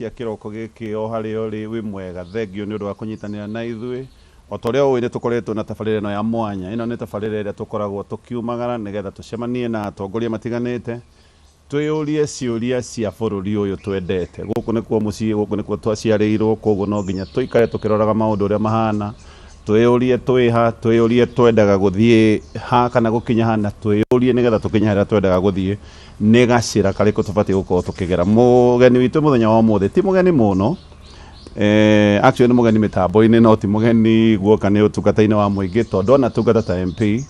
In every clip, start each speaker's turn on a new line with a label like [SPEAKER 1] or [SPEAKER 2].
[SPEAKER 1] Cia kĩroko gĩkĩ o harĩa ũrĩ wĩ mwega. Thengiũ nĩ ũndũ wa kũnyitanĩra na ithuĩ. O ta ũrĩa ũĩ nĩ tũkoretwo na tabarĩra ĩno ya mwanya. Ĩno nĩ tabarĩra ĩrĩa tũkoragwo tũkiumagara nĩgetha tũcemanie na atongoria matiganĩte, twĩyũrie ciũria cia bũrũri ũyũ twendete. Gũkũ nĩkuo mũciĩ, gũkũ nĩkuo twaciarĩirwo, koguo no nginya tũikare tũkĩroraga maũndũ ũrĩa mahana, twĩyũrie twĩ ha, twĩyũrie twendaga gũthiĩ ha kana gũkinya ha, na twĩyũrie nĩgetha tũkinye harĩa twendaga gũthiĩ. Nĩ gacĩra karĩkũ tũbatiĩ gũkorwo tũkĩgera? Mũgeni witũ mũthenya wa ũmũthĩ ti mũgeni mũno, actually nĩ mũgeni mĩtambo-inĩ no ti mũgeni guoka nĩ ũtungata-inĩ wa mũingĩ tondũ anatungata ta MP,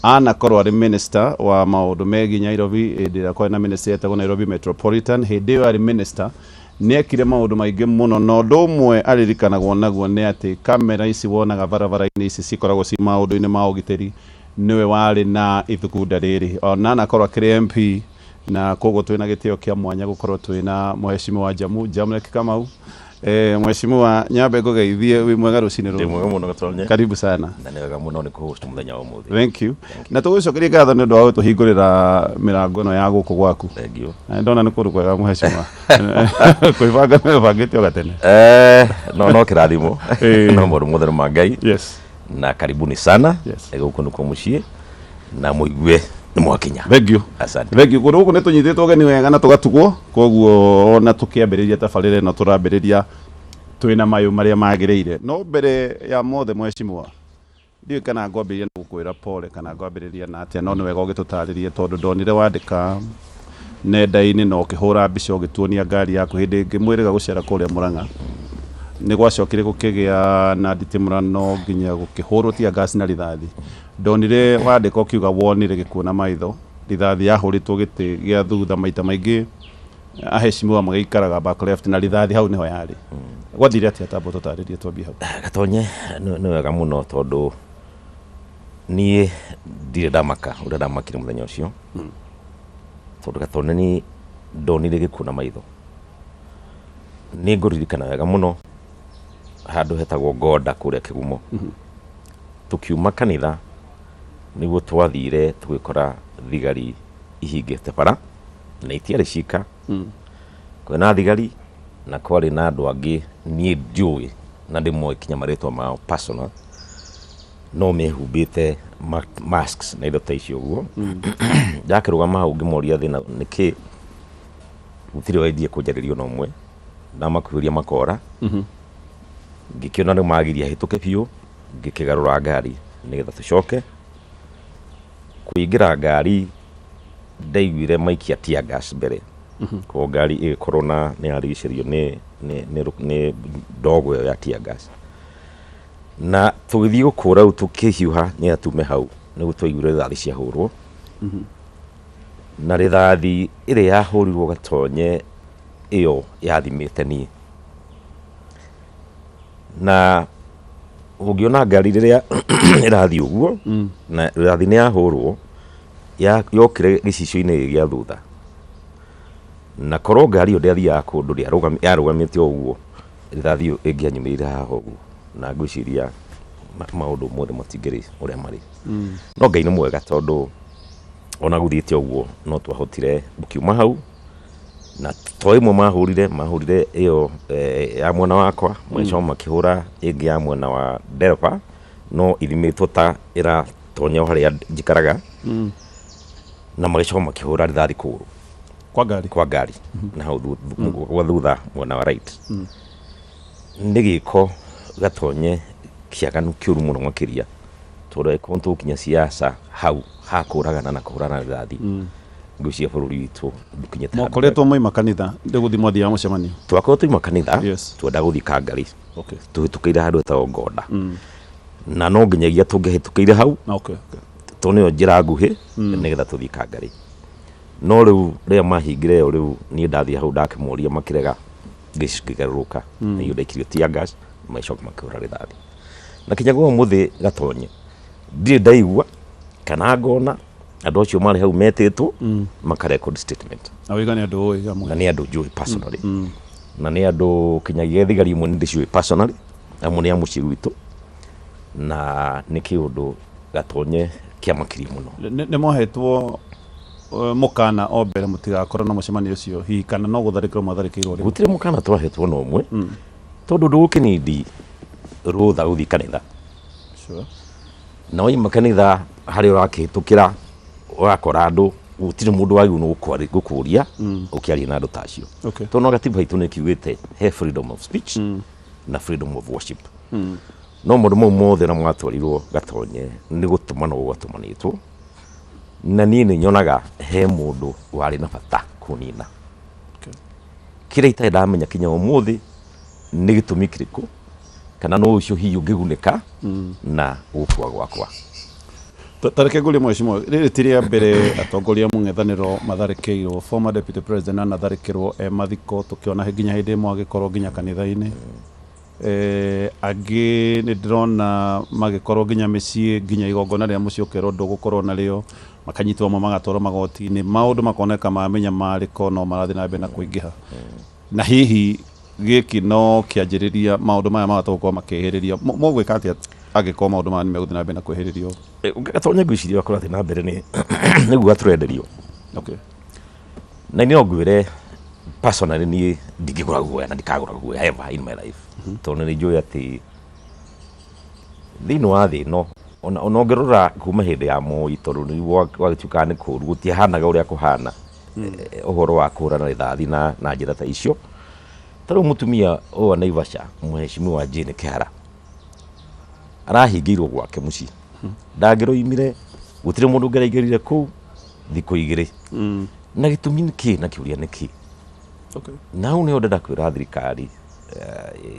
[SPEAKER 1] anakorwo arĩ minister wa maũndũ megiĩ Nairobi hĩndĩ ĩrĩa kwarĩ na ministry yetagwo Nairobi Metropolitan. Hĩndĩ ĩyo arĩ minister nĩ ekire maũndũ maingĩ mũno na ũndũ ũmwe aririkanagwo naguo nĩ atĩ kamera ici wonaga barabara-inĩ ici cikoragwo ci maũndũ-inĩ ma ũgitĩri nĩwe warĩ na ithugunda rĩrĩ ona anakorwo akĩrĩ MP, na koguo twĩna gĩtĩo kĩa mwanya gũkorwo twĩna Mheshimiwa Jamu Jamlek Kamau. Mheshimiwa, nyambe ngũgeithie, wĩ mwega rũcinĩ
[SPEAKER 2] Ndĩ
[SPEAKER 1] rũrũ?
[SPEAKER 2] Mwega mũno, Gatonye.
[SPEAKER 1] Karibu sana.
[SPEAKER 2] Na nĩ wega mũno nĩ kũhost mũthenya wa ũmũthĩ.
[SPEAKER 1] Thank you, na tũgũcokeria ngatho nĩ ũndũ wa gũtũhingũrĩra mĩrango ĩno ya gũkũ gwaku.
[SPEAKER 2] Thank you.
[SPEAKER 1] Na ndona nĩ kũndũ kwega, Mheshimiwa, kwĩbanga nĩ wĩbangĩte o gatene.
[SPEAKER 2] No kĩrathimo. No maũndũ mothe nĩ ma Ngai. Na karibuni sana. Gũkũ nĩkuo mũciĩ na mũigue nĩ mwakinya.
[SPEAKER 1] Thank you.
[SPEAKER 2] Asante.
[SPEAKER 1] Thank you. Kũndũ gũkũ nĩ tũnyitĩtwo ũgeni wega na tũgatugwo, koguo ona tũkĩambĩrĩria tabarĩra ĩno tũrambĩrĩria twĩna mayũ marĩa magĩrĩire. No mbere ya mothe, Mheshimiwa, ndiũĩ kana ngwambĩrĩria na gũkwĩra pole kana ngwambĩrĩria na atĩa, no nĩ wega ũgĩtũtarĩrie tondũ ndonire wandĩka nenda-inĩ na ũkĩhũra mbica ũgĩtuonia ngari yaku hĩndĩ ĩngĩ mwĩrĩga gũcera kũrĩa Mũrang'a. Nĩ gwacokire gũkĩgĩa na nditimũrano nginya gũkĩhũrwo tear gas na rithathi. Ndonire wandĩka ũkiuga wonire gĩkuũ na maitho, rithathi yahũrĩtwo gĩtĩ gĩa thutha. Maita maingĩ aheshimiwa magĩikaraga back left na rithathi hau nĩho yarĩ. Gwathire atĩa? Tamba tũtarĩrie, twambie hau.
[SPEAKER 2] Gatonye, nĩ wega mũno tondũ niĩ ndirĩ ndamaka ũrĩa ndamakire mũthenya ũcio, tondũ Gatonye ni ndonire gĩkuũ na maitho. Nĩ ngũririkana wega mũno handũ hetagwo Ngonda kũrĩa Kĩgumo, tũkiuma kanitha nĩguo twathire tũgĩkora thigari ihingĩte bara na itiarĩ cika. Kwĩna thigari na kwarĩ na andũ angĩ niĩ ndiũĩ na ndĩmoĩ kinya marĩtwa mao personal, no mehumbĩte masks na indo ta icio ũguo. Ndakĩrũgama hau ngĩmoria thĩna nĩkĩ, gũtirĩ wendie kũnjarĩria ona ũmwe. Ndamakuhĩrĩria makora, ngĩkĩona nĩ magiria hĩtũke biũ, ngĩkĩgarũra ngari nĩgetha tũcoke kũingĩra ngari. Ndaiguire maikia tear gas mbere, koguo ngari ĩgĩkorwo na nĩ yarigicĩrio nĩ ndogo ĩyo ya tear gas, na tũgĩthiĩ gũkũra rĩu tũkĩhiũha nĩ atume hau nĩguo twaiguire rithathi ciahũrwo, na rithathi ĩrĩa yahũrirwo, Gatonye, ĩyo yathimĩte niĩ. Na ũngĩona ngari rĩrĩa ĩrathiĩ ũguo na rithathi nĩ yahũrwo, yokire gĩcicio-inĩ gĩa thutha, na korwo ngari ĩyo ndĩathiaga kũndũ yarũgamĩte o ũguo, rithathi ĩyo ĩngĩanyumĩrire haha ũguo, na ngwĩciria maũndũ mothe matingĩrĩ ũrĩa marĩ. No Ngai nĩ mwega tondũ ona gũthiĩte ũguo no twahotire gũkiuma hau, na to ĩmwe mahũrire ĩyo ya mwena wakwa, magĩcoka makĩhũra ĩngĩ ya mwena wa ndereba, no ithimĩtwo ta ĩratonya o harĩa njikaraga, na magĩcoka makĩhũra rithathi kũgũrũ
[SPEAKER 1] kwa ngari.
[SPEAKER 2] Kwa ngari na hau gwa thutha mwena wa right. Nĩ gĩko, Gatonye, kĩaganu kĩũru mũno makĩria, tondũ angĩkorwo tũgũkinya siasa hau hakũragana na kũhũrana rithathi, ngwĩciria bũrũri witũ ndũkinyĩte handũ.
[SPEAKER 1] Mwakoretwo moima kanitha ndĩ gũthiĩ mwathiaga mũcemanio?
[SPEAKER 2] Twakorwo tũima kanitha. Twenda gũthiĩ Kangari. Tũhĩtũkĩire handũ hetagwo Ngonda, na no nginyagia tũngĩhĩtũkĩire hau tondũ nĩyo njĩra nguhĩ nĩgetha tũthiĩ Kangari. No rĩu rĩrĩa mahingire ĩyo, rĩu niĩ ndathiĩ hau ndakĩmoria makĩrega, ngĩgarũrũka na iyo ndaikirio tear gas, magĩcoka makĩhũra rithathi. Na kinya gwa ũmũthĩ, Gatonye, ndirĩ ndaigua kana ngona andũ acio marĩ hau metĩtwo maka record statement.
[SPEAKER 1] Na wĩga nĩ andũ ũĩ amwe?
[SPEAKER 2] Na nĩ andũ njũĩ personally, na nĩ andũ kinyagia thigari imwe nĩ ndĩciũĩ personally, amwe nĩ a mũciĩ gwitũ, na nĩ kĩũndũ, Gatonye, kĩamakirie mũno.
[SPEAKER 1] Nĩ mohetwo Mũkana o mbere mũtigakorwo na mũcemanio ũcio, hihi kana no gũtharĩkĩrwo mwatharĩkĩirwo rĩmwe?
[SPEAKER 2] Gũtirĩ mũkana twahetwo na ũmwe, tondũ ndũgũkĩnindi rũtha gũthiĩ kanitha. Na waima kanitha, harĩa ũrakĩhĩtũkĩra ũrakora andũ, gũtirĩ mũndũ wagĩrĩirwo nĩ gũkũria ũkĩaria na andũ ta acio. Tondũ no gatiba itũ nĩ kiugĩte he freedom of speech na freedom of worship. No maũndũ mau mothe na mwatwarirwo Gatonye nĩ gũtũmanwo gwatũmanĩtwo, na niĩ nĩ nyonaga he mũndũ warĩ na bata kũnina. Kĩrĩa itarĩ ndamenya kinya ũmũthĩ nĩ gĩtũmi kĩrĩkũ, kana no ũcio hihi ũngĩgunĩka na gũkua gwakwa.
[SPEAKER 1] Ta reke ngũrie, mheshimiwa, rĩrĩ ti rĩa mbere atongoria mũng'ethanĩro matharĩkĩirwo. Former deputy president anatharĩkĩrwo e mathiko, tũkĩona nginya hĩndĩ ĩmwe agĩkorwo nginya kanitha-inĩ. Angĩ nĩ ndĩrona magĩkorwo nginya mĩciĩ, nginya igongona rĩa mũciĩ ũkerwo ndũgũkorwo narĩo, makanyitwo amwe magatwarwo magoti-inĩ, maũndũ makoneka ma mĩnyamarĩko no marathiĩ na mbere na kũingĩha. Na hihi gĩkĩ no kĩanjĩrĩria, maũndũ maya mahota gũkorwo makĩhĩrĩria? Mũgwĩka atĩa angĩkorwo maũndũ maya nĩ megũthiĩ na mbere na kwĩhĩrĩrio?
[SPEAKER 2] Gatonya, ngwĩciria ũrĩa kũrathiĩ na mbere nĩ nĩguo tũrenderio. Na niĩ no ngwĩre personally, niĩ ndingĩgũra guoya na ndikagũra guoya ever in my life, tondũ nĩ njũĩ atĩ thĩinĩ wa thĩ ĩno, ona ũngĩrora kuma hĩndĩ ya Moi, tondũ nĩguo gwagĩtuĩkaga nĩ kũũru, gũtiahanaga ũrĩa kũhana, ũhoro wa kũhũrana rithathi na njĩra ta icio. Ta rĩu mũtumia ũyũ wa Naivasha, Mheshimiwa Jane Kihara, arahingĩirwo gwake mũciĩ, ndangĩroimire, gũtirĩ mũndũ ũngĩraingĩrire kũu thikũ 2. Na gĩtũmi nĩ kĩ? Na kĩũria nĩ kĩ? Na hau nĩho ndĩrenda kwĩra thirikari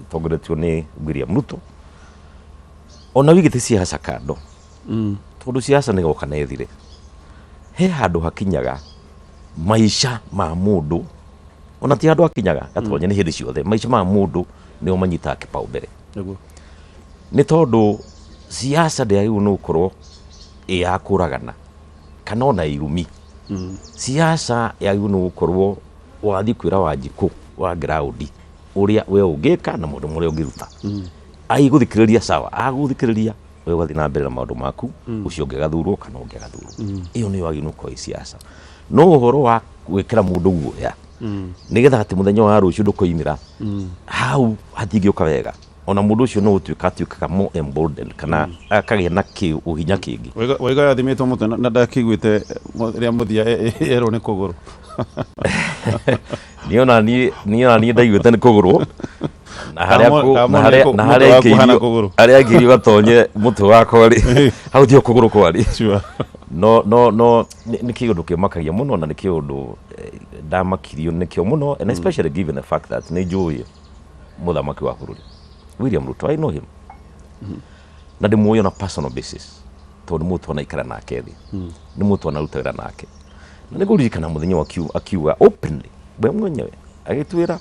[SPEAKER 2] ĩtongoretio nĩ William Ruto, ona wigĩte siasa kando, tondũ siasa nĩ goka na ĩthire, he handũ hakinyaga maica ma mũndũ, ona ti handũ hakinyaga, Gatonye, nĩ hĩndĩ ciothe maica ma mũndũ nĩo manyitaga kĩbao mbere. Nĩ tondũ siasa ndĩagĩrĩirwo nĩ gũkorwo ĩ ya kũragana kana ona irumi. Siasa yagĩrĩirwo nĩ gũkorwo wathiĩ kwĩra Wanjikũ wa ground ũrĩa we ũngĩka na maũndũ marĩa ũngĩruta, agĩgũthikĩrĩria sawa, agũthikĩrĩria we ũgathiĩ na mbere na maũndũ maku, ũcio ũngĩ agathurwo kana ũngĩ agathurwo. Ĩyo nĩyo yagĩrĩirwo nĩ gũkorwo ĩ siasa. No ũhoro wa gwĩkĩra mũndũ guoya nĩgetha atĩ mũthenya wa rũciũ ndũkoimĩra hau, hatingĩũka wega. Ona mũndũ ũcio no gũtuĩka atuĩkaga more emboldened kana akagĩa na kĩ ũhinya kĩngĩ.
[SPEAKER 1] Waiga yathimĩtwo mũtwe na ndakĩiguĩte rĩa mũthia erwo nĩ kũgũrũ.
[SPEAKER 2] Niĩ ona niĩ ndaiguĩte nĩ kũgũrũ na harĩa
[SPEAKER 1] Kamwe
[SPEAKER 2] na harĩa
[SPEAKER 1] nĩ
[SPEAKER 2] na
[SPEAKER 1] mũtwe
[SPEAKER 2] harĩa
[SPEAKER 1] waku ũhana
[SPEAKER 2] aikĩirio
[SPEAKER 1] kũgũrũ.
[SPEAKER 2] Harĩa aikĩirio Gatonye mũtwe wakwa rĩ, hau tio kũgũrũ kwarĩ. No nĩ kĩũndũ kĩmakagia mũno, na nĩ kĩũndũ ndamakirio nĩkĩo mũno, and especially given the fact that nĩ njũĩ mũthamaki wa bũrũri William Ruto. I know him na ndĩmũĩ on a personal basis, tondũ nĩ mũndũ twanaikara nake thĩ, nĩ mũndũ twanaruta wĩra nake, na nĩ ngũririkana mũthenya ũyũ akiuga openly we mwenyewe, agĩtwĩra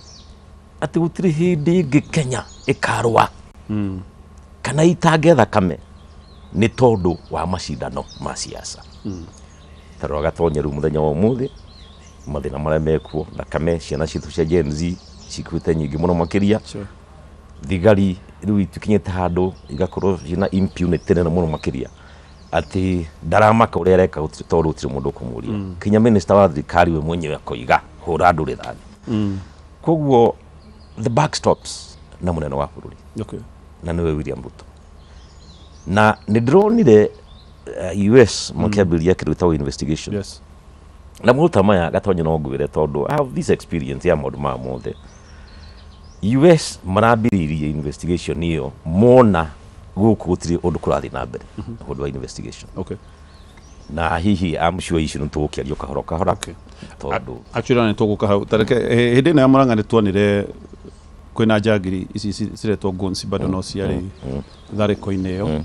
[SPEAKER 2] atĩ gũtirĩ hĩndĩ ĩngĩ Kenya ĩkarũa kana itange thakame nĩ tondũ wa macindano ma siasa. Ta rora Gatonye rĩu mũthenya wa ũmũthĩ, mathĩna marĩa mekuo, thakame ciana citũ cia Gen Z cikuĩte nyingĩ mũno makĩria. Thigari rĩu itukinyĩte handũ igakorwo ciĩna impunity nene mũno makĩria, atĩ ndaramaka ũrĩa areka tondũ gũtirĩ mũndũ ũkũmũria. Kinya minister wa thirikari we mwenyewe akoiga hũra andũ rithathi. Koguo the buck stops na mũnene wa bũrũri, na nĩwe William Ruto. Na nĩ ndĩronire US makĩambĩrĩria kĩndũ gĩtagwo investigation. Na maũndũ ta maya, Gatonye, no ngwĩre tondũ I have this experience ya maũndũ maya mothe. US marambĩrĩirie investigation ĩyo mona gũkũ gũtirĩ ũndũ kũrathiĩ na mbere ũndũ wa investigation. Na hihi I'm sure icio nĩ tũgũkĩario kahora kahora, tondũ
[SPEAKER 1] Actually nĩ tũgũka hau. Tareke hĩndĩ ĩno ya Murang'a nĩ tuonire kwĩna njangiri ici ciretwo goons, bado no ciarĩ tharĩko-inĩ ĩyo.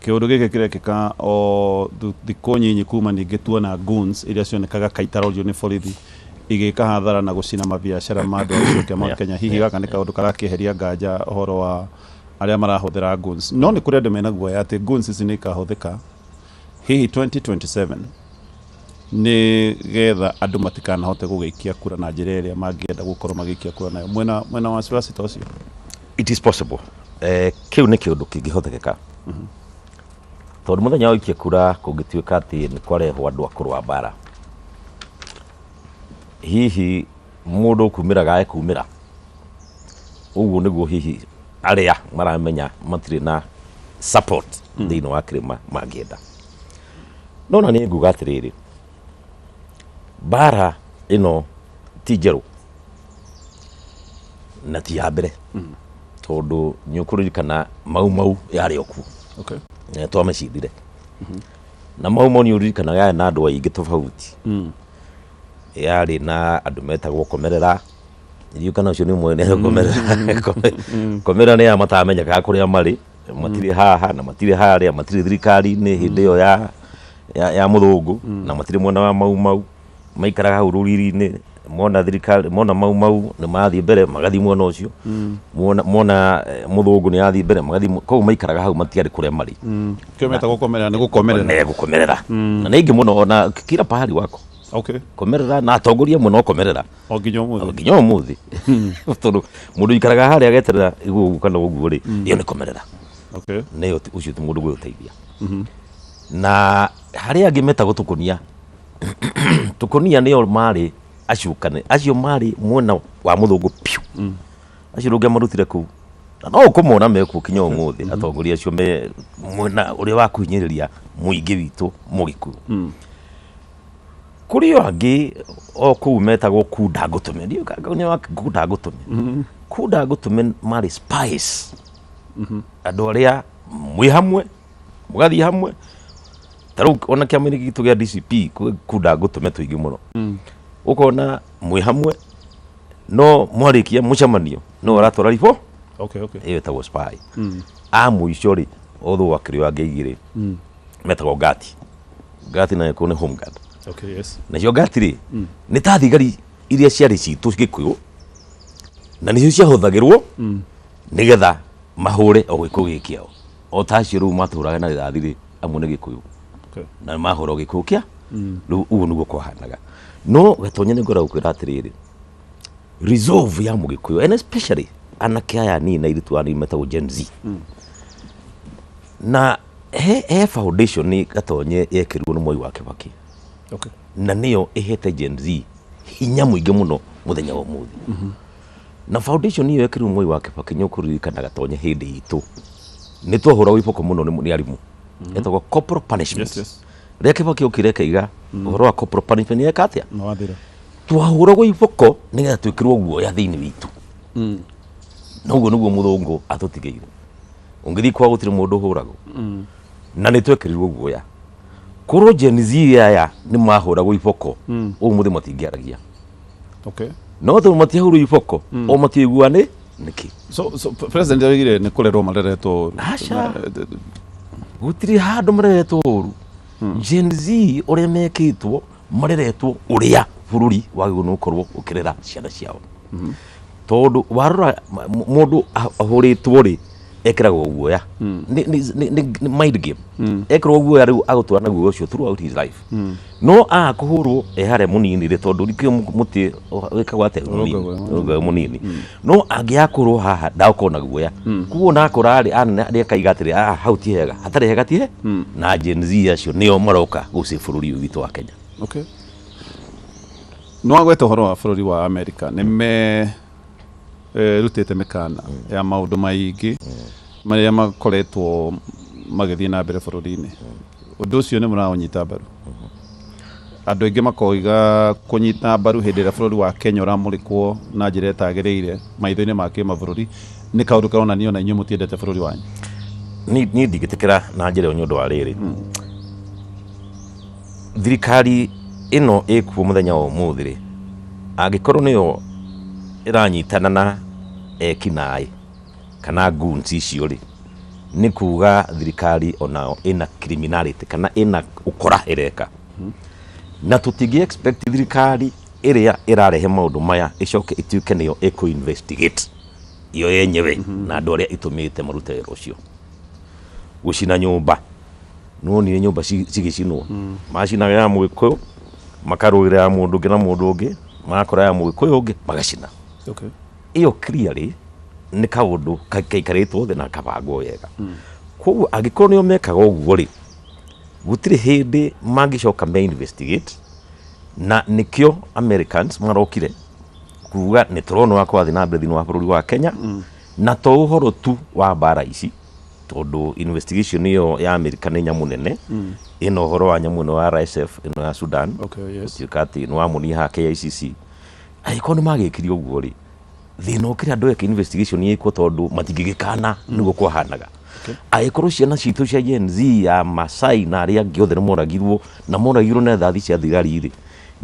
[SPEAKER 1] Kĩũndũ gĩkĩ kĩrekĩka o thikũ nyinyi kuma ningĩ tuona goons iria cionekaga kaitarorio nĩ borithi igĩka hathara na gũcina mabiacara ma andũ a gĩcigo kĩa Mount Kenya. Hihi gaka nĩ kaũndũ karakĩeheria nganja ũhoro wa arĩa marahũthĩra goons? No nĩ kũrĩ andũ mena guoya atĩ goons ici nĩ ikahũthĩka hihi 2027 nĩ getha andũ matikanahote gũgĩikia kura na njĩra ĩrĩa mangĩenda gũkorwo magĩikia kura nayo. Mwena wasiwasi ta ũcio?
[SPEAKER 2] It is possible. Kĩu nĩ kĩũndũ kĩngĩhotekeka, tondũ mũthenya wa gũikia kura kũngĩtuĩka atĩ nĩ kwarehwo andũ a kũrũa mbara. Hihi mũndũ kumĩraga ekumĩra ũguo nĩguo hihi arĩa maramenya matirĩ na support thĩinĩ wa kĩrĩma mangĩenda. No na niĩ nguga atĩrĩrĩ, mbara ĩno ti njerũ na ti ya mbere, tondũ nĩ ũkũririkana Mau Mau yarĩ o kuo. Na twamĩcindire na Mau Mau nĩ ũririkanaga yarĩ na andũ aingĩ tofauti. Yarĩ na andũ metagwo komerera, ririkana ũcio nĩ ũmwe nĩ komerera. Komerera nĩ aya matamenyekaga kũrĩa marĩ, matirĩ haha na matirĩ harĩa, matirĩ thirikari-inĩ hĩndĩ ĩyo ya mũthũngũ na matirĩ mwena wa Mau Mau, maikaraga hau rũriri-inĩ. Mona thirikari, mona Mau Mau nĩ mathiĩ mbere, magathiĩ mwena ũcio. Mona mũthũngũ nĩ athiĩ mbere, magathiĩ koguo maikaraga hau, matiarĩ kũrĩa marĩ.
[SPEAKER 1] Kĩo meta gũkomerera nĩ gũkomerera.
[SPEAKER 2] Nĩ gũkomerera na nĩ aingĩ mũno, ona kila pahali wako. Komerera na atongoria mũno komerera.
[SPEAKER 1] O nginya ũmũthĩ.
[SPEAKER 2] Nginya ũmũthĩ, tondũ mũndũ ũikaraga harĩa ageterera ũguo kana ũguo rĩ, ĩyo nĩ komerera. Nĩyo ũcio ti mũndũ gwĩũteithia. Na harĩa angĩ metagwo tũkũnia, tũkũnia nĩo marĩ acukane, acio marĩ mwena wa mũthũngũ piũ. Acio ndũngĩamarutire kũu na no ũkũmona mekuo kinya ũmũthĩ, atongoria acio me mwena ũrĩa wa kũhinyĩrĩria mũingĩ witũ mũgĩkũyũ. Kũrĩ o angĩ o kũu metagwo kunda ngũtũme. Ndiũĩ kana nĩ wa kunda ngũtũme. Kunda ngũtũme marĩ spies, andũ arĩa mwĩ hamwe mũgathiĩ hamwe. Ta rĩu ona kĩama-inĩ gitũ gĩa DCP kwĩ kunda ngũtũme tũingĩ mũno. Ũkona mwĩ hamwe, no mwarĩkia mũcemanio no ũratwara ribo. Ĩyo ĩtagwo spy. A mũico rĩ, otho akĩrĩ o angĩ aingĩ rĩ, metagwo ngati. Ngati na gĩkũyũ nĩ home guard. Nacio ngati rĩ, nĩ ta thigari iria ciarĩ citũ gĩkũyũ, na nĩcio ciahũthagĩrwo nĩgetha mahũre o gĩkũyũ gĩkĩ kĩao. O ta acio rĩu matũraga na rithathi rĩ, amwe nĩ gĩkũyũ na mahũra o gĩkũyũ kĩa rĩu. Ũguo nĩguo kwahanaga. No Gatonya, nĩ ngwenda gũkwĩra atĩrĩrĩ, resolve ya mũgĩkũyũ and especially anake aya anini na airĩtu anini metagwo Gen Z, na he foundation nĩ Gatonye yekĩrirwo nĩ Mwai wa Kibaki, na nĩyo ĩhete Gen Z hinya mũingĩ mũno mũthenya wa ũmũthĩ. Na foundation ĩyo yekĩrirwo Mwai wa Kibaki, nĩ ũkũririkana Gatonye, hĩndĩ itũ nĩ twahũragwo iboko mũno nĩ arimũ, etagwo corporal punishment. Rĩrĩa Kibaki okire akaiga ũhoro wa corporal punishment nĩ eka atĩa?
[SPEAKER 1] Nĩ wathira.
[SPEAKER 2] Twahũragwo iboko nĩgetha twĩkĩrwo guoya thĩinĩ witũ, na ũguo nĩguo mũthũngũ atũtigĩire. Ũngĩthiĩ kwa gũtirĩ mũndũ ũhũragwo, na nĩ twekĩrirwo guoya. Korwo Gen Z aya nĩ mahũragwo iboko, ũmũthĩ matingĩaragia. No tondũ matiahũrwo iboko, o matiaigua nĩ nĩkĩ.
[SPEAKER 1] So president oigire nĩ kũrerwo mareretwo ũru.
[SPEAKER 2] Aca. Gũtirĩ handũ mareretwo ũru. Gen Z ũrĩa mekĩtwo, mareretwo ũrĩa bũrũri wagĩrĩirwo nĩ gũkorwo ũkĩrera ciana ciao, tondũ warora mũndũ ahũrĩtwo rĩ, ekĩragwo guoya. Nĩ mind game. Ekĩrwo guoya rĩu agũtwara na guoya ũcio throughout his life. No aga kũhũrwo e harĩa mũnini rĩ, tondũ rikĩo mũtĩ wĩkagwo atĩa? Mũnini.
[SPEAKER 1] Ũrũngagwo.
[SPEAKER 2] Ũrũngagwo mũnini. No angĩaga kũhũrwo haha, ndagũkorwo na guoya. Koguo nakũra rĩ, anene nĩ akaiga atĩrĩ, "Ah, hau ti hega, hatarĩ hega ti he." Na Gen Z acio nĩo maroka gũcĩ bũrũri ũyũ witũ wa Kenya.
[SPEAKER 1] Okay. Nĩ wagweta ũhoro wa bũrũri wa Amerika, nĩ me rutĩte mĩkana ya maũndũ maingĩ marĩa makoretwo magĩthiĩ na mbere bũrũri-inĩ. Ũndũ ũcio nĩ mũraũnyita mbaru? Andũ aingĩ makoiga kũnyita mbaru hĩndĩ ĩrĩa bũrũri wa Kenya ũramũrĩkwo na njĩra ĩtagĩrĩire maitho-inĩ ma kĩmabũrũri nĩ kaũndũ karonania ona inyuĩ mũtiendete bũrũri wanyu.
[SPEAKER 2] Niĩ ndingĩtĩkĩra na njĩra ĩyo, nĩ ũndũ wa rĩrĩ, thirikari ĩno ĩkuo mũthenya wa ũmũthĩ rĩ, angĩkorwo nĩyo ĩranyitana na ekinaĩ kana goons icio rĩ, nĩ kuga thirikari onao ĩna criminality kana ĩna ũkora ĩreka. Na tũtingĩ expect thirikari ĩrĩa ĩrarehe maũndũ maya ĩcoke ĩtuĩke nĩyo ĩkũ investigate yo yenyewe na andũ arĩa ĩtũmĩte marute wĩra ũcio. Gũcina nyũmba, nĩwonire nyũmba cigĩcinwo, macinaga ya mũgĩkũyũ, makarũĩra ya mũndũ ũngĩ na mũndũ ũngĩ, magakora ya mũgĩkũyũ ũngĩ magacina. Ĩyo clearly nĩ kaũndũ kaikarĩtwo thĩ na kabangwo wega. Koguo angĩkorwo nĩo mekaga ũguo rĩ, gũtirĩ hĩndĩ mangĩcoka me investigate. Na nĩkĩo Americans marokire kuga nĩ tũrona ũrĩa kũrathiĩ na mbere thĩinĩ wa bũrũri wa Kenya, na to ũhoro tu wa mbara ici, tondũ investigation ĩyo ya America nĩ nyamũ nene, ĩna ũhoro wa nyamũ ĩno ya RSF ĩno ya Sudan. Gũtuĩka atĩ nĩ wamũnia haha KICC, angĩkorwo nĩ magĩkire ũguo rĩ, thĩna ũkĩrĩ andũ eke investigation ĩkwo, tondũ matingĩgĩkana nĩguo kwahanaga. Angĩkorwo ciana citũ cia Gen Z ya Masai na arĩa angĩ othe nĩ moragirwo, na moragirwo na thathi cia thigari rĩ,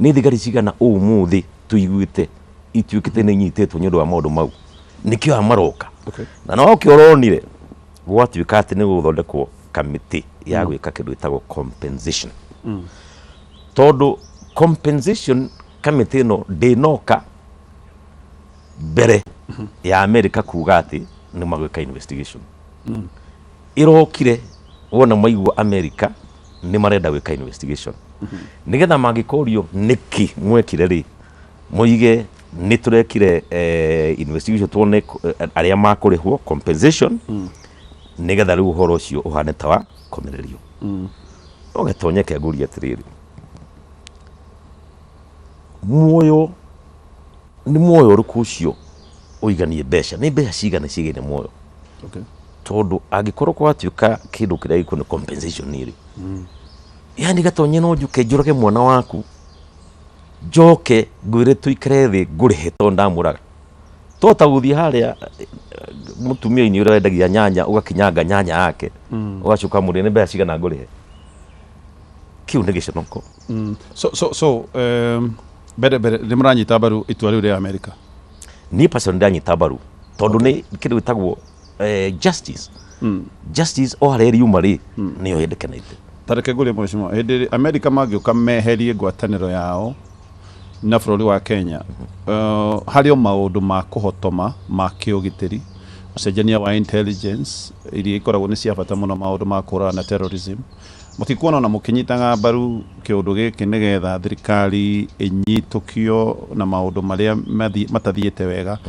[SPEAKER 2] nĩ thigari cigana ũmũthĩ tũiguĩte ituĩkĩte nĩ inyitĩtwo nĩ ũndũ wa maũndũ mau? Nĩkĩo aya maroka. Na no kĩo ũronire gwatuĩka atĩ nĩ gũthondekwo kamĩtĩ ya gwĩka kĩndũ gĩtagwo compensation, tondũ compensation kamĩtĩ ĩno ndĩnoka mbere ya America kuga atĩ nĩ magwĩka investigation. Ĩrokire wona maigua America nĩ marenda gwĩka investigation, nĩgetha mangĩkorio nĩkĩ mwekire rĩ, moige nĩ tũrekire investigation tuone arĩa makũrĩhwo compensation, nĩgetha rĩu ũhoro ũcio ũhane ta wa komererio. No Gĩtonyeke, ngũrie atĩrĩrĩ, muoyo nĩ muoyo ũrĩkũ ũcio ũiganie mbeca? Nĩ mbeca cigana cigaine muoyo? Tondũ angĩkorwo gwatuĩka kĩndũ kĩrĩa gĩkuo nĩ compensation rĩ, yani Gatonye, no njuke njũrage mwana waku, njoke ngwĩre tũikare thĩ ngũrĩhe tondũ ndamũraga? Tota gũthiĩ harĩa mũtumia-inĩ ũrĩa wendagia nyanya, ũgakinyanga nyanya yake, ũgacoka mũrĩe, nĩ mbeca cigana ngũrĩhe? Kĩu nĩ gĩconoko.
[SPEAKER 1] So mbere nĩ mũranyita mbaru itua rĩu rĩa America?
[SPEAKER 2] Niĩ personally ndanyita mbaru, tondũ nĩ kĩndũ gĩtagwo justice. Justice o harĩa ĩriuma rĩ, nĩyo yendekanĩte.
[SPEAKER 1] Tareke ngũrie, mheshimiwa, hĩndĩ ĩrĩa America mangĩũka meherie ngwatanĩro yao na bũrũri wa Kenya, harĩ o maũndũ ma kũhotoma ma kĩũgitĩri, ũcenjania wa intelligence iria ikoragwo nĩ cia bata mũno, maũndũ ma kũũragana na terrorism, mũtikuona ona mũkĩnyitaga mbaru kĩũndũ gĩkĩ nĩgetha thirikari ĩnyitũkio na maũndũ marĩa matathiĩte wega?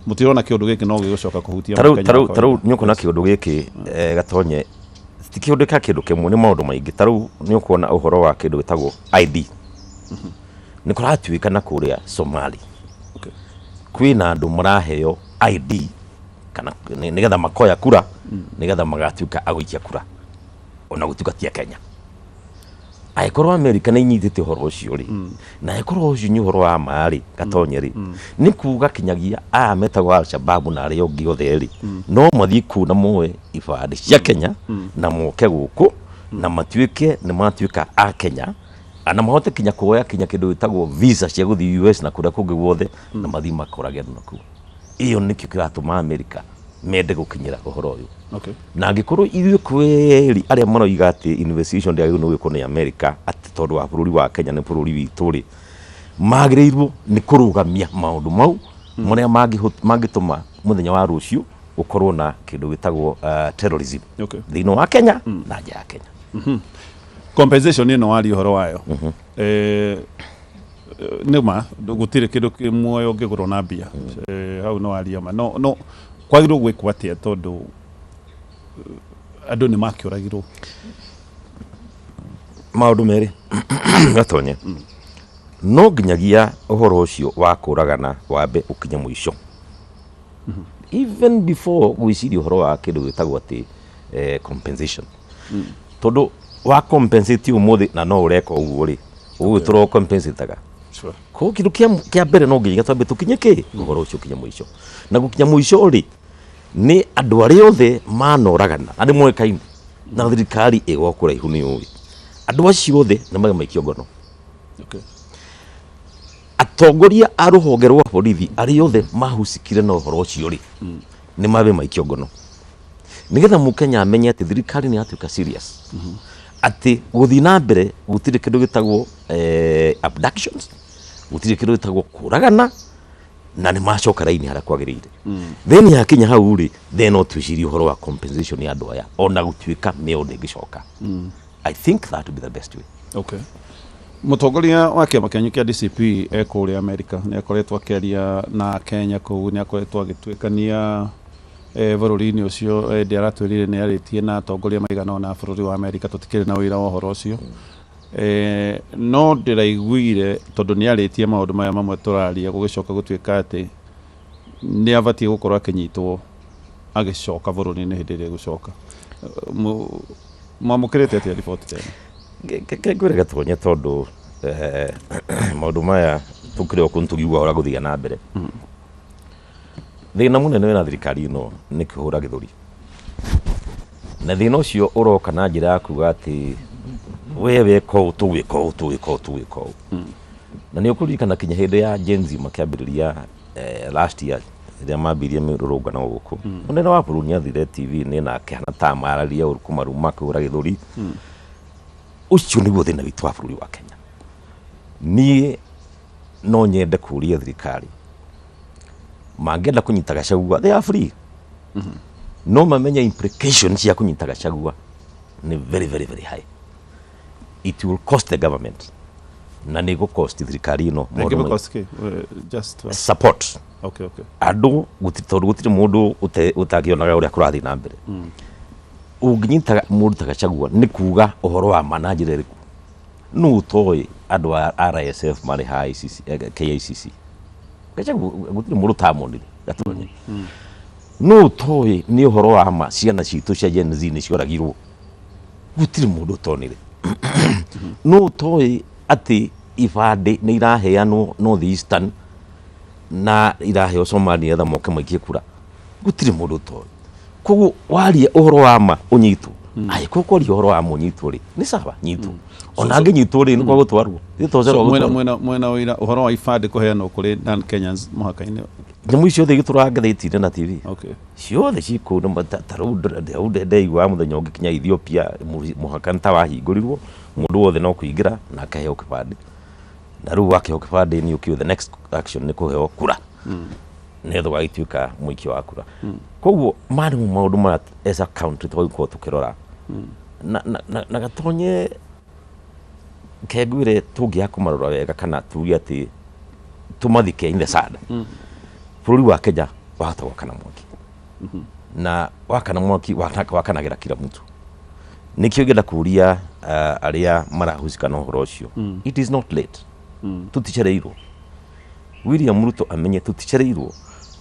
[SPEAKER 1] Mũtirona kĩũndũ gĩkĩ no gĩgũcoka kũhutia
[SPEAKER 2] tarĩu
[SPEAKER 1] Mũkenya
[SPEAKER 2] tarĩu
[SPEAKER 1] wa
[SPEAKER 2] tarĩu
[SPEAKER 1] kawaida?
[SPEAKER 2] Nĩ ũkuona kĩũndũ gĩkĩ, Gatonye, ti kĩũndũ kĩa kĩndũ kĩmwe, nĩ maũndũ maingĩ. Tarĩu nĩ ũkuona ũhoro wa kĩndũ gĩtagwo ID, nĩ kũratuĩka na kũrĩa Somali kwĩna andũ maraheo ID kana nĩgetha makoya kura, nĩgetha magatuĩka agũikia kura ona gũtuĩka ti a Kenya. Angĩkorwo America nĩ inyitĩte ũhoro ũcio rĩ, na angĩkorwo ũcio nĩ ũhoro wa ma rĩ, Gatonye rĩ, nĩ kuga kinyagia aya metagwo Al-Shabaab na arĩa ũngĩ othe rĩ, no mathiĩ kũu na moe ibandĩ cia Kenya na moke gũkũ na matuĩke nĩ matuĩka a Kenya, na mahote kinya kuoya kinya kĩndũ gĩtagwo visa cia gũthiĩ US na kũrĩa kũngĩ guothe, na mathiĩ makorage andũ nakuo. Ĩyo nĩkĩo kĩratũma America mende gũkinyĩra ũhoro ũyũ. Na angĩkorwo ithuĩ kweri arĩa maroiga atĩ investigation ndĩagĩrĩirwo nĩ gwĩkwo nĩ America, atĩ tondũ wa bũrũri wa Kenya nĩ bũrũri witũ rĩ, magĩrĩirwo nĩ kũrũgamia maũndũ mau marĩa mangĩtũma mũthenya wa rũciũ gũkorwo na kĩndũ gĩtagwo terrorism thĩinĩ wa Kenya na nja ya Kenya.
[SPEAKER 1] Compensation ĩno waria ũhoro wayo, nĩ ma gũtirĩ kĩndũ kĩ muoyo ũngĩgũrwo na mbia. Hau no waria ma, no kwagĩrĩirwo gwĩkwo atĩa, tondũ andũ nĩ makĩũragirwo?
[SPEAKER 2] Maũndũ merĩ, Gatonye. No nginyagia ũhoro ũcio wa kũragana wambe ũkinye mũico, even before gwĩciria ũhoro wa kĩndũ gĩtagwo atĩ compensation, tondũ wa compensate ũmũthĩ na no ũreka ũguo rĩ, ũgũgĩtũra compensataga. Koguo kĩndũ kĩa mbere no nginya twambe tũkinye kĩ ũhoro ũcio ũkinye mũico, na gũkinya mũico rĩ, nĩ andũ arĩa othe manoragana na nĩ moĩkaine na thirikari ĩgwa kũraihu nĩ ũĩ, andũ acio othe nĩ mage maikio ngono. Atongoria a rũhonge rwa borithi arĩa othe mahusikire na ũhoro ũcio rĩ, nĩ mabe maikio ngono, nĩgetha mũkenya amenye atĩ thirikari nĩ yatuĩka serious atĩ gũthiĩ na mbere gũtirĩ kĩndũ gĩtagwo abductions, gũtirĩ kĩndũ gĩtagwo kũragana, na nĩ macoka raini harĩa kwagĩrĩire. Then yakinya hau rĩ, then no twĩcirie ũhoro wa compensation ya andũ aya, ona gũtuĩka mĩoyo ndĩngĩcoka. I think that would be the best way.
[SPEAKER 1] Okay. Mũtongoria wa kĩama kĩanyu kĩa DCP e kũrĩa America, nĩ akoretwo akĩaria na Kenya kũu, nĩ akoretwo agĩtuĩkania bũrũri-inĩ ũcio. Ndĩ aratwĩrire nĩ arĩtie na atongoria maigana ũna a bũrũri wa America, tũtikĩrĩ na ũira wa ũhoro ũcio. No ndĩraiguire tondũ nĩ arĩtie maũndũ maya mamwe tũraria, gũgĩcoka gũtuĩka atĩ nĩ abatiĩ gũkorwo akĩnyitwo agĩcoka bũrũri-inĩ hĩndĩ ĩrĩa egũcoka. Mwamũkĩrĩte atĩa riboti ta ĩno?
[SPEAKER 2] Reke ngwĩre Gatonye, tondũ maũndũ maya tũkĩrĩ o kũu tũgiuga ũrĩa gũthiaga na mbere. Thĩna mũnene wĩna thirikari ĩno nĩ kũhũra gĩthũri, na thĩna ũcio ũroka na njĩra ya kuga atĩ we weka ũũ, tũgwĩka ũũ, tũgwĩka ũũ, tũgwĩka ũũ. Na nĩ ũkũririkana kinya hĩndĩ ya Gen Z makĩambĩrĩria last year, rĩrĩa mambirie mĩrũrũngano gũkũ, mũnene wa bũrũri nĩ athire TV-inĩ na akĩhana ta mararia ũru, kũmaruma, kũhũra gĩthũri. Ũcio nĩguo thĩna witũ wa bũrũri wa Kenya. Niĩ no nyende kũria thirikari, mangĩenda kũnyita Gachagua, they are free, no mamenye implication cia kũnyita Gachagua nĩ very, very, very high. It will cost the government, na nĩ gũcost thirikari ĩno maũndũ
[SPEAKER 1] Rĩngĩ
[SPEAKER 2] maingĩ.
[SPEAKER 1] because kĩ? Just
[SPEAKER 2] Support andũ tondũ gũtirĩ mũndũ ũtangĩonaga ũrĩa kũrathiĩ na mbere. Ũngĩnyita mũndũ ta Gachagua nĩ kuga ũhoro wa ma na njĩra ĩrĩkũ? Nũ ũtoĩ andũ a RSF marĩ ha ICC, KICC? Gachagua gũtirĩ mũndũ ũtamonire. Gatonye, nũ ũtoĩ nĩ ũhoro wa ma ciana citũ cia Gen Z nĩ cioragirwo? Gũtirĩ mũndũ ũtonire. Nũ ũtoĩ atĩ ibandĩ nĩ iraheanwo North Eastern na iraheo Somalia nĩgetha moke maikie kura? Gũtirĩ mũndũ ũtoĩ. Koguo waria ũhoro wa ma ũnyitwo, angĩkorwo kwaria ũhoro wa ma ũnyitwo rĩ, nĩ sawa, nyitwo. Ona angĩnyitwo rĩ, nĩ kwa gũtwarwo.
[SPEAKER 1] So, mwena ũira ũhoro wa ibandĩ kũheanwo kũrĩ non Kenyans mũhaka-inĩ?
[SPEAKER 2] Nyamũ icio ciothe igĩtũraga ngathĩti-inĩ na TV. Ciothe cikũu ta rĩu hau ndeiguaga mũthenya ũngĩ kinya Ethiopia mũhaka nĩ ta wahingũrirwo, mũndũ wothe no kũingĩra na akaheo kĩbandĩ. Na rĩu wakĩheo kĩbandĩ, nĩ ũkĩũĩ the next action nĩ kũheo kura, nĩgetha ũgagĩtuĩka mũikia wa kura. Koguo maya nĩmo maũndũ marĩa as a country twagĩkorwo tũkĩrora na Gatonye, kengwĩre tũngĩaga kũmarora wega kana tuge atĩ tũmathike in the sand, bũrũri wa Kenya wahota gwakana mwaki, na wakana mwaki wakanagĩra kila mtu. Nĩkĩo ingĩenda kũria arĩa marahusika na ũhoro ũcio, it is not late, tũticereirwo. William Ruto amenye tũticereirwo,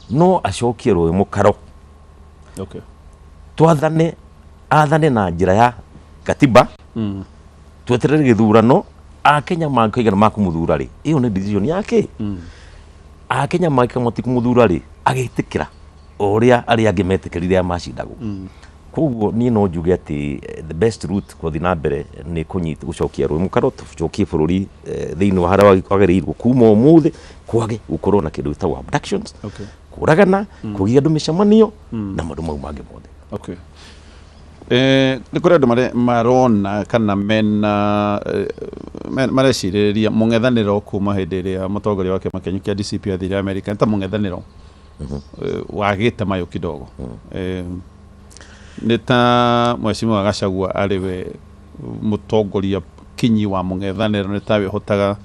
[SPEAKER 2] no acokie rũĩ mũkaro. Twathane, athane na njĩra ya katiba, tweterere gĩthurano. Akenya mangĩkaigana makũmũthura rĩ, ĩyo nĩ decision yake. Akenya mangĩka matikũmũthura rĩ, agĩtĩkĩra o ũrĩa arĩa angĩ metĩkĩrire macindagwo. Koguo niĩ no njuge atĩ the best route gũthiĩ na mbere nĩ kũnyita, gũcokia rũĩ mũkaro, tũcokie bũrũri thĩinĩ wa harĩa wagĩrĩirwo. Kuma ũmũthĩ kwage gũkorwo na kĩndũ gĩtagwo abductions, kũragana, kũgia andũ mĩcemanio na maũndũ mau mangĩ mothe.
[SPEAKER 1] Okay. Nĩ kũrĩ andũ marona kana mena marecirĩrĩria mũng'ethanĩro kuma hĩndĩ ĩrĩa mũtongoria wa kĩama kĩanyu kĩa DCP athire America, nĩ ta mũng'ethanĩro wagĩte mayũ kidogo. Nĩ ta Mheshimiwa Gachagua arĩ we mũtongoria kinyi wa mũng'ethanĩro, nĩ tawe ũhotaga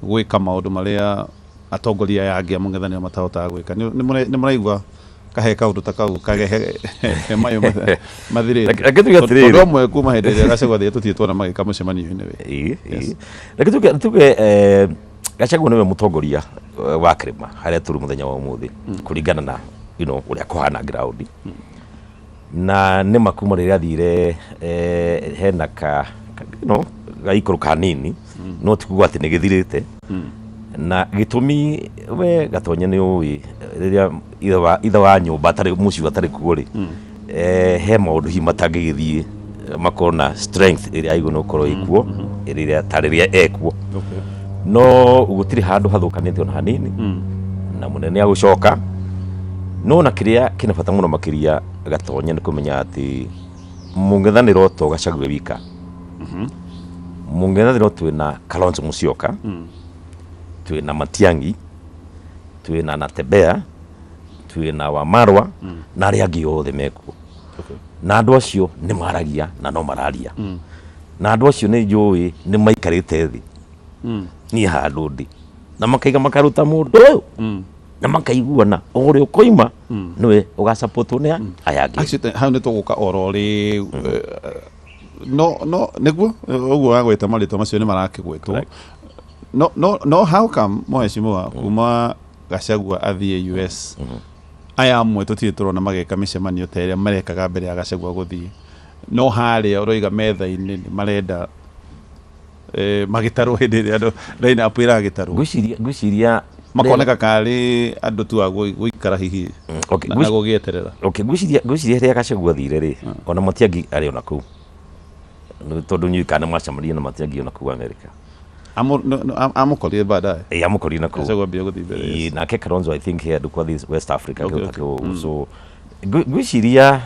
[SPEAKER 1] gwĩka maũndũ marĩa atongoria aya angĩ a mũng'ethanĩro matahotaga gwĩka. Nĩ mũraigua kahe kaũndũ ta kau kage he mayũ mathirĩte?
[SPEAKER 2] Reke tuge atĩrĩrĩ.
[SPEAKER 1] Tondũ amwe kuma hĩndĩ ĩrĩa Gachagua athire tũtirĩ tuona magĩka mũcemanio-inĩ we.
[SPEAKER 2] Ĩĩ. Reke tuge Gachagua nĩwe mũtongoria wa kĩrĩma harĩa tũrĩ mũthenya wa ũmũthĩ, kũringana na ũrĩa kũhana ground. Na nĩ ma kuma rĩrĩa athire hena ka gaikũrũ kanini, no ti kuga atĩ nĩ gĩthirĩte. Na gĩtũmi, we Gatonye nĩ ũĩ, rĩrĩa ithe wa nyũmba atarĩ mũciĩ, atarĩ kuo rĩ, he maũndũ hihi matangĩgĩthiĩ makorwo na strength ĩrĩa aigua nĩ gũkorwo ĩkuo rĩrĩa ta rĩrĩa ekuo. No gũtirĩ handũ hathũkanĩte ona hanini, na mũnene agũcoka. No na kĩrĩa kĩna bata mũno makĩria, Gatonye, nĩ kũmenya atĩ mũng'ethanĩro to Gachagua wika. Mũng'ethanĩro twĩna Kalonzo Musyoka, twĩna Matiang'i, twĩna Natembeya, twĩna Wamarwa na arĩa angĩ othe mekuo. Na andũ acio nĩ maragia na no mararia, na andũ acio nĩ njũĩ nĩ maikarĩte thĩ, niĩ handũ ndĩ, na makaiga makaruta mũndũ ũyũ na makaiguana o ũrĩa ũkoima nĩwe ũgasapotwo nĩ aya angĩ.
[SPEAKER 1] Actually, hau nĩ tũgũka oro rĩu. No no nĩguo ũguo wagweta marĩtwa macio nĩ marakĩgwetwo.
[SPEAKER 2] Correct.
[SPEAKER 1] No no no, how come, mheshimiwa, kuma Gachagua athiĩ US, aya amwe tũtirĩ tũrona mageka mĩcemanio ta ĩrĩa marekaga mbere ya Gachagua gũthiĩ, no harĩa ũroiga metha-inĩ nĩ marenda magĩtarwo hĩndĩ ĩrĩa andũ line up ĩragĩtarwo?
[SPEAKER 2] Ngwĩciria
[SPEAKER 1] Makoneka karĩ andũ tu a gũikara hihi na gũgĩeterera.
[SPEAKER 2] Okay, ngwĩciria rĩrĩa Gachagua athire rĩ, ona Matiang'i arĩ ona kũu. Nĩ tondũ nyũĩ kana macemanirie na Matiang'i ona kũu America.
[SPEAKER 1] No, amũkorire baadaye.
[SPEAKER 2] Ĩ, amũkorire na kũu.
[SPEAKER 1] Gachagua ambia gũthiĩ mbere, yes.
[SPEAKER 2] Ĩ, nake Kalonzo, I think he andũ kwa West Africa. Okay. So ngwĩciria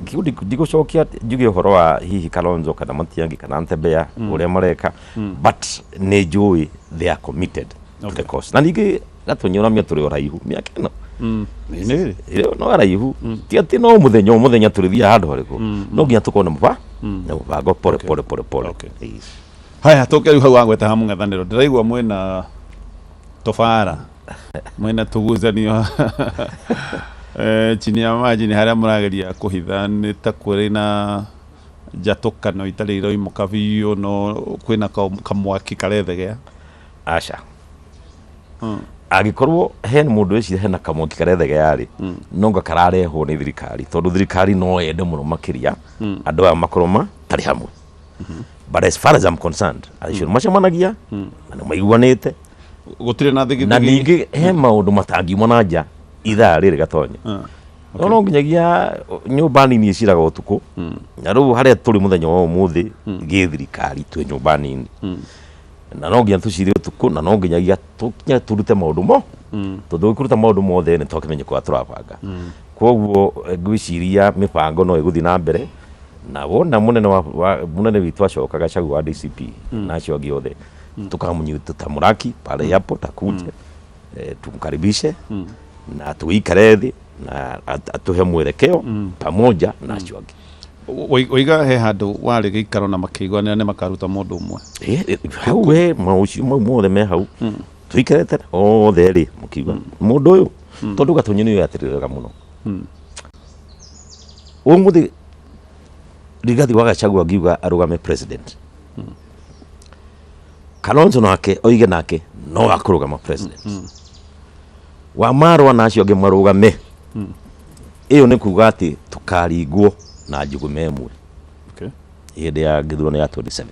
[SPEAKER 2] kiu ndigũcokia njuge ũhoro wa hihi Kalonzo kana Matiang'i kana Ntembea ũrĩa mareka, but nĩ njũĩ they are committed to the cause. Na ningĩ gatũnyũramia tũrĩ ũraihu mĩaka ĩno.
[SPEAKER 1] Nĩ
[SPEAKER 2] Ĩyo no araihu, ti atĩ no mũthenya o mũthenya tũrĩthiaga handũ harĩkũ, no nginya tũkorwo na mũbango pole pole pole pole. Ĩĩ.
[SPEAKER 1] Haya, tũke rĩu hau wagweta ha mũng'ethanĩro. Ndĩraigua mwĩna tũbara, mwĩna tũgucanio chini ya maji, nĩ harĩa mũrageria kũhitha, nĩ ta kũrĩ na njatũkano itarĩ iroimũka biũ, no kwĩna kamwaki karethegea.
[SPEAKER 2] Aca, angĩkorwo he mũndũ wĩciria hena kamwaki karethegea rĩ, no nga kararehwo nĩ thirikari, tondũ thirikari no yende mũno makĩria andũ aya makorwo matarĩ hamwe. But as far as I'm concerned, acio nĩ macemanagia na nĩ maiguanĩte.
[SPEAKER 1] Gũtirĩ na
[SPEAKER 2] Na
[SPEAKER 1] thigithigi.
[SPEAKER 2] Ningĩ he maũndũ matangiuma na nja ithaa rĩrĩ, Gatonye. No nginyagia nyũmba nini ĩciraga ũtukũ, na rĩu harĩa tũrĩ mũthenya wa ũmũthĩ gĩ thirikari twĩ nyũmba nini, na no nginya tũcire ũtukũ, na no nginyagia tũkinye tũrute maũndũ mo, tondũ ũngĩkũruta maũndũ mothe nĩ twakĩmenye kũrĩa tũrabanga. Koguo ngwĩciria mĩbango no ĩgũthiĩ na mbere, na wona mũnene wa mũnene witũ acoka, Gachagua wa DCP na acio angĩ othe, tukamũnyita tutamuraki pale airport akuje, tumkaribishe na tuikare thĩ na atuhe mwelekeo pamoja na acio angĩ.
[SPEAKER 1] Waiga he handũ warĩ gĩikaro na makĩiguanĩra nĩ makaruta mũndũ ũmwe.
[SPEAKER 2] Hau he maũcio mau mothe me hau tuikarĩte othe rĩ, mũkiuga mũndũ ũyũ, tondũ Gatonyi nĩ atĩrĩ wega mũno, ũmũthĩ Rigathi wa Gachagua ngiuga arũgame president, Kalonzo nake oige nake no akũrũgama president, wa Marwa na acio angĩ marũgame, ĩyo nĩ kuga atĩ tũkaringwo na njũgũma ĩmwe hĩndĩ ya gĩthurano ya 27.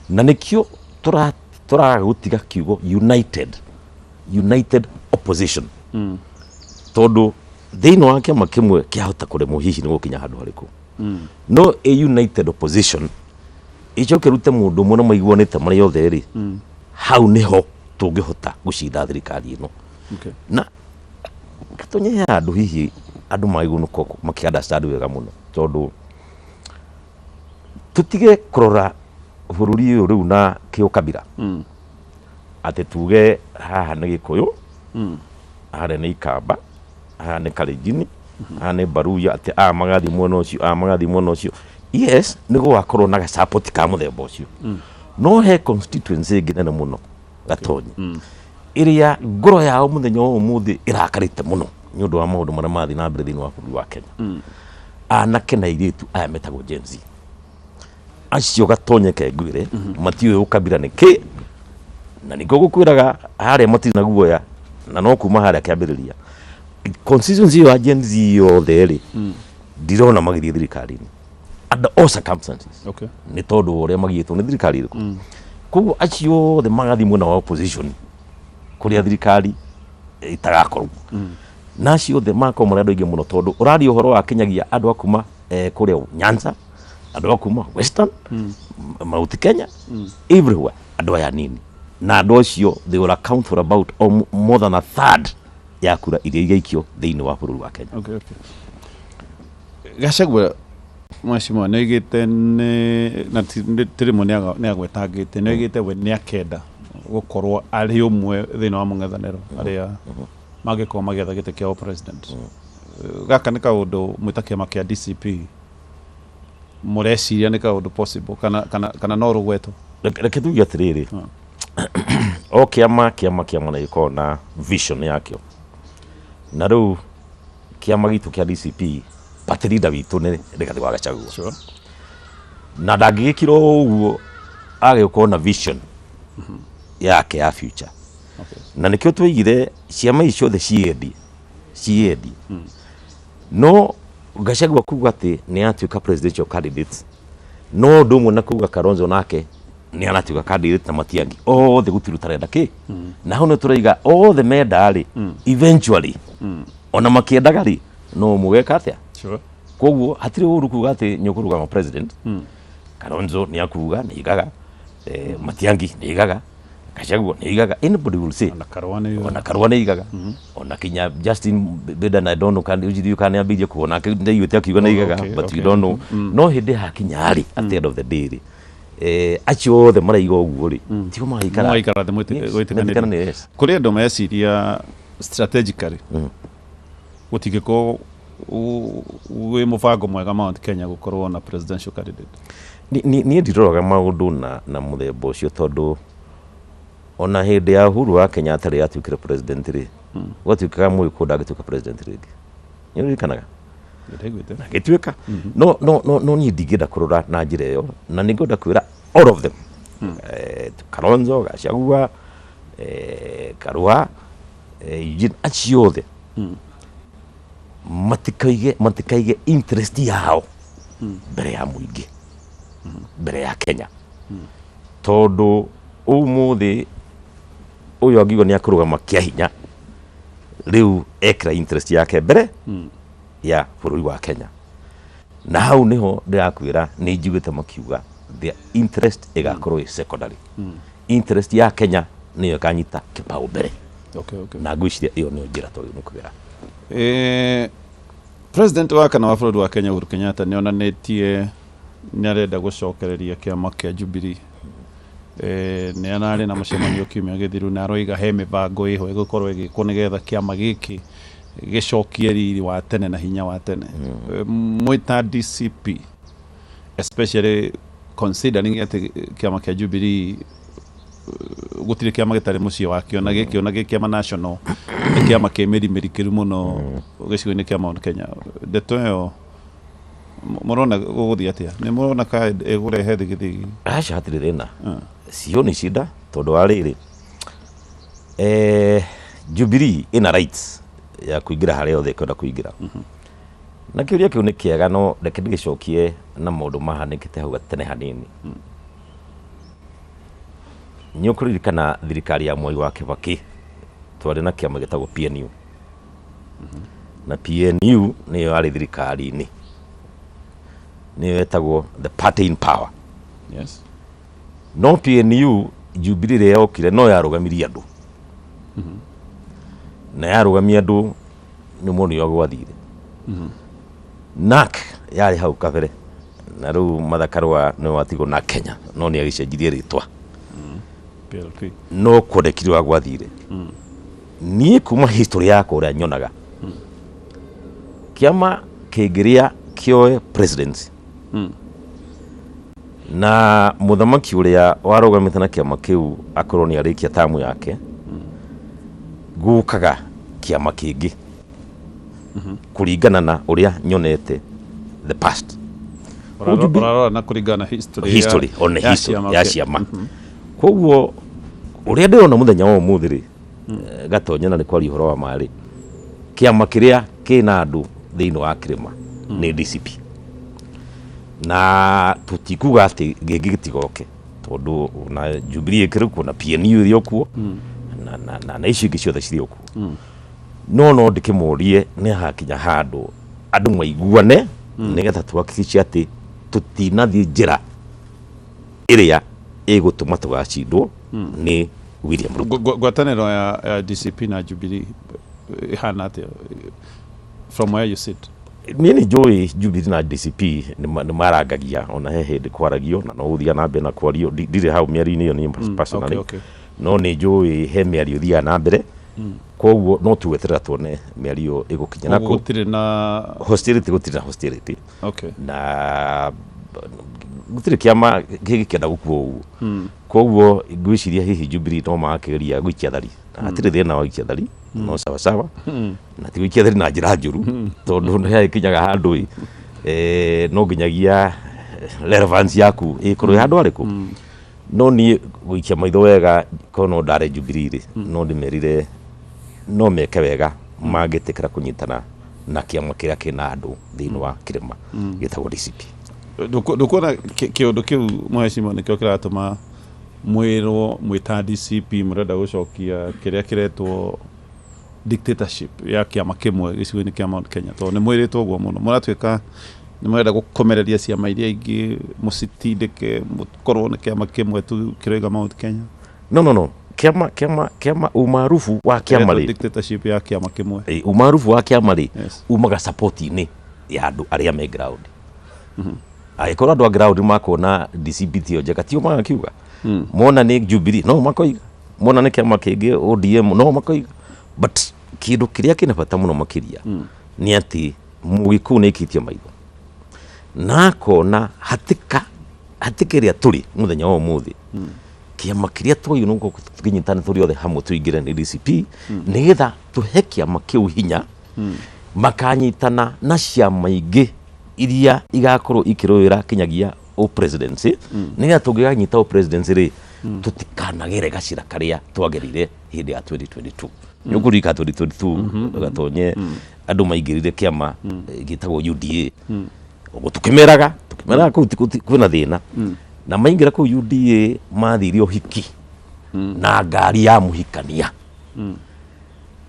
[SPEAKER 2] Na nĩkĩo tũraga gũtiga kiugo united opposition, tondũ thĩinĩ wa kĩama kĩmwe kĩahota kũremwo hihi nĩ gũkinya handũ harĩkũ, no a united opposition ĩcoke rute mũndũ ũmwe na maiguanĩte marĩ othe rĩ, hau nĩho tũngĩhota gũcinda thirikari ĩno. Na Gatonye, he handũ hihi andũ magĩrĩirwo nĩ gũkorwo makĩ understand wega mũno, tondũ tũtige kũrora bũrũri ũyũ rĩu na kĩũkabira, atĩ tuge haha nĩ Gĩkũyũ, harĩa nĩ Ikamba, haha nĩ Kalenjin, haha nĩ Baruya, atĩ aya magathiĩ mwena ũcio, aya magathiĩ mwena ũcio. Yes, nĩ gũgakorwo na gacapoti ka mũthemba ũcio, no he constituency ĩngĩ nene mũno, Gatonye, ĩrĩa ngoro yao mũthenya wa ũmũthĩ ĩrakarĩte mũno nĩ ũndũ wa maũndũ marĩa marathiĩ na mbere thĩinĩ wa bũrũri wa Kenya. Anake na airĩtu aya metagwo Gen Z acio, Gatonye, ke ngwĩre, matiũĩ ũkabira nĩ kĩ, na nĩkĩo gũkwĩraga harĩa matirĩ na guoya, na no kuma harĩa kĩambĩrĩria constituency ĩyo ya Gen Z yothe rĩ, ndirona magĩthiĩ thirikari-inĩ under all circumstances, nĩ tondũ wa ũrĩa magiĩtwo nĩ thirikari ĩrĩkũ. Koguo acio othe magathiĩ mwena wa opposition kũrĩa thirikari ĩtagakorwo, na acio othe magakorwo marĩ andũ aingĩ mũno, tondũ ũraria ũhoro wa kinyagia andũ a kuma kũrĩa Nyanza, andũ a kuma Western, Mount Kenya, everywhere, andũ aya nini, na andũ acio they will account for about or more than a third ya kura iria igaikio thĩinĩ wa bũrũri wa Kenya.
[SPEAKER 1] Okay. Gachagua, mheshimiwa, nĩ oigĩte nĩ na ti rĩmwe nĩ agwetangĩte, nĩ oigĩte we nĩ akenda gũkorwo arĩ ũmwe thĩinĩ wa mũng'ethanĩro arĩa mangĩkorwo magĩetha gĩtĩ kĩa president. Gaka nĩ kaũndũ mwĩta kĩama kĩa DCP mũreciria nĩ kaũndũ possible kana no rũgweto?
[SPEAKER 2] Reke tuge atĩrĩrĩ, o kĩama nĩ gĩkoragwo na vision yakĩo, na rĩu kĩama gitũ kĩa DCP, party leader witũ nĩ Rigathĩ wa Gachagua. Na ndangĩgĩkira ũguo agĩkorwo na vision yake ya future. Na nĩkĩo twaigire ciama ici ciothe ciendie ciendie. No Gachagua kuga atĩ nĩ atuĩka presidential candidate no ũndũ ũmwe na kuga Kalonzo nake nĩ aratuĩka candidate na Matiang'i, othe gũtirĩ ũtarenda kĩ. Na hau nĩ tũraiga othe menda rĩ, eventually ona makĩendaga rĩ, no mũgeka atĩa? Koguo hatirĩ ũru kuga atĩ nĩ ũkũrũgama president. Kalonzo nĩ akuga nĩ igaga, Matiang'i nĩ igaga, Gachagua nĩ igaga, anybody will say.
[SPEAKER 1] Ona Karua nĩ
[SPEAKER 2] Ona Karua nĩ igaga, ona kinya Justin Beda na don't know kana ndiũ kana nĩambĩrĩirie kuona nake ndaiguĩte akiuga nĩ igaga, but we don't know. No hĩndĩ hakinya rĩ, at the end of the day rĩ, acio othe maraiga ũguo rĩ, tio magaikara.
[SPEAKER 1] Magaikara thĩ gwĩtĩkanĩria.
[SPEAKER 2] Metĩkanĩria, yes.
[SPEAKER 1] Kũrĩ andũ meciria strategically gũtingĩkorwo wĩ mũbango mwega Mount Kenya gũkorwo na presidential candidate.
[SPEAKER 2] Niĩ ndiroraga maũndũ na mũthemba ũcio, tondũ ona hĩndĩ ya Uhuru wa Kenyatta rĩrĩa atuĩkire president rĩ, gwatuĩkaga Mũgĩkũyũ ndangĩtuĩka president rĩngĩ. Nĩ ũririkanaga?
[SPEAKER 1] Ndaiguĩte.
[SPEAKER 2] Agĩtuĩka. No niĩ ndingĩenda kũrora na njĩra ĩyo, na nĩ ngwenda kwĩra all of them, Kalonzo, Gachagua, Karua, Eugene, acio othe matikaige interest yao mbere ya mũingĩ, mbere ya Kenya, tondũ ũmũthĩ ũyũ angiuga nĩ akũrũgama kĩa hinya rĩu ekĩra interest yake mbere ya bũrũri wa Kenya. Na hau nĩho ndĩrakwĩra nĩ njiguĩte makiuga their interest ĩgakorwo ĩ secondary, interest ya Kenya nĩyo ĩkanyita kĩbaũ mbere. Na ngwĩciria ĩyo nĩyo njĩra twagĩrĩirwo nĩ kũgera.
[SPEAKER 1] President wa kana wa bũrũri wa Kenya Uhuru Kenyatta nĩ onanĩtie nĩ arenda gũcokereria kĩama kĩa Jubilee. Nĩ ararĩ na mũcemanio kiumia gĩthiru na aroiga he mĩbango ĩho ĩgũkorwo ĩgĩkwo nĩgetha kĩama gĩkĩ gĩcokie riri wa tene na hinya wa tene. Mwĩ ta DCP, especially considering atĩ kĩama kĩa Jubilee gũtirĩ kĩama gĩtarĩ mũciĩ wakĩo, na gĩkĩ ona gĩ kĩama national nĩ kĩama kĩ mĩri mĩrikĩru mũno gĩcigo-inĩ kĩa Mount Kenya. Ndeto ĩyo mũrona gũgũthiĩ atĩa? Nĩ mũrona ka ĩgũrehe thigithigi?
[SPEAKER 2] Aca, hatirĩ thĩna, sioni shida, tondũ wa rĩrĩ, Jubilee ĩna rights ya kũingĩra harĩa othe ĩkwenda kũingĩra. Na kĩũria kĩu nĩ kĩega, no reke ndĩgĩcokie na maũndũ mahanĩkĩte hau gatene hanini. Nĩ ũkũririkana thirikari ya Mwai wa Kibaki twarĩ na kĩama gĩtagwo PNU, na PNU nĩyo yarĩ thirikari-inĩ, nĩyo yetagwo the party in power. No PNU, Jubilee ĩrĩa yokire no yarũgamirie andũ, na yarũgamia andũ nĩ mũndũ gwathire. NARC yarĩ hau kabere, na rĩu Martha Karua nĩwe watigwo na Kenya, no nĩ agĩcenjirie rĩtwa.
[SPEAKER 1] PLP.
[SPEAKER 2] No kuonekire wa gwathire. Niĩ kuma history yakwa ũrĩa nyonaga, kĩama kĩngĩrĩa kĩoe presidency na mũthamaki ũrĩa warũgamĩte na kĩama kĩu akorwo nĩ arĩkia tamu yake, gũkaga kĩama kĩngĩ kũringana na ũrĩa nyonete the past.
[SPEAKER 1] Ũrarora na kũringana na history
[SPEAKER 2] history on
[SPEAKER 1] ya
[SPEAKER 2] history
[SPEAKER 1] ciama
[SPEAKER 2] ya ciama. Koguo ũrĩa ndĩrona mũthenya wa ũmũthĩ rĩ, Gatonye, na nĩ kwaria ũhoro wa marĩ, kĩama kĩrĩa kĩna andũ thĩinĩ wa kĩrĩma nĩ DCP, na tũtikuga atĩ gĩngĩ gĩtigoke, tondũ na Jubilee ĩkĩrĩ kuo, na PNU ĩrĩ o kuo, na icio ingĩ ciothe cirĩ o kuo. No ndĩkĩmũrie nĩ hakinya handũ andũ maiguane nĩgetha tuhakikishe atĩ tũtinathiĩ njĩra ĩrĩa ĩgũtũma tũgacindwo nĩ William Ruto.
[SPEAKER 1] Ngwatanĩro ya DCP na Jubilee ĩhana atĩa from where you sit?
[SPEAKER 2] Niĩ nĩ njũĩ Jubilee na DCP nĩ marangagia, ona he hĩndĩ kwaragio na no gũthiaga na mbere na kwario. Ndirĩ hau mĩario-inĩ ĩyo niĩ personally, no nĩ njũĩ he mĩario ĩthiaga na mbere, koguo no tũgweterera tuone mĩario ĩgũkinya
[SPEAKER 1] Koguo
[SPEAKER 2] nakũ.
[SPEAKER 1] Gũtirĩ na
[SPEAKER 2] Hostility, gũtirĩ na hostility. Na gũtirĩ kĩama gĩgĩkĩenda gũkua ũguo, koguo ngwĩciria hihi Jubilee no magakĩgeria gũikia thari, na hatirĩ thĩna wa gũikia thari, no sawa sawa, na ti gũikia thari na njĩra njũru, tondũ nĩ hagĩkinyaga handũ ĩ, no nginyagia Relevance yaku ĩkorwo ĩ handũ harĩkũ? No niĩ gũikia maitho wega, korwo no ndare Jubilee rĩ, no ndĩmerire no meke wega mangĩtĩkĩra kũnyitana na kĩama kĩrĩa kĩna andũ thĩinĩ wa kĩrĩma gĩtagwo DCP.
[SPEAKER 1] Ndũkuona kĩũndũ kĩu, mheshimiwa, nĩkĩo kĩratũma mwĩrwo mwĩta DCP mũrenda gũcokia kĩrĩa kĩretwo dictatorship ya kĩama kĩmwe gĩcigo-inĩ kĩa Mount Kenya? Tondũ nĩ mwĩrĩtwo ũguo mũno, mũratuĩka nĩ mũrenda gũkomereria ciama iria ingĩ, mũcitindĩke, mũkorwo nĩ kĩama kĩmwe tu kĩroiga Mount Kenya.
[SPEAKER 2] No, kĩama umaarufu wa kĩama
[SPEAKER 1] Kĩretwo
[SPEAKER 2] rĩ,
[SPEAKER 1] dictatorship ya kĩama kĩmwe.
[SPEAKER 2] Umaarufu wa kĩama rĩ, umaga support-inĩ ya andũ arĩa me ground. Angĩkorwo andũ a ground makuona DCP tiyo njega, tio magakiuga. Mona nĩ Jubilee, no makoiga. Mona nĩ kĩama kĩngĩ, ODM, no makoiga. But kĩndũ kĩrĩa kĩna bata mũno makĩria nĩ atĩ Mũgĩkũyũ nĩ aikĩtie maitho na akona hatĩka hatĩka ĩrĩa tũrĩ mũthenya wa ũmũthĩ. Kĩama kĩrĩa twagĩrĩirwo nĩ gũkorwo tũkĩnyitana tũrĩ othe hamwe tũingĩre nĩ DCP, nĩgetha tũhe kĩama kĩu hinya, makanyitana na ciama ingĩ iria igakorwo ikĩrũĩra kinyagia ũ presidency, nĩgetha tũngĩganyita ũ presidency rĩ, tũtikanagere gacĩra karĩa twagerire hĩndĩ ya 2022. Nĩ ũkũririkana 2022, gatonye andũ maingĩrire kĩama gĩtagwo UDA. Ũguo tũkĩmeraga kũu kwĩna thĩna, na maingĩra kũu UDA mathire ũhiki na ngari ya mũhikania,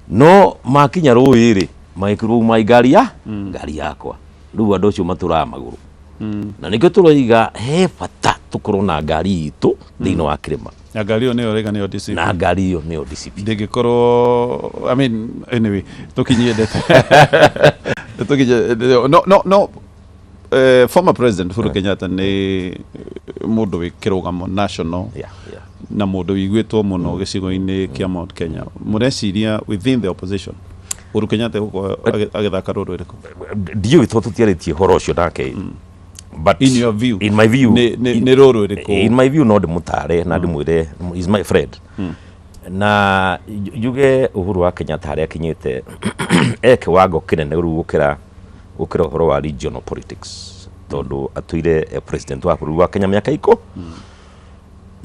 [SPEAKER 2] no makinya rũĩ rĩ, magĩkĩrwo uma ngari yakwa. Rĩu andũ acio matũraga magũrũ, na nĩkĩo tũroiga he bata tũkorwo na ngari itũ thĩinĩ wa kĩrĩma.
[SPEAKER 1] Na ngari ĩyo nĩyo rĩga nĩyo DCP?
[SPEAKER 2] Na ngari ĩyo nĩyo DCP.
[SPEAKER 1] Ndĩngĩkorwo, I mean, anyway, tũkinyie ndeto tũkinyie no former President Uhuru Kenyatta nĩ mũndũ wĩ kĩrũgamo national na mũndũ wĩiguĩtwo mũno gĩcigo-inĩ kĩa Mount Kenya. Mũreciria within the opposition Uhuru Kenyatta egũkorwo agĩthaka rũrũ rĩrĩkũ?
[SPEAKER 2] Ndiũĩ tondũ tũtiarĩtie ũhoro ũcio nake, but
[SPEAKER 1] In your view,
[SPEAKER 2] in my view,
[SPEAKER 1] nĩ rũrũ rĩrĩkũ?
[SPEAKER 2] In my view, no ndĩmũtare na ndĩmwĩre is my friend, na njuge Uhuru wa Kenyatta harĩa akinyĩte e kĩwango kĩnene rĩu gũkĩra ũhoro wa regional politics, tondũ atũire e president wa bũrũri wa Kenya mĩaka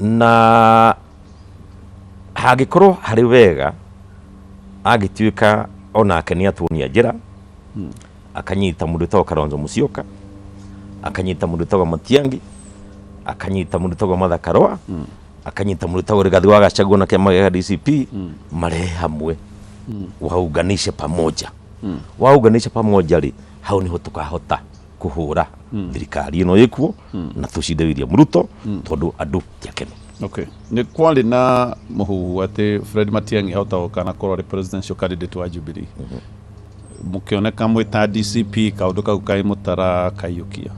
[SPEAKER 2] na hangĩkorwo harĩ wega angĩtuĩka onake nĩ atuonia njĩra, akanyita mũndũ wĩtagwo Kalonzo Musyoka, akanyita mũndũ wĩtagwo Matiang'i, akanyita mũndũ wĩtagwo Martha Karua, akanyita mũndũ wĩtagwo Rigathi wa Gachagua na kĩama gĩa DCP, marehe hamwe, waunganishe pamoja. Waunganisha pamoja rĩ, hau niho tukahota kũhũra thirikari ĩno ĩkuo na tũcinde William Ruto, tondũ andũ ti akenu.
[SPEAKER 1] Okay. Nĩ kwarĩ na mũhuhu atĩ Fred Matiang'i ahota gũka korwo arĩ presidential candidate wa Jubilee. Mũkĩoneka mwĩ ta DCP kaũndũ kau kaĩ mũtarakaiyũkia.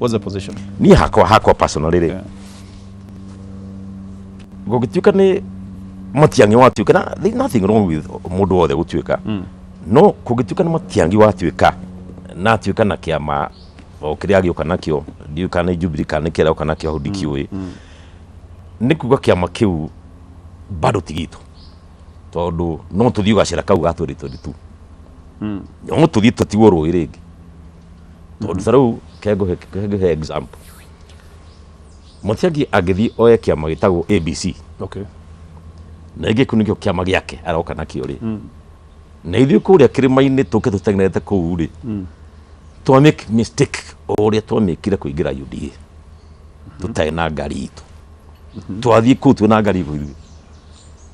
[SPEAKER 1] What's the position?
[SPEAKER 2] Niĩ hakwa personally rĩ, gũgĩtuĩka nĩ Matiang'i watuĩka, na there is nothing wrong with mũndũ wothe gũtuĩka, no kũngĩtuĩka nĩ Matiang'i watuĩka na atuĩka na kĩama o kĩrĩa agĩũka nakĩo, ndiũĩ kana nĩ Jubilee kana nĩ kĩrĩa oka nakĩo hau, ndikĩũĩ, nĩ kuga kĩama kĩu bado ti gitũ, tondũ no tũthiĩ gacĩra kau ga 2022, no tũthiĩ tũtigwo rũĩ rĩngĩ, tondũ ta rĩu kengũhe example, Matiang'i angĩthiĩ oe kĩama gĩtagwo ABC na ingĩ kĩu nĩkĩo kĩama gĩake aroka nakĩo rĩ, na ithuĩ kũrĩa kĩrĩma-inĩ tũke tũteng'erete kũu rĩ, twa make mistake o ũrĩa twamĩkire kũingĩra UDA tũtarĩ na ngari itũ, twathiĩ kũu twĩna ngari itũ ithuĩ.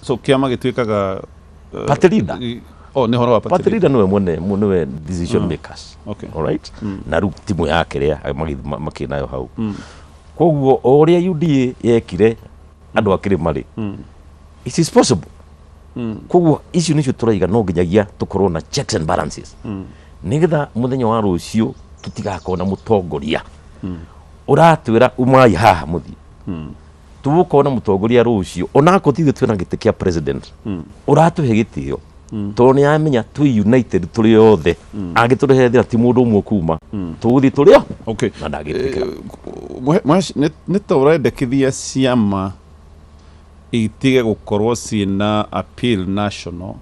[SPEAKER 1] So kĩama gĩtuĩkaga
[SPEAKER 2] Party leader.
[SPEAKER 1] Oh, nĩ ũhoro wa party
[SPEAKER 2] party leader nĩwe mwene nĩwe decision makers. All right, na rĩu timu yake rĩa makĩ nayo hau. Koguo o ũrĩa UDA yekire andũ a kĩrĩma rĩ, it is possible. Koguo icio nĩcio tũraiga no nginyagia tũkorwo na checks and balances, nĩgetha mũthenya wa rũciũ tũtigakorwo na mũtongoria ũratwĩra umai haha mũthiĩ. Tũgũkorwo na mũtongoria rũciũ, onakorwo ti ithuĩ twĩna gĩtĩ kĩa president, ũratũhe gĩtĩo tondũ nĩ amenya twĩ united tũrĩ othe. Angĩtũrehe thĩna, ti mũndũ ũmwe kuma, tũgũthiĩ tũrĩ o na ndangĩtĩkĩra.
[SPEAKER 1] Nĩ ta ũrendekithia ciama itige gũkorwo ciĩna appeal national,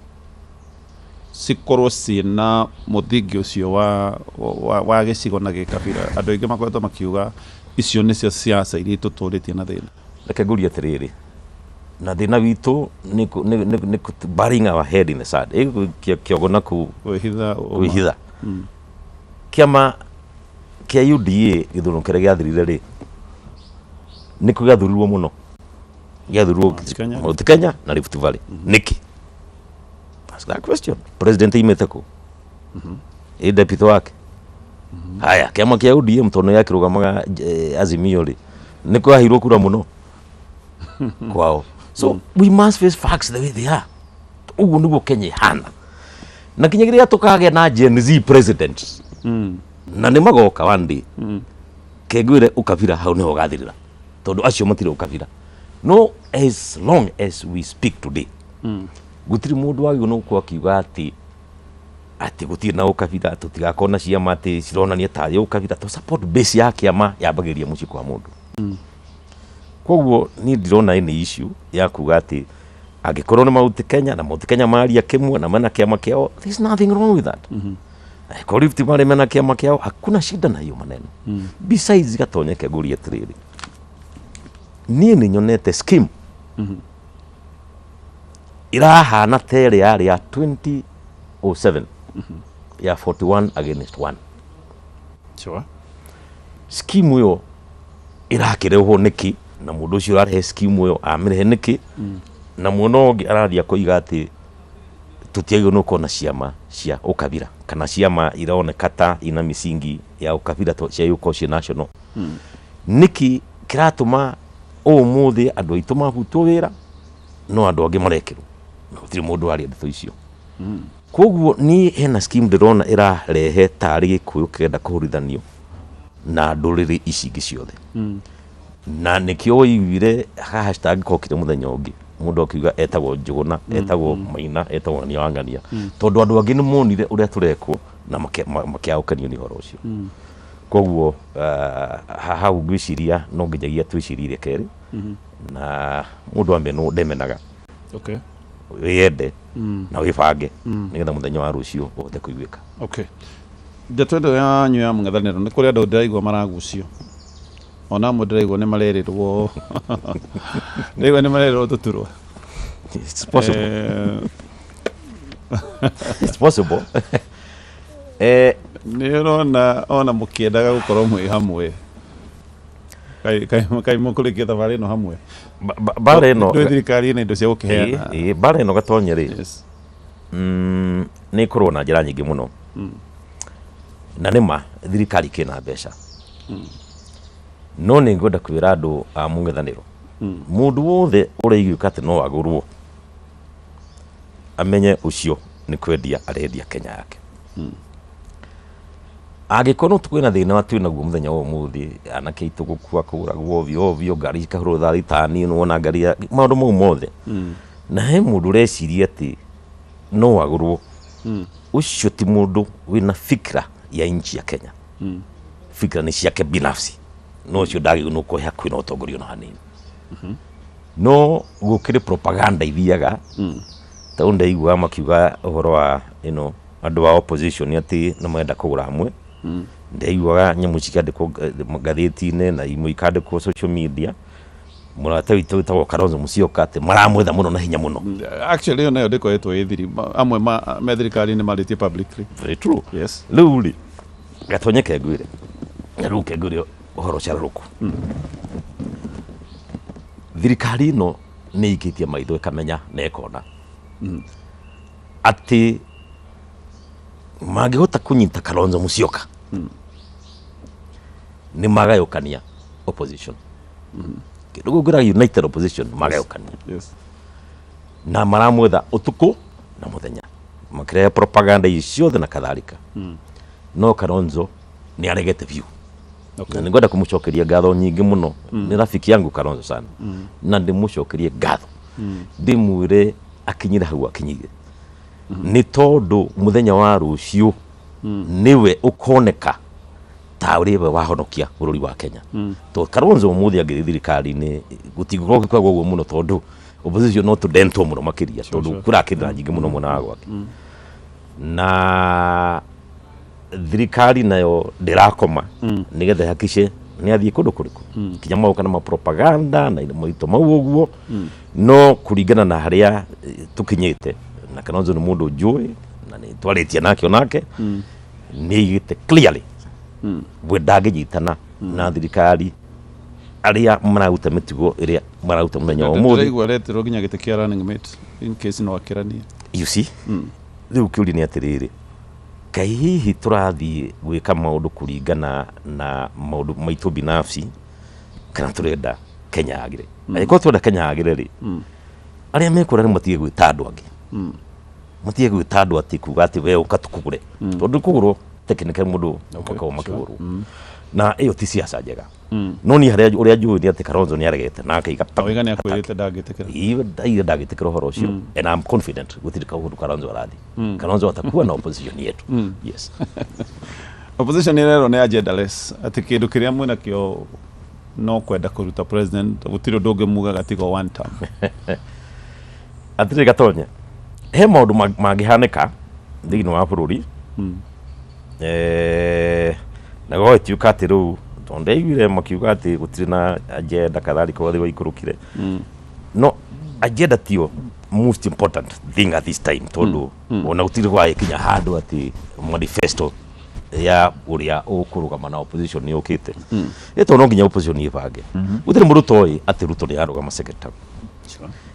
[SPEAKER 1] cikorwo ciĩna mũthingi ũcio wa gĩcigo na gĩkabira. Andũ aingĩ makoretwo makiuga Icio nĩcio siasa iria itũtũrĩtie na thĩna.
[SPEAKER 2] Reke ngũrie atĩrĩrĩ, na thĩna witũ nĩ burying our head in the sand. Ĩ kĩongo na kũu
[SPEAKER 1] kwĩhitha
[SPEAKER 2] kwĩhitha. Kĩama kĩa UDA gĩthurano kĩrĩa gĩathirire rĩ, nĩkĩo gĩathurirwo mũno, gĩathurirwo
[SPEAKER 1] Mount Kenya.
[SPEAKER 2] Mount Kenya na Rift Valley. Nĩkĩ? Ask that question. President imĩte kũ? Ĩ deputy wake. Haya, kĩama kĩa ODM tondũ gĩakĩrũgamaga Azimio rĩ, nĩkĩo yaheirwo kura mũno kwao. So we must face facts the way they are. Ũguo nĩguo Kenya ĩhana, na kinya rĩrĩa tũkagĩa na Gen Z president, na nĩ magoka one day, kengwĩre ũkabira hau nĩho ũgathirĩra, tondũ acio matirĩ ũkabira. No as long as we speak today, gũtirĩ mũndũ wagĩrĩirwo nĩ gũkorwo akiuga atĩ gũtirĩ na ũkabira, tũtigakorwo na ciama atĩ cironania tarĩ ũkabira, to support base ya kĩama yambagĩrĩria mũciĩ kwa mũndũ. Koguo niĩ ndirona any issue ya kuga atĩ angĩkorwo nĩ Mount Kenya na Mount Kenya maria kĩmwe na mena kĩama kĩao, there is nothing wrong with that. Angĩkorwo Rift Valley mena kĩama kĩao, hakuna shida na hiyo maneno. Besides, gatonyeke ngũrie atĩrĩrĩ, niĩ nĩ nyonete scheme irahana ta ĩrĩa yarĩ ya 2007 ya 41 against 1. Scheme ĩyo ĩrakĩrehwo nĩkĩ, na mũndũ ũcio ũrarehe scheme ĩyo amĩrehe nĩkĩ, na mwena ũngĩ arathiĩ akoiga atĩ tũtiagĩrĩirwo nĩ gũkorwo na ciama cia ũkabira kana ciama ironeka ta ina misingi ya ũkabira cia gũkorwo ciĩ national? Nĩkĩ kĩratũma ũmũthĩ andũ aitũ mabutwo wĩra no andũ angĩ marekĩrwo, na gũtirĩ mũndũ waria ndeto icio? Koguo niĩ hena scheme ndĩrona ĩrarehe tarĩ Gĩkũyũ kĩrenda kũhũrithanio na ndũrĩrĩ ici ingĩ ciothe, na nĩkĩo waiguire hashtag kokire mũthenya ũngĩ, mũndũ akiuga etagwo Njũgũna, etagwo Maina, etagwo Ng'ania wa Ng'ania, tondũ andũ angĩ nĩ monire ũrĩa tũrekwo na makĩaga gũkenio nĩ ũhoro ũcio. Koguo hau ngwĩciria no nginyagia twĩcirie kerĩ, na mũndũ amenwo ndemenaga. Wĩyende na wĩbange nĩgetha mũthenya wa rũciũ ũhote kũiguĩka.
[SPEAKER 1] Okay, ndeto ĩno yanyu ya mũng'ethanĩro, nĩ kũrĩ andũ ndĩraigua maragucio, ona amwe ndĩraigua nĩ marerĩrwo, ndĩraigua nĩ marerĩrwo tũturwa.
[SPEAKER 2] It's possible. It's possible.
[SPEAKER 1] Nĩ ũrona ona mũkĩendaga gũkorwo mwĩ hamwe, kaĩ mũkũrĩkia thabarĩ ĩno hamwe?
[SPEAKER 2] Mbara ĩno
[SPEAKER 1] Ndũĩ thirikari ĩna indo cia gũkĩheana.
[SPEAKER 2] Ĩ, mbara ĩno, gatonye rĩ, nĩ ĩkorwo na njĩra nyingĩ mũno, na nĩ ma thirikari kĩna mbeca, no nĩ ngwenda kwĩra andũ a mũng'ethanĩro, mũndũ wothe ũraiguĩka atĩ no agũrwo, amenye ũcio nĩ kwendia arendia Kenya yake. Angĩkorwo twĩna thĩna wa twĩ naguo mũthenya wa ũmũthĩ, anake aitũ gũkua, kũragwo ovyo ovyo, ngari ikahũrwo thalitani, nĩwona ngari ya maũndũ mau mothe, na he mũndũ ũreciria atĩ no agũrwo, ũcio ti mũndũ wĩna fikra ya nchi ya Kenya. Fikra nĩ ciake binafsi, no ũcio ndagĩrĩirwo nĩ gũkorwo hakuhĩ na ũtongoria ona hanini. No gũkĩrĩ propaganda ithiaga, tondũ ndaiguaga makiuga ũhoro wa you andũ a opposition atĩ nĩ marenda kũgũra hamwe. Ndaiguaga nyamũ cikĩandĩkwo ngathĩti-inĩ na imwe ikandĩkwo social media, mũrata witũ wĩtagwo Kalonzo Musyoka, atĩ maramwetha mũno na hinya mũno.
[SPEAKER 1] Actually, ĩyo nayo ndĩkoretwo ĩ thiri. Amwe me thirikari nĩ marĩtie publicly.
[SPEAKER 2] Very true. Rĩu rĩ, gatonye kengwĩre, na rĩu kengwĩre ũhoro carũrũku, thirikari ĩno nĩ ĩikĩtie maitho ĩkamenya na ĩkona atĩ mangĩhota kũnyita Kalonzo Musyoka nĩ magayũkania opposition, kĩndũ gũkĩra united opposition magayũkania. Na maramwetha ũtukũ na mũthenya, makĩrehe propaganda ici ciothe na kadhalika, no Kalonzo nĩ aregete biũ. Na nĩngwenda kũmũcokeria ngatho nyingĩ mũno. Nĩ rafiki yangu Kalonzo sana, na ndĩmũcokerie ngatho, ndĩmwĩre akinyire hau akinyire nĩ tondũ mũthenya wa rũciũ nĩwe ũkoneka ta ũrĩ we wahonokia bũrũri wa Kenya, tondũ Kalonzo ũmũthĩ angĩthiĩ thirikari-inĩ gũtingĩkorwo gũkĩaga ũguo mũno, tondũ opposition no tũdentwo mũno makĩria, tondũ kũrakĩrĩra nyingĩ mũno mwena wa gwake. Na thirikari nayo ndĩrakoma nĩgetha ĩhakice Nĩ athiĩ kũndũ kũrĩkũ kinya magoka na mapropaganda na maito mau ũguo, no kũringana na harĩa tũkinyĩte na Kalonzo nĩ mũndũ njũĩ na nĩ twarĩtie nake onake, nĩ aigĩte clearly we ndangĩnyitana na thirikari arĩa mararuta mĩtugo ĩrĩa mararuta mũthenya wa ũmũthĩ.
[SPEAKER 1] Ndĩraigua areterwo nginya gĩtĩ kĩa running mate in case no akĩranie.
[SPEAKER 2] You see, rĩu kĩũria nĩ atĩrĩrĩ, kaĩ hihi tũrathiĩ gwĩka maũndũ kũringana na maũndũ maitũ binafsi kana tũrenda Kenya yagĩre? Angĩkorwo tũrenda Kenya yagĩre rĩ, arĩa mekũra nĩ matige gwĩta andũ angĩ, matige gwĩta andũ atĩ kuga atĩ we ũka tũkũgũre, tondũ kũgũrwo technically mũndũ makoragwo makĩgũrwo na ĩyo ti siasa njega. No niĩ harĩa ũrĩa njũĩ nĩ atĩ Kalonzo nĩ aregete na akaiga
[SPEAKER 1] Oiga nĩ akwĩrĩte ndangĩtĩkĩra.
[SPEAKER 2] Iwe ndaire ndagĩtĩkĩra ũhoro ũcio, and I'm confident gũtirĩ kaũndũ Kalonzo arathiĩ. Kalonzo atakuwa na opposition yetu, yes.
[SPEAKER 1] Opposition ĩrerwo nĩ agendaless, atĩ kĩndũ kĩrĩa mwĩna kĩo no kwenda kũruta president, gũtirĩ ũndũ ũngĩ mugaga tiga one term.
[SPEAKER 2] Atirĩ Gatonye, he maũndũ mangĩhanĩka thĩinĩ wa bũrũri na gũgagĩtuĩka atĩ rĩu tondũ ndaiguire makiuga atĩ gũtirĩ na agenda kadhalika, ũgathi waikũrũkire, no agenda tiyo most important thing at this time, tondũ ona gũtirĩ gwagĩkinya handũ atĩ manifesto ya ũrĩa ũkũrũgama na opposition nĩ yũkĩte. Ĩ tondũ no nginya opposition ĩbange, gũtirĩ mũndũ toĩ atĩ Ruto nĩ arũgama second term,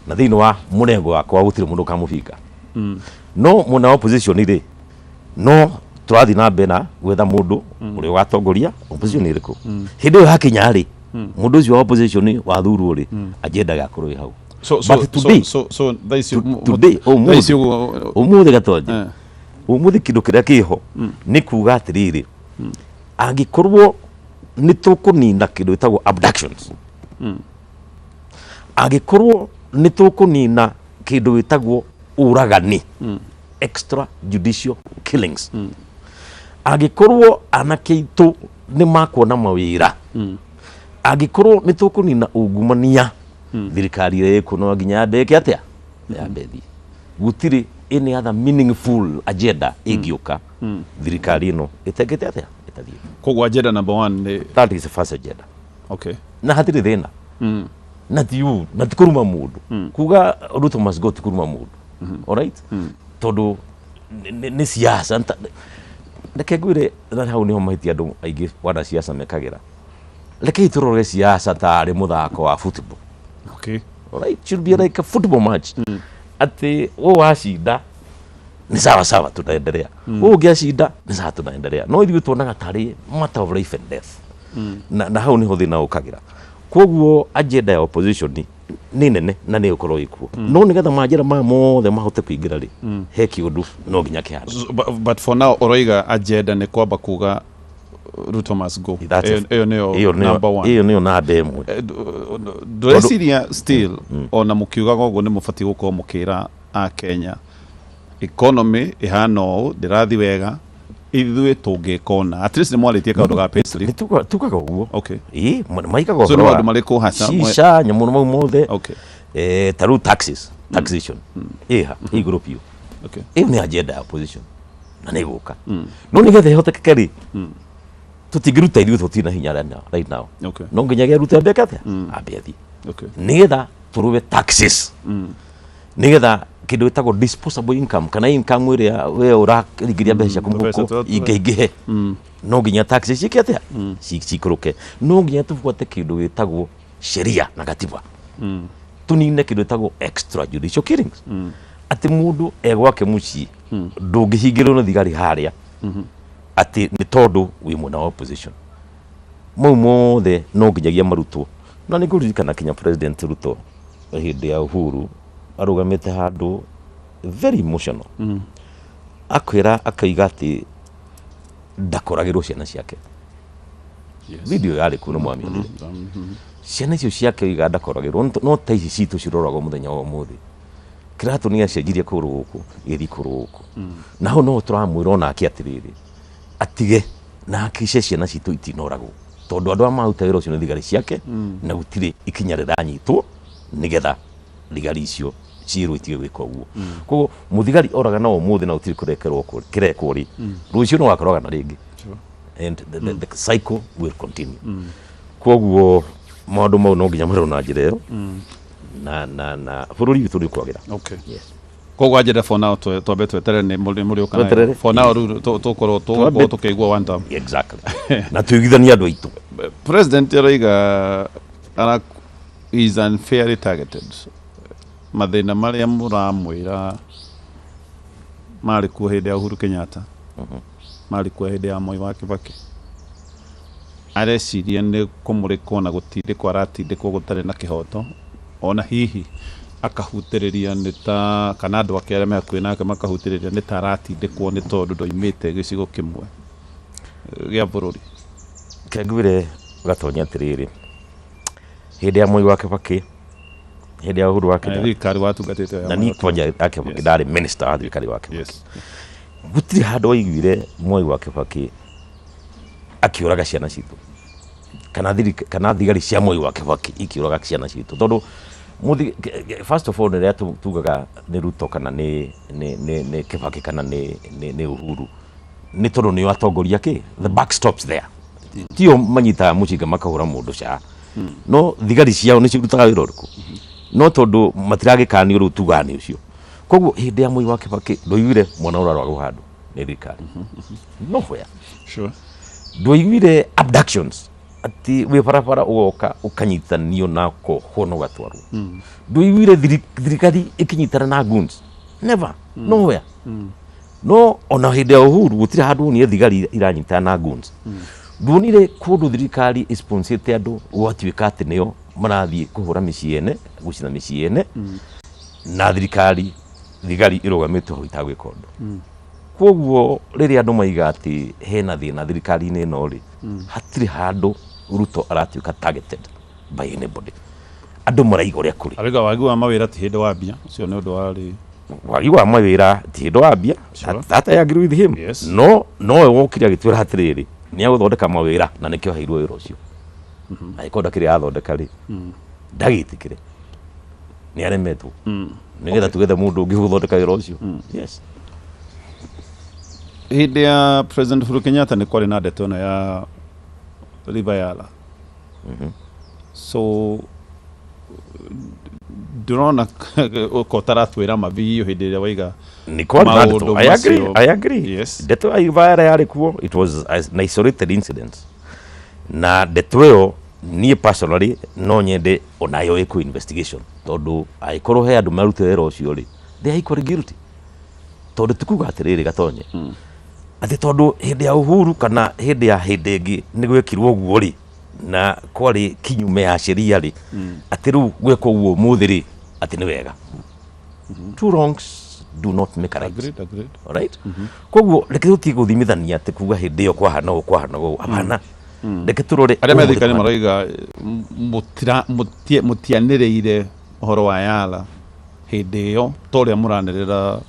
[SPEAKER 2] na thĩinĩ wa mũrengo wakwa gũtirĩ mũndũ ũkamũbinga. No mwena wa opposition rĩ, no tũrathiĩ na mbere na gwetha mũndũ ũrĩa ũgatongoria opposition ĩrĩkũ. Hĩndĩ ĩyo hakinya rĩ, mũndũ ũcio wa opposition wathurwo rĩ, agenda gakorwo ĩ hau.
[SPEAKER 1] So
[SPEAKER 2] But today,
[SPEAKER 1] so thaa ici
[SPEAKER 2] today,
[SPEAKER 1] thaa
[SPEAKER 2] ũmũthĩ,
[SPEAKER 1] ici ũguo
[SPEAKER 2] ũmũthĩ Gatonye, ũmũthĩ kĩndũ kĩrĩa kĩho nĩ kuga atĩrĩrĩ, angĩkorwo nĩ tũkũnina kĩndũ gĩtagwo abductions, angĩkorwo nĩ tũkũnina kĩndũ gĩtagwo ũragani, extra judicial killings, angĩkorwo anake aitũ nĩ makuona mawĩra, angĩkorwo nĩ tũkũnina ungumania, thirikari ĩrĩa ĩkuo no nginya yambe ĩke atĩa, yambe ĩthiĩ. Gũtirĩ any other meaningful agenda ĩngĩũka thirikari ĩno ĩtekĩte atĩa, ĩtathiĩ.
[SPEAKER 1] Koguo agenda number one nĩ
[SPEAKER 2] That is the first agenda. Na hatirĩ thĩna na ti ũru na ti kũruma mũndũ kuga Ruto must go, ti kũruma mũndũ, alright, tondũ nĩ siasa. Reke ngwĩre, na hau nĩho mahĩtia andũ aingĩ wana siasa mekagĩra. Rekei tũrore siasa tarĩ mũthako wa football. Alright, should be like a football match, atĩ ũyũ wacinda nĩ sawa sawa, tunaendelea, ũyũ ũngĩ acinda nĩ sawa, tunaendelea. No ithuĩ tuonaga tarĩ matter of life and death, na hau nĩho thĩna ũkagĩra. Koguo agenda ya opposition nĩ nene na nĩ ĩgũkorwo ĩkuo, no nĩgetha manjĩra maya mothe mahote kũingĩra rĩ, he kĩũndũ no nginya kĩhande.
[SPEAKER 1] So, but for now ũroiga agenda nĩ kwamba kuga Ruto must go.
[SPEAKER 2] That's
[SPEAKER 1] Ĩyo nĩyo
[SPEAKER 2] ĩyo nĩyo
[SPEAKER 1] number one.
[SPEAKER 2] Ĩyo nĩyo namba ĩmwe.
[SPEAKER 1] Ndũreciria still ona mũkiugaga ũguo nĩ mũbatiĩ gũkorwo mũkĩra a Kenya economy ĩhana ũũ, ndĩrathi wega, ithuĩ tũngĩka ũna? At least nĩ mwarĩtie kaũndũ ga payslip.
[SPEAKER 2] Nĩ tugaga ũguo. Ĩ maikaga
[SPEAKER 1] So nĩ
[SPEAKER 2] ũhoro wa
[SPEAKER 1] maũndũ marĩkũ hasa
[SPEAKER 2] shisha nyamũ mau mothe. Ta rĩu taxes, taxation ĩha igũrũ biũ. Ĩyo nĩ agenda ya opposition na nĩ ĩgũka, no nĩgetha ĩhotekeke rĩ, tũtingĩruta ithuĩ, tũtirĩ na hinya right now, right now. No nginya gĩa Ruto ambe atĩa, ambe athiĩ, nĩgetha tũrũe taxes, nĩgetha kĩndũ gĩtagwo disposable income kana income ĩrĩa we ũraringĩria mbeca ciaku
[SPEAKER 1] Mbeca
[SPEAKER 2] mũhuko ingĩingĩhe, no nginya taxes ciĩke atĩa, cikũrũke. No nginya tũbuate kĩndũ gĩtagwo sheria na katiba, tunine kĩndũ gĩtagwo extrajudicial killings, atĩ mũndũ e gwake mũciĩ ndũngĩhingĩrwo nĩ thigari harĩa atĩ nĩ tondũ wĩ mwena wa opposition. Mau mothe no nginyagia marutwo. Na nĩ ngũririkana kinya President Ruto hĩndĩ ya Uhuru arũgamĩte handũ very emotional, akwĩra akaiga atĩ ndakoragĩrwo ciana ciake. Video yarĩ kuo, nĩ mwamĩonire. Ciana icio ciake oiga ndakoragĩrwo, no ta ici citũ ciroragwo mũthenya wa ũmũthĩ. Kĩratũ nĩ acenjirie kũgũrũ gũkũ gĩthiĩ kũgũrũ gũkũ, na hau no tũramwĩra onake atĩrĩrĩ, atige na hakikishe ciana citũ itinoragwo, tondũ andũ arĩa maruta wĩra ũcio nĩ thigari ciake, na gũtirĩ ikinya rĩranyitwo nĩgetha thigari icio ciĩrwo itige gwĩka ũguo. Koguo mũthigari oraga na ũmũthĩ na gũtirĩ kũrekerwo kĩrekwo rĩ, rũciũ no akoragana rĩngĩ, and the cycle will continue. Koguo maũndũ mau no nginya marorwo na njĩra ĩyo, na bũrũri witũ nĩ ũkwagĩra. Yes.
[SPEAKER 1] Koguo anjĩra for now twambe tweterere nĩ mũrĩũka nayo.
[SPEAKER 2] Tweterere.
[SPEAKER 1] For now rĩu tũkorwo tũgũkorwo tũkĩigua one term.
[SPEAKER 2] Exactly, na tuiguithanie andũ aitũ.
[SPEAKER 1] President aroiga ara is unfairly targeted. Mathĩna marĩa mũramwĩra marĩ kuo hĩndĩ ya Uhuru Kenyatta, marĩ kuo hĩndĩ ya Moi wa Kibaki, areciria nĩ kũmũrĩkwo na gũtindĩkwo aratindĩkwo gũtarĩ na kĩhoto, ona hihi akahutĩrĩria nĩ ta kana andũ ake arĩa me hakuhĩ nake makahutĩrĩria nĩ ta aratindĩkwo nĩ tondũ ndoimĩte gĩcigo kĩmwe gĩa bũrũri.
[SPEAKER 2] Kengwire gatonya atĩrĩrĩ, hĩndĩ ya Moi wa Kibaki, hĩndĩ ya Uhuru wa
[SPEAKER 1] Na
[SPEAKER 2] Kenyatta,
[SPEAKER 1] thirikari watungatĩte ya
[SPEAKER 2] na
[SPEAKER 1] Moi
[SPEAKER 2] niĩ
[SPEAKER 1] wa
[SPEAKER 2] kwanja ya Kibaki ndarĩ minister wa thirikari wa Kibaki. Gũtirĩ handũ waiguire Moi wa Kibaki akĩũraga ciana citũ kana thigari cia Moi wa Kibaki ikĩũraga ciana citũ, tondũ first of all, rĩrĩa tugaga nĩ Ruto kana nĩ Kibaki kana nĩ Uhuru, nĩ tondũ nĩo atongoria kĩ the buck stops there, tio manyitaga mũcinga makahũra mũndũ ca, no thigari ciao nĩ cirutaga wĩra ũrĩkũ? No tondũ matiragĩkanio rĩu tugaga nĩ ũcio. Koguo hĩndĩ ya Moi wa Kibaki ndũiguire mwana ũrarwagwo handũ nĩ thirikari nowhere. Ndũiguire abductions, atĩ wĩ barabara ũgoka ũkanyitanio na ũkohwo na ũgatwarwo. Ndũiguire thirikari ĩkĩnyitana na goons, never, nowhere. No ona hĩndĩ ya Uhuru gũtirĩ handũ wonire thigari iranyitana na goons. Nduonire kũndũ thirikari ĩsponsĩte andũ gwatuĩka atĩ nĩo marathiĩ kũhũra mĩciĩ ene, gũcina mĩciĩ ene, na thirikari thigari ĩrũgamĩte ho itagwĩka ũndũ. Koguo rĩrĩa andũ maiga atĩ hena thĩna thirikari-inĩ ĩno rĩ, hatirĩ handũ Ruto aratuĩka targeted by anybody. Andũ maraiga ũrĩa kũrĩ.
[SPEAKER 1] Arauga wagi wa mawĩra ti hĩndĩ wambia, ũcio nĩ ũndũ warĩ
[SPEAKER 2] Wagi wa mawĩra ti hĩndĩ wambia. That I agree with him. No nowe wokire agĩtwĩra atĩrĩrĩ, nĩ agũthondeka mawĩra, na nĩkĩo aheirwo wĩra ũcio. Angĩkorwo ndakĩrĩ athondeka rĩ, ndagĩtĩkĩre nĩ aremetwo, nĩgetha tugethe mũndũ ũngĩ gũthondeka wĩra ũcio. Yes.
[SPEAKER 1] Hĩndĩ ya President Uhuru Kenyatta nĩ kwarĩ na ndeto ĩno ya River Yala, so ndĩrona ko ũtaratwĩra mabiũ hĩndĩ ĩrĩa waiga
[SPEAKER 2] Nĩ kwarĩ na ndeto.
[SPEAKER 1] maũndũ
[SPEAKER 2] I agree.
[SPEAKER 1] macio.
[SPEAKER 2] I agree. Ndeto ya Ivara yarĩ kuo, it was an isolated incident, na ndeto ĩyo niĩ personally no nyende onayo ĩkwo investigation, tondũ angĩkorwo he andũ marutire wĩra ũcio rĩ, they are equally guilty, tondũ ti kuga atĩrĩrĩ gatonye atĩ tondũ hĩndĩ ya Uhuru kana hĩndĩ ya hĩndĩ ĩngĩ nĩ gwekirwo ũguo rĩ, na kwarĩ kinyume ya sheria rĩ, atĩ rĩu gwekwo ũguo ũmũthĩ rĩ, atĩ nĩ wega. Two wrongs do not make a right.
[SPEAKER 1] Agreed, agreed.
[SPEAKER 2] Alright, koguo reke tũtige gũthimithania atĩ kuga hĩndĩ ĩyo kwahana ũũ, kwahana ũũ, hapana, reke tũrore
[SPEAKER 1] Arĩa
[SPEAKER 2] ũmũthĩ.
[SPEAKER 1] me thirikari
[SPEAKER 2] kũhana.
[SPEAKER 1] marauga mũtianĩrĩire ũhoro wa Yala hĩndĩ ĩyo ta ũrĩa mũranĩrĩra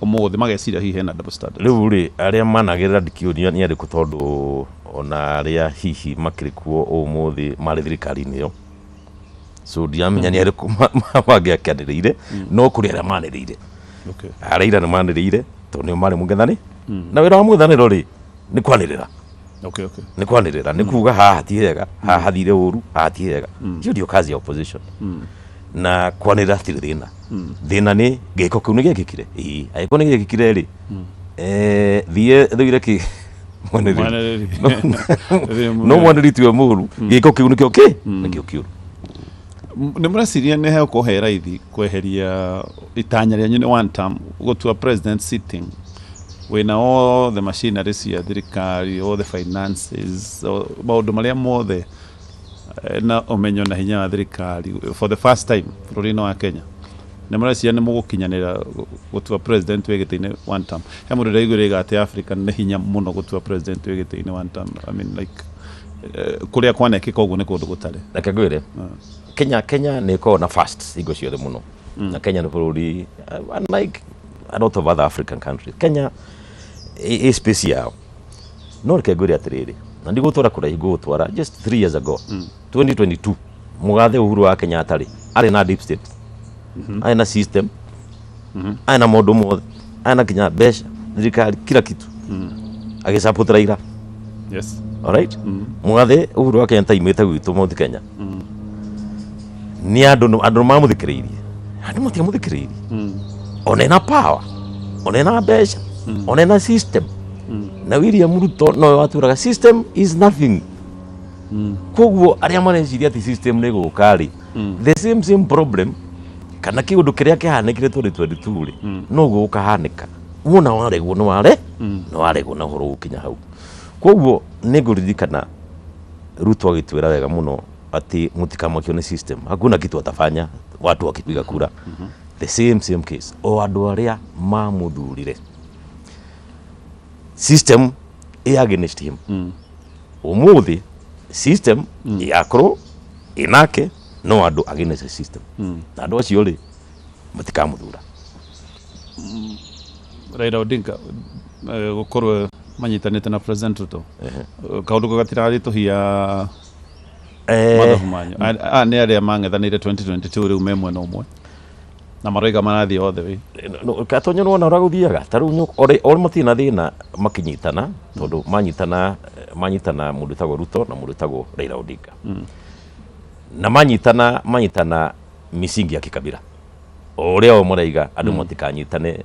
[SPEAKER 1] ũmũthĩ, mageciria hihi hena double standards.
[SPEAKER 2] Rĩu rĩ, arĩa managĩrĩra ndikĩũria nĩ arĩkũ, tondũ ona arĩa hihi makĩrĩ kuo ũmũthĩ marĩ thirikari-inĩ ĩyo, so ndiramenya nĩ arĩkũ mangĩakĩanĩrĩire, no kũrĩ arĩa manĩrĩire. Arĩa ira nĩ manĩrĩire tondũ nĩo marĩ mũng'ethanĩ, na wĩra wa mũng'ethanĩro rĩ, nĩ kwanĩrĩra. Nĩ kwanĩrĩra, nĩ kuga haha ti hega, haha hathire ũru, haha ti hega. Hiyo ndio kazi ya opposition, na kwanĩrĩra hatirĩ thĩna. Thĩna nĩ gĩko kĩu nĩ gĩekĩkire. Ĩĩ, angĩkorwo nĩ gĩekĩkire rĩ, thiĩ thũire kĩ mwanĩrĩri.
[SPEAKER 1] Mwanĩrĩri.
[SPEAKER 2] No mwanĩrĩri tiwe mũru, gĩko kĩu nĩkĩo kĩ nĩkĩo kĩũru.
[SPEAKER 1] Nĩ mũreciria nĩ hegũkorwo he raithi kweheria itanya rĩanyu nĩ one term, gũtua president sitting wĩna all the machinery cia thirikari, all the finances, maũndũ marĩa mothe, na ũmenyo na hinya wa thirikari for the first time bũrũri-inĩ wa Kenya? Nĩ mũreciria nĩ mũgũkinyanĩra gũtua president wĩ gĩtĩ-inĩ one term? He mũndũ ndĩraiguire atĩ Africa nĩ hinya mũno gũtua president wĩ gĩtĩ-inĩ one term. I mean, like, kũrĩa kwanekĩka ũguo nĩ kũndũ gũtarĩ.
[SPEAKER 2] Reke ngwĩre, Kenya nĩ ĩkoragwo na fast hingo ciothe mũno, na Kenya nĩ bũrũri unlike a lot of other African countries. Kenya ĩ space yao. No reke ngwĩre atĩrĩrĩ, na ndigũtwara kũraihu, ngũgũtwara just 3 years ago, 2022, mũgathe Uhuru wa Kenyatta rĩ, arĩ na deep state, arĩ na system, arĩ na maũndũ mothe, arĩ na kinya mbeca, thirikari, kila kitu, agĩsupport Raila.
[SPEAKER 1] Yes.
[SPEAKER 2] Alright, Mũgathe Uhuru wa Kenyatta imĩte gwitũ Mount Kenya, nĩ andũ mamũthikĩrĩirie, andũ matiamũthikĩrĩirie. Ona ena power, ona ena mbeca, ona ena system, na William Ruto nowe watwĩraga system is nothing. Koguo arĩa mareciria atĩ system nĩ gũka rĩ, the same same problem kana kĩũndũ kĩrĩa kĩhanĩkire 2022 rĩ, noguo gũkahanĩka. Wona waregwo nĩ ware nĩ waregwo na ũhoro gũkinya hau. Koguo nĩ ngũririkana Ruto agĩtwĩra wega mũno atĩ mũtikamakio nĩ system, hakuna kitu atafanya watu wakipiga kura. The same same case, o andũ arĩa mamũthurire, system ĩ against him. Ũmũthĩ system yakorwo ĩnake, no andũ against the system, na andũ acio rĩ matikamũthura.
[SPEAKER 1] Raila Odinga gũkorwo manyitanĩte na President Ruto, kaũndũ kau gatiraritũhia mathabu manyu? Aya nĩ arĩa mang'ethanĩire 2022, rĩu me mwena ũmwe na maroiga marathiĩ all the way.
[SPEAKER 2] Gatonyo nĩwona ũrĩa gũthiaga ta rĩu ore matirĩ na thĩna makinyitana, tondũ manyitana mũndũ wĩtagwo Ruto na mũndũ wĩtagwo Raila Odinga, na manyitana misingi ya kikabila, o ũrĩa o maraiga andũ matikanyitane,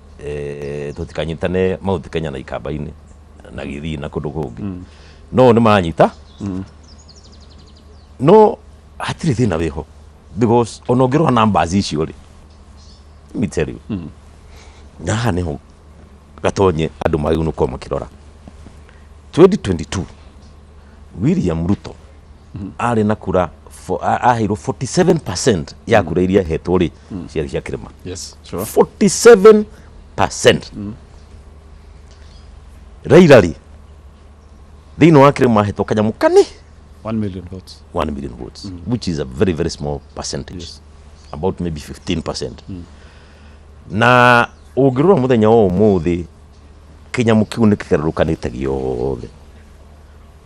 [SPEAKER 2] tũtikanyitane Mount Kenya na Ikamba-inĩ na Gĩthii na kũndũ kũngĩ, no nĩ maranyita, no hatirĩ thĩna wĩho, because ona ũngĩrora numbers icio rĩ, let me tell you, na haha nĩho Gatonye andũ magĩrĩirwo nĩ gũkorwo makĩrora. 2022 William Ruto arĩ na kura aheirwo 47% ya kura iria ahetwo rĩ, ciarĩ cia kĩrĩma. 47%. Raila rĩ, thĩinĩ wa kĩrĩma ahetwo kanyamũ kani
[SPEAKER 1] 1 million votes.
[SPEAKER 2] 1 million votes, which is a very very small percentage, about maybe 15%. Na ũngĩrora mũthenya wa ũmũthĩ, kĩnyamũ kĩu nĩ kĩgarũrũkanĩte gĩothe.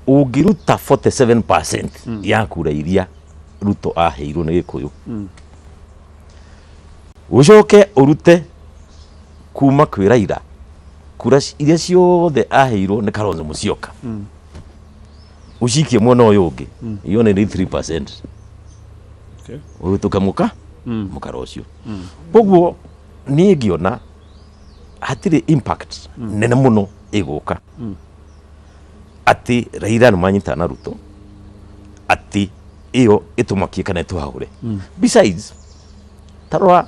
[SPEAKER 2] Ũngĩruta 47% ya kura iria Ruto aheirwo nĩ Gĩkũyũ, ũcoke ũrute kuma kwĩ Raila kura iria ciothe aheirwo nĩ Kalonzo Musyoka, ũcikie mwena ũyũ ũngĩ, iyo nĩ 3%. Ũhĩtũke mũka mũkara ũcio. Koguo niĩ ngĩona hatirĩ impact nene mũno ĩgũka atĩ Raila nĩ manyitana na Ruto atĩ ĩyo ĩtũmakie kana ĩtũhahũre. Besides, tarora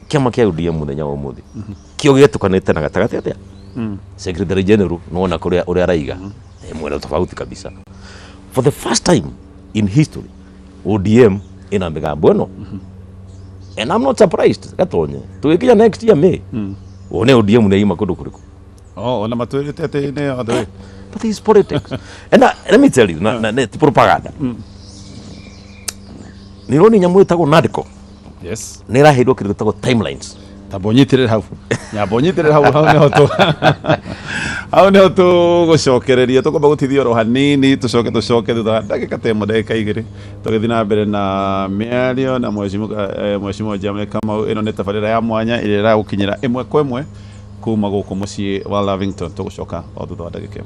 [SPEAKER 2] kĩama kĩa ODM mũthenya wa ũmũthĩ, kĩo gĩtukanĩte na gatagatĩ atĩa. Secretary General nĩwona kũrĩa ũrĩa araiga mwena tofauti kabisa. For the first time in history ODM ĩna mĩgambo ĩno, and I'm not surprised, Gatonye, tũgĩkinya next year May wone ODM nĩ ima kũndũ kũrĩkũ.
[SPEAKER 1] Oh, ona matwĩrĩte atĩ nĩ all the way.
[SPEAKER 2] But it's politics and let me tell you, na ti propaganda, nĩ ũroni nyamũ ĩtagwo NADCO nĩ ĩraheirwo kĩndũ gĩtagwo timelines.
[SPEAKER 1] Tamba ũnyitĩrĩre hau, nyamba ũnyitĩrĩre hau, hau nĩho tũgũcokereria. Tũkwamba gũtithia oro hanini, tũcoke thutha wa ndagĩka ta 1, ndagĩka 2, tũgĩthiĩ na mbere na mĩario na mheshimiwa Njambe Kamau. Ĩno nĩ tabarĩra ya mwanya ĩrĩa ĩragũkinyĩra ĩmwe kwa ĩmwe kuma gũkũ mũciĩ wa Lavington. Tũgũcoka o thutha wa ndagĩka 1.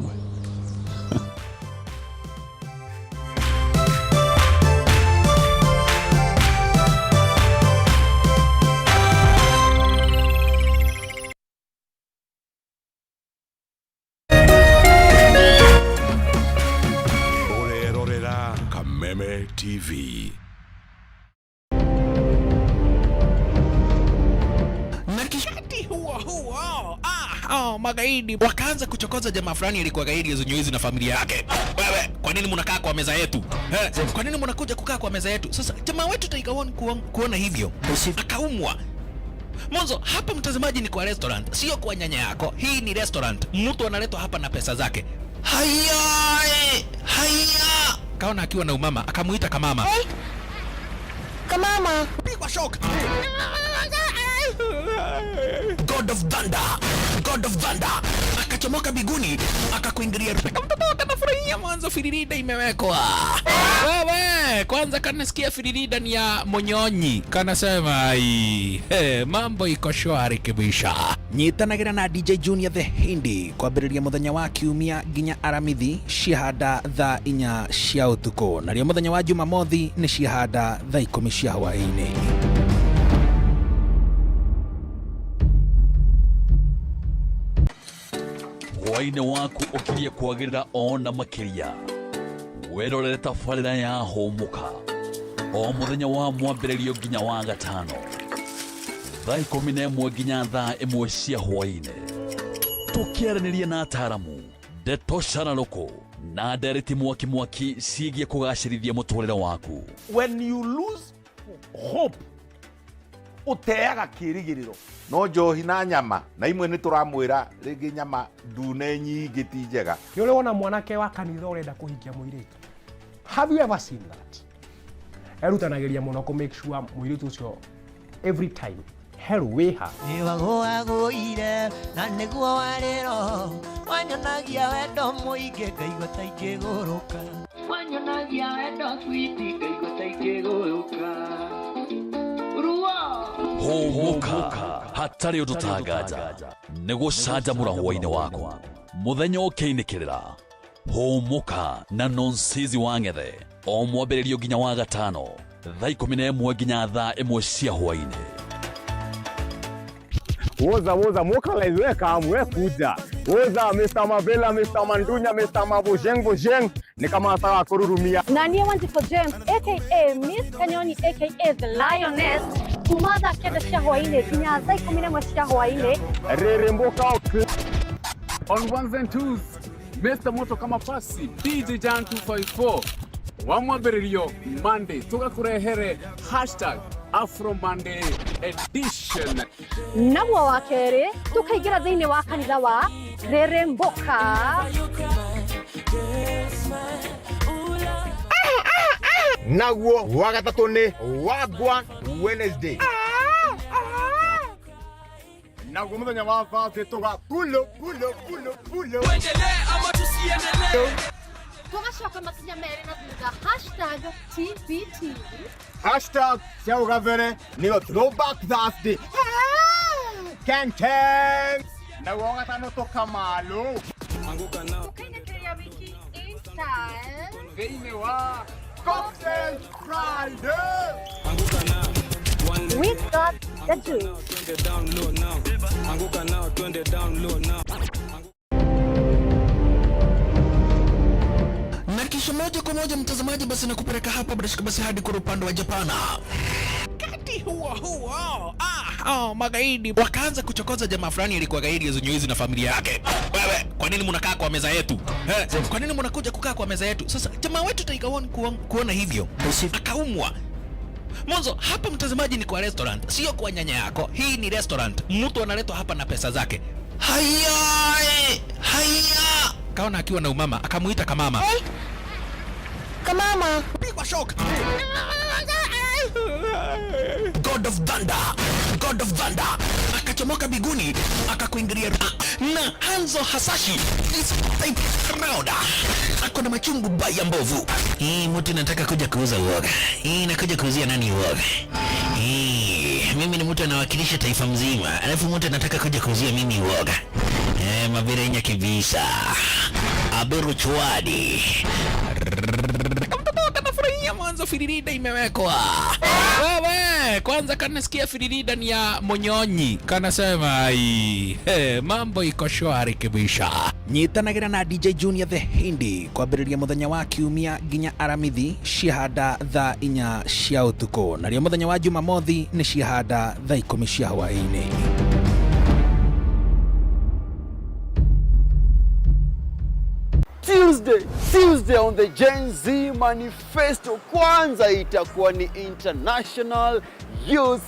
[SPEAKER 3] Ũrerorera Kameme TV.
[SPEAKER 4] Na kishati huo huo, oh, magaidi wakaanza kuchokoza jamaa fulani alikuwa gaidi zenye na familia yake. Wewe, kwa nini mnakaa kwa meza yetu? Eh, kwa nini mnakuja kukaa kwa meza yetu? Sasa jamaa wetu Tiger One kuona hivyo akaumwa. Mwanzo hapa, mtazamaji, ni kwa restaurant, sio kwa nyanya yako. Hii ni restaurant, mtu analetwa hapa na pesa zake. Haya, haya, kaona akiwa na umama, akamuita kamama.
[SPEAKER 5] Kamama.
[SPEAKER 4] Pigwa shock. God of Thunder, God of Thunder akachomoka biguni akakuingilia. Mtoto akafurahia mwanzo. Firirida imewekwa. Wewe kwanza kanasikia firirida ni ya Monyonyi, kanasema ai, hey, mambo iko shwari kibisha. Nyitanagira na DJ Junior the Hindi kwambĩrĩria mũthenya wa kiumia nginya aramithi ciahanda thaa 4 cia ũtukũ, narĩo mũthenya wa Jumamothi nĩ ciahanda thaa 10 cia hwaĩ-inĩ.
[SPEAKER 5] Hwaĩ-inĩ waku ũkirie kwagĩrĩra ona makĩria. Wĩrorere tabarĩra ya Hũmũka o mũthenya wa mwambĩrĩrio nginya wa gatano thaa 11 nginya thaa 1 cia hwaĩ-inĩ, tũkĩaranĩria na ataaramu, ndeto cararũkũ na ndereti mwaki mwaki ciĩgiĩ kũgacĩrithia mũtũrĩre waku.
[SPEAKER 6] When you lose hope, uteaga kĩĩrĩgĩrĩro.
[SPEAKER 7] No njohi na nyama na imwe nĩ tũramwĩra rĩngĩ nyama ndune nyingĩ ti njega.
[SPEAKER 8] Nĩ ũrĩ wona mwanake wa kanitha ũrenda kũhikia mũirĩtu? Have you ever seen that? Erutanagĩria mũno kũ make sure mũirĩtu ũcio every time heru wĩha.
[SPEAKER 9] Nĩwagũagũire na nĩguo warĩro wanyonagia wendo mũingĩ ngaigua ta ingĩgũrũka. Wanyonagia wendo switi ngaigua ta ingĩgũrũka.
[SPEAKER 5] Hũmũka hatarĩ ũndũ tanganja nĩ gũcanjamũra hwaĩ-inĩ waku mũthenya ũkĩinĩkĩrĩra. Hũmũka na Nonsizi wa Ng'ethe o mwambĩrĩrio nginya wa gatano thaa 11 nginya thaa 1 cia hwaĩ-inĩ.
[SPEAKER 10] Woza woza mokalize we kamu we kuja. Woza Mr. Mavela, Mr. Mandunya, Mr. Mabojeng Bojeng ni kama sawa kururumia.
[SPEAKER 11] Na niĩ Wanjikũ James aka Miss Kanyoni aka The Lioness kuma thaa 9 cia hwaĩ-inĩ nginya thaa 11 cia hwaĩ-inĩ.
[SPEAKER 10] Reremboka.
[SPEAKER 12] On ones and twos, Mr. Moto kama pasi DJ Jan 254 wa mwambĩrĩrio Monday tũgakũrehere hashtag Afro Monday edition.
[SPEAKER 11] Naguo wa kerĩ tũkaingĩra thĩinĩ wa kanitha wa Reremboka.
[SPEAKER 10] Naguo wa gatatũ nĩ Wagwan Wednesday. Naguo mũthenya wa Thursday tũga pulo pulo pulo pulo.
[SPEAKER 11] Tũgacoka makinya merĩ na thutha hashtag TBT.
[SPEAKER 10] Hashtag cia ũgabere nĩyo Throwback Thursday. Ken Ken. Naguo wa gatano tũkamalo.
[SPEAKER 11] Tũkainĩkĩrĩria wiki in style.
[SPEAKER 12] Thĩinĩ wa
[SPEAKER 10] Cocktail Friday.
[SPEAKER 11] We got the juice.
[SPEAKER 4] Na kisha moja kwa moja mtazamaji, basi nakupeleka hapa bila shaka basi hadi kwa upande wa Japana. Kati huo huo magaidi wakaanza kuchokoza jamaa fulani alikuwa gaidi zenye na familia yake. Wewe kwa nini mnakaa kwa meza yetu? Kwa nini mnakuja kukaa kwa meza yetu? Sasa jamaa wetu Tiger One kuona hivyo akaumwa. Mwanzo hapa mtazamaji ni kwa restaurant, sio kwa nyanya yako. Hii ni restaurant, mtu analetwa hapa na pesa zake. Haya, haya. Kaona akiwa na umama akamuita kamama.
[SPEAKER 11] Hey. Kamama.
[SPEAKER 4] Pigwa shock. God of Thunder, God of Thunder akachomoka biguni akakuingilia na Hanzo Hasashi this type round ako na machungu baya mbovu. Hii mtu nataka kuja kuuza uoga. Hii nakuja kuuzia nani uoga? Hii mimi ni mtu anawakilisha taifa mzima, alafu mtu anataka kuja kuuzia mimi uoga. Mabirenya kibisa. Aberu chwadi. Kanafurahia mwanzo firirida imewekwa. Wewe kwanza kanasikia firirida ni ya Monyonyi, kanasema ai, hey, mambo iko shwari kibisha. Nyitanagira na DJ Junior the Hindi kwambĩrĩria mũthenya wa kiumia nginya aramithi ciahanda thaa 4 cia ũtukũ, narĩo mũthenya wa Jumamothi nĩ ciahanda thaa 10 cia hwaĩ-inĩ.
[SPEAKER 13] Tuesday on the Gen Z Manifesto, kwanza itakuwa ni International Youth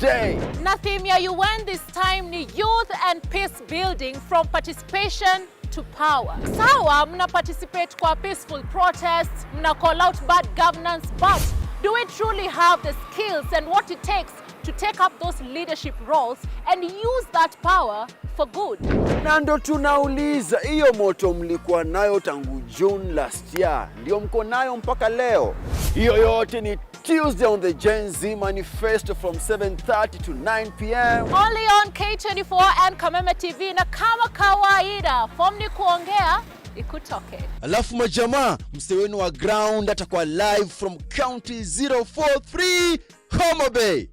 [SPEAKER 13] Day.
[SPEAKER 14] Na theme ya UN this time ni Youth and Peace Building from Participation to Power. Sawa, mna participate kwa peaceful protests, mna call out bad governance, but do we truly have the skills and what it takes to take up those leadership roles and use that power for good.
[SPEAKER 13] Na ndo tunauliza, hiyo moto mlikuwa nayo tangu June last year, ndio mko nayo mpaka leo? Hiyo yote ni Tuesday on the Gen Z Manifesto from 7:30 to 9 p.m.
[SPEAKER 14] Only on K24 and Kameme TV, na kama kawaida, form ni kuongea ikutoke.
[SPEAKER 13] Alafu majamaa, msee wenu wa ground atakuwa live from county 043 Homa Bay.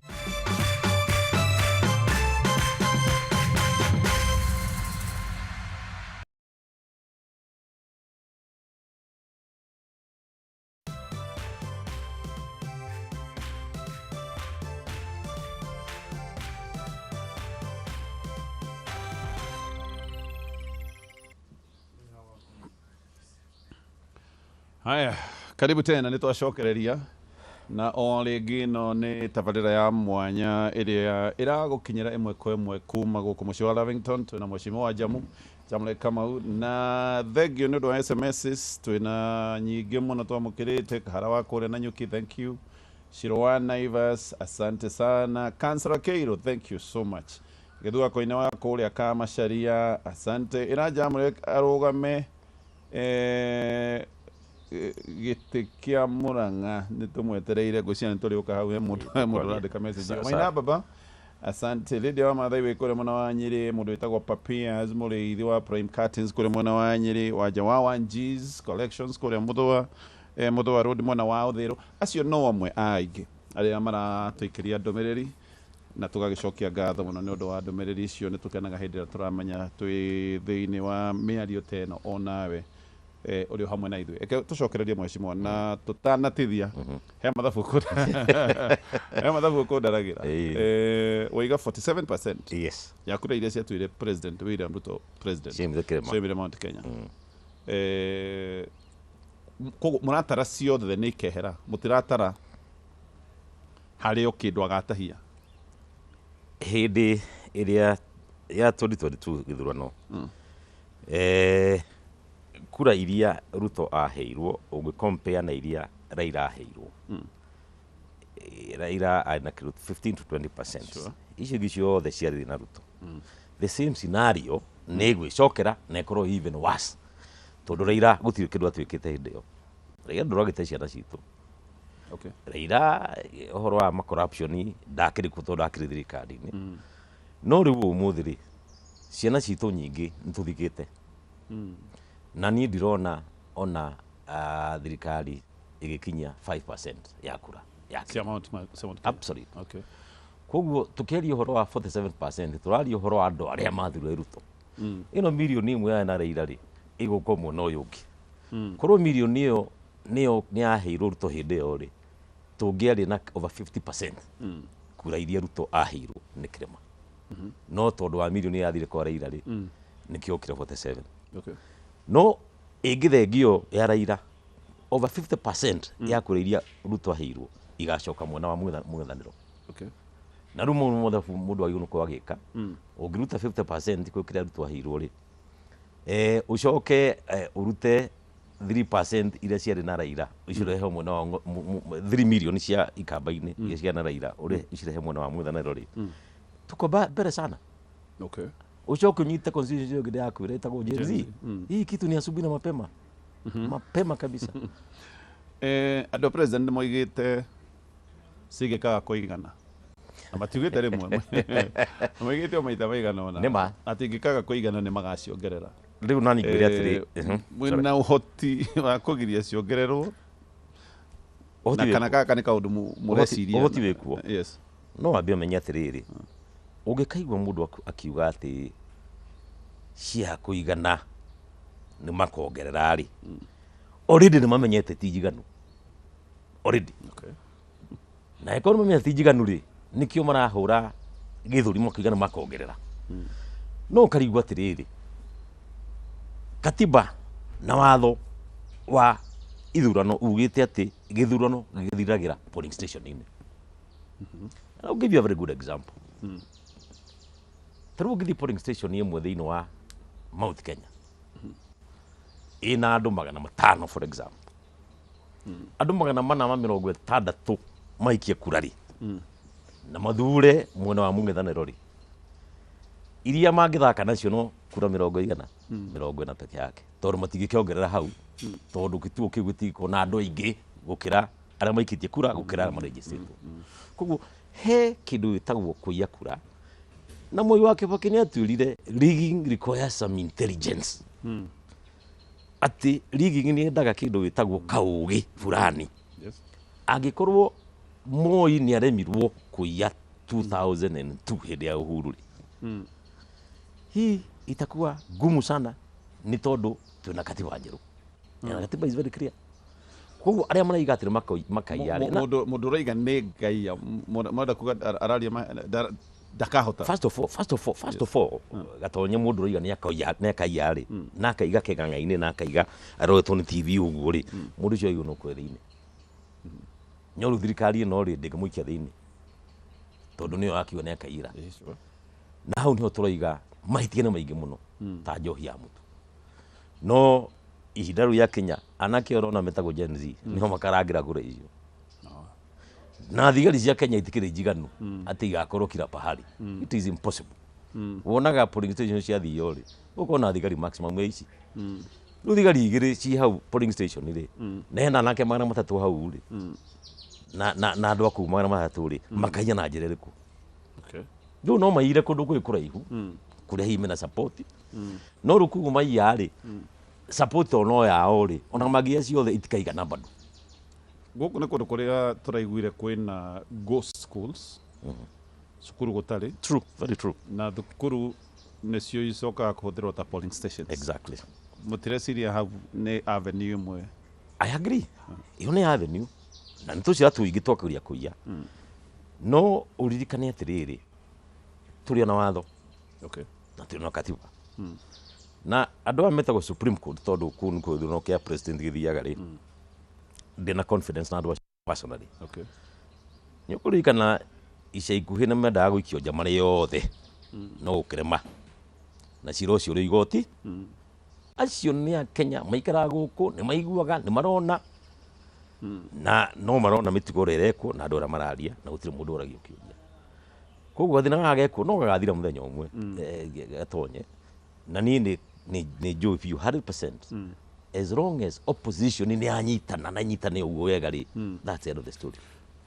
[SPEAKER 1] Haya, karibu tena nä twacokereria na o rĩngĩ ĩno nĩ tabarĩra ya mwanya ĩrĩa ĩragũkinyĩra ĩmwe kwa ĩmwe kuma gũkũ mũciĩ wa Lavington. Twĩna mheshimiwa Jamu Jamle Kamau, na thengio nĩ ũndũ wa SMSs twĩna nyingĩ mũno twamũkĩrĩte. Kahara wa kũrĩa Nanyuki, thank you. Shiro wa Naivas, asante sana. Kansara Keiro, thank you so much. Gĩthua Koine wa kũrĩa Kamacharia, asante. Ĩra Jamle arũgame gĩtĩ kĩa Murang'a, nĩ tũmwetereire, ngwĩciria nĩ tũrĩũka hau. He mũndũ ũrandĩka message.
[SPEAKER 2] Sawa.
[SPEAKER 1] Maina baba, asante. Lydia wa Mathai wĩ kũrĩa mwena wa Nyĩrĩ, mũndũ wĩtagwo Papias mũrĩithi wa Prime Curtains kũrĩa mwena wa Nyĩrĩ, wanja wa Wanjis Collections kũrĩa Mũthũa, Mũthũa Road mwena wa Ũthĩrũ. Acio no amwe a aingĩ arĩa maratũikĩria ndũmĩrĩri, na tũgagĩcokia ngatho mũno nĩ ũndũ wa ndũmĩrĩri icio. Nĩ tũkenaga hĩndĩ ĩrĩa tũramenya twĩ thĩinĩ wa mĩario ta ĩno onawe ũrĩ o hamwe na ithuĩ. Eke tũcokererie mheshimiwa, na tũtanatithia he mathabu ũkũndaragĩra. Waiga 47%
[SPEAKER 2] yes
[SPEAKER 1] ya kura iria ciatuire President William Ruto president
[SPEAKER 2] Ciaumire kĩrĩma.
[SPEAKER 1] Ciaumire Mount Kenya. Koguo mũratara ciothe nĩ ikehera, mũtiratara harĩ o kĩndũ agatahia?
[SPEAKER 2] Hĩndĩ ĩrĩa ya 2022 gĩthurano, kura iria Ruto aheirwo ũngĩ compare na iria Raila aheirwo, Raila arĩ na kĩndũ 15 to 20%. Icio ingĩ ciothe ciarĩ na Ruto. The same scenario nĩ ĩgwĩcokera na ĩkorwo even worse, tondũ Raila gũtirĩ kĩndũ atuĩkĩte hĩndĩ ĩyo. Raila ndũragĩte ciana citũ. Raila ũhoro wa ma corruption ndakĩrĩ kuo tondũ ndakĩrĩ thirikari-inĩ. No rĩu ũmũthĩ rĩ, ciana citũ nyingĩ nĩ tũthikĩte, na niĩ ndirona ona thirikari ĩgĩkinyia 5% ya kura yake.
[SPEAKER 1] Cia Mount Kenya.
[SPEAKER 2] Absolutely. Koguo tukiaria ũhoro wa 47%, tũraria ũhoro wa andũ arĩa mathurire Ruto. Ĩno mirioni ĩmwe ya na Raila rĩ, ĩgũka mwena ũyũ ũngĩ. Korwo mirioni ĩyo nĩyo nĩ yaheirwo Ruto hĩndĩ ĩyo rĩ, tũngĩarĩ na over 50% kura iria Ruto aheirwo nĩ kĩrĩma. No tondũ wa mirioni yathire kwa Raila rĩ, nĩkĩo okire 47. No ĩngĩthengio ya Raila, over 50% ya kura iria Ruto aheirwo igacoka mwena wa mũng'ethanĩro. Na rĩu mũndũ mathabu mũndũ agĩrĩirwo nĩ gũkorwo agĩka, ũngĩruta 50% kwĩ kĩrĩa Ruto aheirwo rĩ, ũcoke ũrute 3% iria ciarĩ na Raila ũcirehe mwena wa 3 million cia ikamba-inĩ iria ciarĩ na Raila ũcirehe mwena wa mũng'ethanĩro rĩ, tuko mbere sana. Ucoke unyite constituency ĩyo ĩngĩ yaku ĩrĩa ĩtagwo Gen Z. Hii kitu ni asubuhi na mapema, mapema kabisa.
[SPEAKER 1] Andũ a president nĩ moigĩte cingĩkaga kũigana, na matiugĩte rĩmwe, moigĩte o maita maigana ũna
[SPEAKER 2] Nĩ ma.
[SPEAKER 1] atĩ ingĩkaga kũigana nĩ magaciongerera.
[SPEAKER 2] Rĩu nani ngwĩre atĩrĩ,
[SPEAKER 1] Mwĩna ũhoti wa kũgiria ciongererwo
[SPEAKER 2] Ũhoti
[SPEAKER 1] na
[SPEAKER 2] wĩkuo.
[SPEAKER 1] kana gaka nĩ kaũndũ mũreciria?
[SPEAKER 2] Ũhoti wĩkuo.
[SPEAKER 1] Yes.
[SPEAKER 2] No wambe ũmenye atĩrĩrĩ, ũngĩkaigua mũndũ akiuga atĩ cia kũigana nĩ makongerera rĩ, already nĩ mamenyete ti njiganu already. Na ĩkorwo nĩ mamenyete ti njiganu rĩ, nĩkĩo marahũra gĩthũri makiuga nĩ makongerera. No ũkarigwo atĩrĩrĩ, katiba na watho wa ithurano ugĩte atĩ gĩthurano gĩthiragĩra polling station-inĩ. I'll give you a very good example. Ta rĩu ũngĩthiĩ polling station ĩmwe thĩinĩ wa Mount Kenya ĩna andũ 500, for example, andũ 460 maikie kura rĩ, na mathure mwena wa mũng'ethanĩro rĩ, Iria mangĩthaka nacio no kura mĩrongo igana 40 peke yake, tondũ matingĩkĩongerera hau, tondũ kĩtuo kĩu gĩtigĩkorwo na andũ aingĩ gũkĩra arĩa maikĩtie kura, gũkĩra arĩa marĩnjĩcĩtwo. Koguo he kĩndũ gĩtagwo kũiya kura, na Moi wa Kibaki nĩ atwĩrire rigging requires some intelligence, atĩ rigging nĩ yendaga kĩndũ gĩtagwo kaũgĩ fulani. Angĩkorwo Moi nĩ aremirwo kũiya 2002 hĩndĩ ya Uhuru rĩ, hii itakuwa ngumu sana, nĩ tondũ twĩna katiba njerũ na katiba is very clear. Koguo arĩa maraiga atĩ nĩ makaiya rĩ,
[SPEAKER 1] Mũndũ ũraiga nĩ ngaiya, marenda kuga araria ndakahota.
[SPEAKER 2] First of all, gatonye, mũndũ ũraiga nĩ akaiya rĩ, na akaiga kĩng'ang'a-inĩ, na akaiga aroretwo nĩ TV ũguo rĩ, mũndũ ũcio aigwo no kwe thĩinĩ. No rĩu thirikari ĩno rĩ, ndĩngĩmũikia thĩinĩ tondũ nĩyo yakiuga nĩ akaiyĩra. Na hau nĩho tũroiga mahĩtia nĩ maingĩ mũno, ta njohi ya mũtu. No ihinda rĩu rĩa anake ũrona metagwo Gen Z nĩho makarangĩra kura icio, na thigari cia Kenya itikĩrĩ njiganu atĩ igakorwo kila pahali. It is impossible. Wonaga polling station ciathio rĩ, ũkona thigari maximum ya ici rĩu thigari igĩrĩ ci hau polling station rĩ, na hena anake 300 hau rĩ, na andũ a kũu 300 rĩ, makaiya na njĩra ĩrĩkũ? Rĩu no maiyire kũndũ kwĩ kũraihu kũrĩa hihi mena support, no rĩu kugu maiya rĩ, support o no yao rĩ, ona mangĩiya ciothe itikaigana bado.
[SPEAKER 1] Gũkũ nĩ kũndũ kũrĩa tũraiguire kwĩna ghost schools, cukuru gũtarĩ.
[SPEAKER 2] True, very true.
[SPEAKER 1] Na thukuru nĩcio icokaga kũhũthĩrwo ta polling stations.
[SPEAKER 2] Exactly.
[SPEAKER 1] Mũtireciria hau nĩ avenue ĩmwe?
[SPEAKER 2] I agree, ĩyo nĩ avenue, na nĩ tũcira tũingĩ twakũria kũiya. No ũririkane atĩrĩrĩ, tũrĩ ona watho na tũrĩ na katiba, na andũ aya metagwo Supreme Court, tondũ kũu nĩkuo gĩthurano kĩa president gĩthiaga rĩ, ndĩna confidence na andũ acio personally. Nĩ ũkũririkana ica ikuhĩ nĩ mendaga gũikio nja marĩ othe, no gũkĩrema, na cira ũcio ũrĩ igoti. Acio nĩ a Kenya maikaraga gũkũ, nĩ maiguaga, nĩ marona, na no marona mĩtugo ĩrĩa ĩrekwo na andũ arĩa mararia, na gũtirĩ mũndũ ũragio kĩũria. Koguo gathĩna gaka gekwo no gagathira mũthenya ũmwe, gatonye. Na niĩ nĩ njũĩ biũ 100%, as long as opposition nĩ yanyitana na nyitane ũguo wega rĩ, that's the end of the story.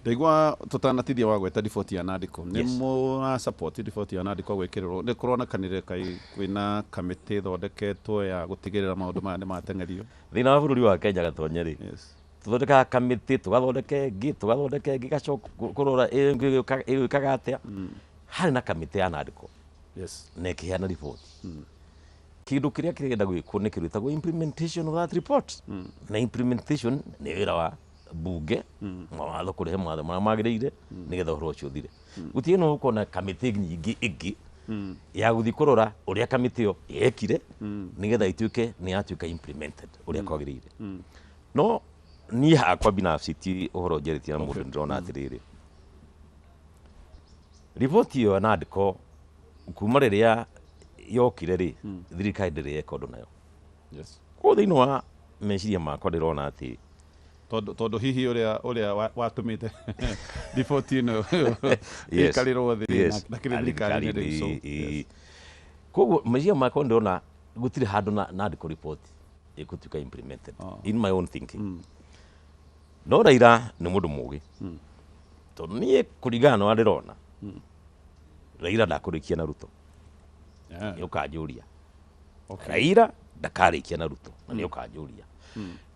[SPEAKER 1] Ndaigua tũtanatithia wa gweta riboti ya NADCO, nĩ mũra support riboti ya NADCO gwĩkĩrĩrwo? Nĩ kũronekanire kai kwĩna kamĩtĩ ĩthondeketwo ya gũtigĩrĩra maũndũ maya nĩ mateng'erio.
[SPEAKER 2] Thĩna wa bũrũri wa Kenya, gatonye, rĩ, tũthondekaga kamĩtĩ, tũgathondeka ĩngĩ, tũgathondeka ĩngĩ, gacoka kũrora ĩyo ĩngĩ ĩgwĩkaga atĩa. Harĩ na kamĩtĩ ya NADCO na ĩkĩheana riboti. Kĩndũ kĩrĩa kĩrenda gwĩkwo nĩ kĩndũ gĩtagwo implementation of that report, na implementation nĩ wĩra wa bunge, mawatho, kũrehe mawatho marĩa magĩrĩire nĩgetha ũhoro ũcio ũthire. Gũtirĩ no ũkona kamĩtĩ nyingĩ ĩngĩ ya gũthiĩ kũrora ũrĩa kamĩtĩ ĩyo yekire nĩgetha ituĩke nĩ yatuĩka implemented ũrĩa kwagĩrĩire. No niĩ hakwa binafsi, ti ũhoro njarĩtie na mũndũ, ndĩrona atĩrĩrĩ, riboti ĩyo ya NADCO kuma rĩrĩa yokire rĩ, thirikari ndĩrĩ yeka ũndũ nayo. Koguo thĩinĩ wa meciria makwa ndĩrona atĩ
[SPEAKER 1] Tondũ hihi ũrĩa watũmĩte riboti ĩno ĩikarĩrwo thĩ na kĩrĩ thirikari-inĩ rĩu, so
[SPEAKER 2] Ĩĩ. Koguo meciria makwa ndĩrona gũtirĩ handũ na NADCO report ĩgũtuĩka implemented, in my own thinking. No Raila nĩ mũndũ mũgĩ, tondũ niĩ kũringana na ũrĩa ndĩrona, Raila ndakũrĩkia na Ruto. Nĩ ũkanjũria, Raila ndakarĩkia na Ruto, na nĩ ũkanjũria.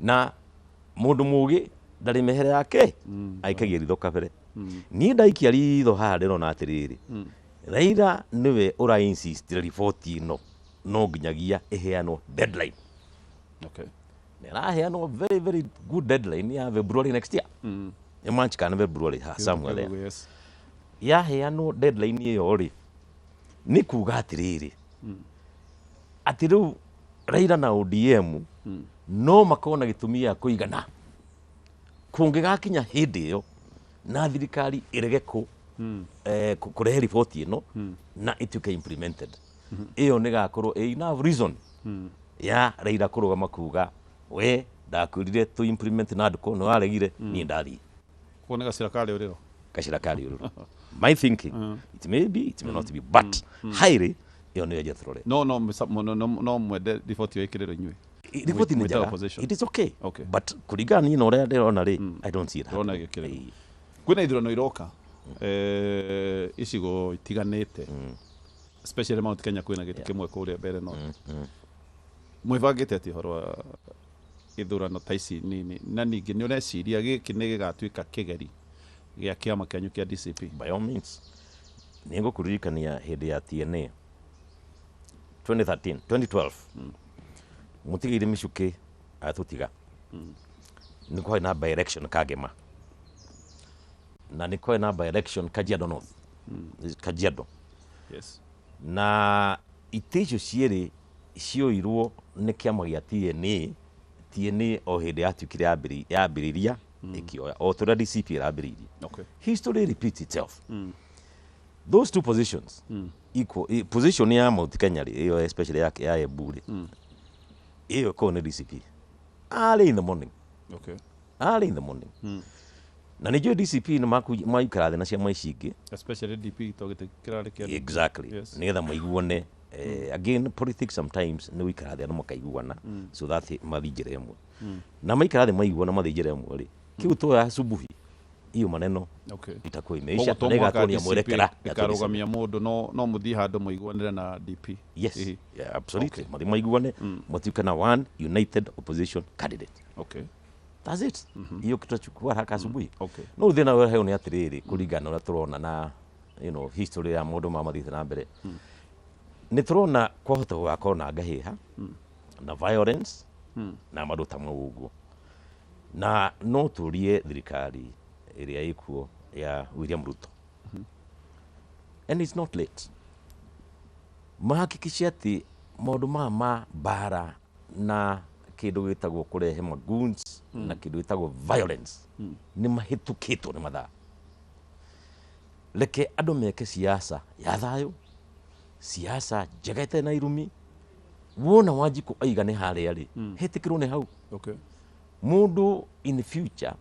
[SPEAKER 2] Na mũndũ mũgĩ ndarĩ mehere yake, aikagia ritho kabere. Niĩ ndaikia ritho haha ndĩrona atĩrĩrĩ, Raila nĩwe ũra insist riboti ĩno no nginyagia ĩheanwo deadline. Na ĩraheanwo very very good deadline ya February next year, nĩ March kana February, ha, somewhere there. Yaheanwo deadline ĩyo rĩ, nĩ kuga atĩrĩrĩ, atĩ rĩu Raila na ODM no makorwo na gĩtũmi gĩa kũigana kũngĩgakinya hĩndĩ ĩyo na thirikari ĩrege kũrehe riboti ĩno na ĩtuĩke implemented. Ĩyo nĩ gakorwo ĩ enough reason ya Raila kũrũgama kuga, "We ndakwĩrire tũ implement NADCO, nĩ waregire, niĩ ndathiĩ."
[SPEAKER 1] Koguo nĩ gacĩra karĩ ũrĩro.
[SPEAKER 2] Gacĩra karĩ ũrĩro, my thinking. It may be, it may not be, but highly Ĩyo nĩyo nja tũrore.
[SPEAKER 1] No mwende riboti ĩyo ĩkĩrĩrwo inyuĩ?
[SPEAKER 2] Riboti nĩ
[SPEAKER 1] Mwĩ ta
[SPEAKER 2] njega.
[SPEAKER 1] opposition.
[SPEAKER 2] It is okay. But kũringana niĩ na ũrĩa ndĩrona rĩ, I don't see it
[SPEAKER 1] Ndĩrona
[SPEAKER 2] happening.
[SPEAKER 1] ĩgĩkĩrĩrwo. Kwĩna ithurano iroka icigo itiganĩte, especially Mount Kenya, kwĩna gĩtĩ kĩmwe kũrĩa mbere north. Mwĩbangĩte atĩ ũhoro wa ithurano ta ici nini, na ningĩ nĩ ũreciria gĩkĩ nĩ gĩgatuĩka kĩgeri gĩa kĩama kĩanyu kĩa DCP?
[SPEAKER 2] By all means. Nĩ ngũkũririkania hĩndĩ ya TNA 2013, 2012, mũtigĩire mĩcukĩ atũtiga, nĩ kwarĩ na by election Kangema, na nĩ kwarĩ na by election Kajiado North, Kajiado. Na itĩ icio cierĩ cioirwo nĩ kĩama gĩa TNA. TNA o hĩndĩ yatuĩkire yambĩrĩria ĩkĩoya o ta ũrĩa DCP ĩrambĩrĩirie. History repeats itself. Those two positions, equal position ya Mount Kenya rĩ, ĩyo especially ya Embu rĩ, ĩyo ĩkorwo nĩ DCP early in the morning. Early in the morning. Na nĩ njũĩ DCP nĩ maikara thĩ na ciama ici ingĩ,
[SPEAKER 1] Especially DP to gĩtĩ kĩrarĩ kĩa
[SPEAKER 2] Exactly. Nĩgetha maiguane. Again, politics sometimes nĩ gũikara thĩ andũ makaiguana so that mathiĩ njĩra ĩmwe. Na maikara thĩ maiguana mathiĩ njĩra ĩmwe rĩ, kĩu toya asubuhi hiyo maneno itakuwa imeisha.
[SPEAKER 1] Koguo to
[SPEAKER 2] na
[SPEAKER 1] mũhaka
[SPEAKER 2] ĩgatuonia
[SPEAKER 1] DCP
[SPEAKER 2] mwerekera ya 27.
[SPEAKER 1] ĩkarũgamia mũndũ, no mũthiĩ handũ mũiguanĩre na DP?
[SPEAKER 2] Yes.
[SPEAKER 1] Hihi.
[SPEAKER 2] Yeah, absolutely. Mathiĩ maiguane, matuĩke na one united opposition candidate. That's it. Hiyo kitachukua haraka asubuhi. No thĩna ũrĩa heo nĩ atĩrĩrĩ, kũringana na ũrĩa tũrona na history ya maũndũ ma mathiĩte na mbere, nĩ tũrona kwahota gũgakorwo na ngahĩha na violence na maũndũ ta mau ũguo, na no tũrie thirikari ĩrĩa ĩkuo ya William Ruto, and it's not late, mahakikishe atĩ maũndũ maya ma mbara na kĩndũ gĩtagwo kũrehe magoons na kĩndũ gĩtagwo violence nĩ mahĩtũkĩtwo nĩ mathaa. Reke andũ meke siasa ya thayũ, siasa njega ĩtarĩ na irumi. Wona Wanjikũ aiga nĩ harĩa rĩ, hetĩkĩrwo nĩ hau. Mũndũ in the future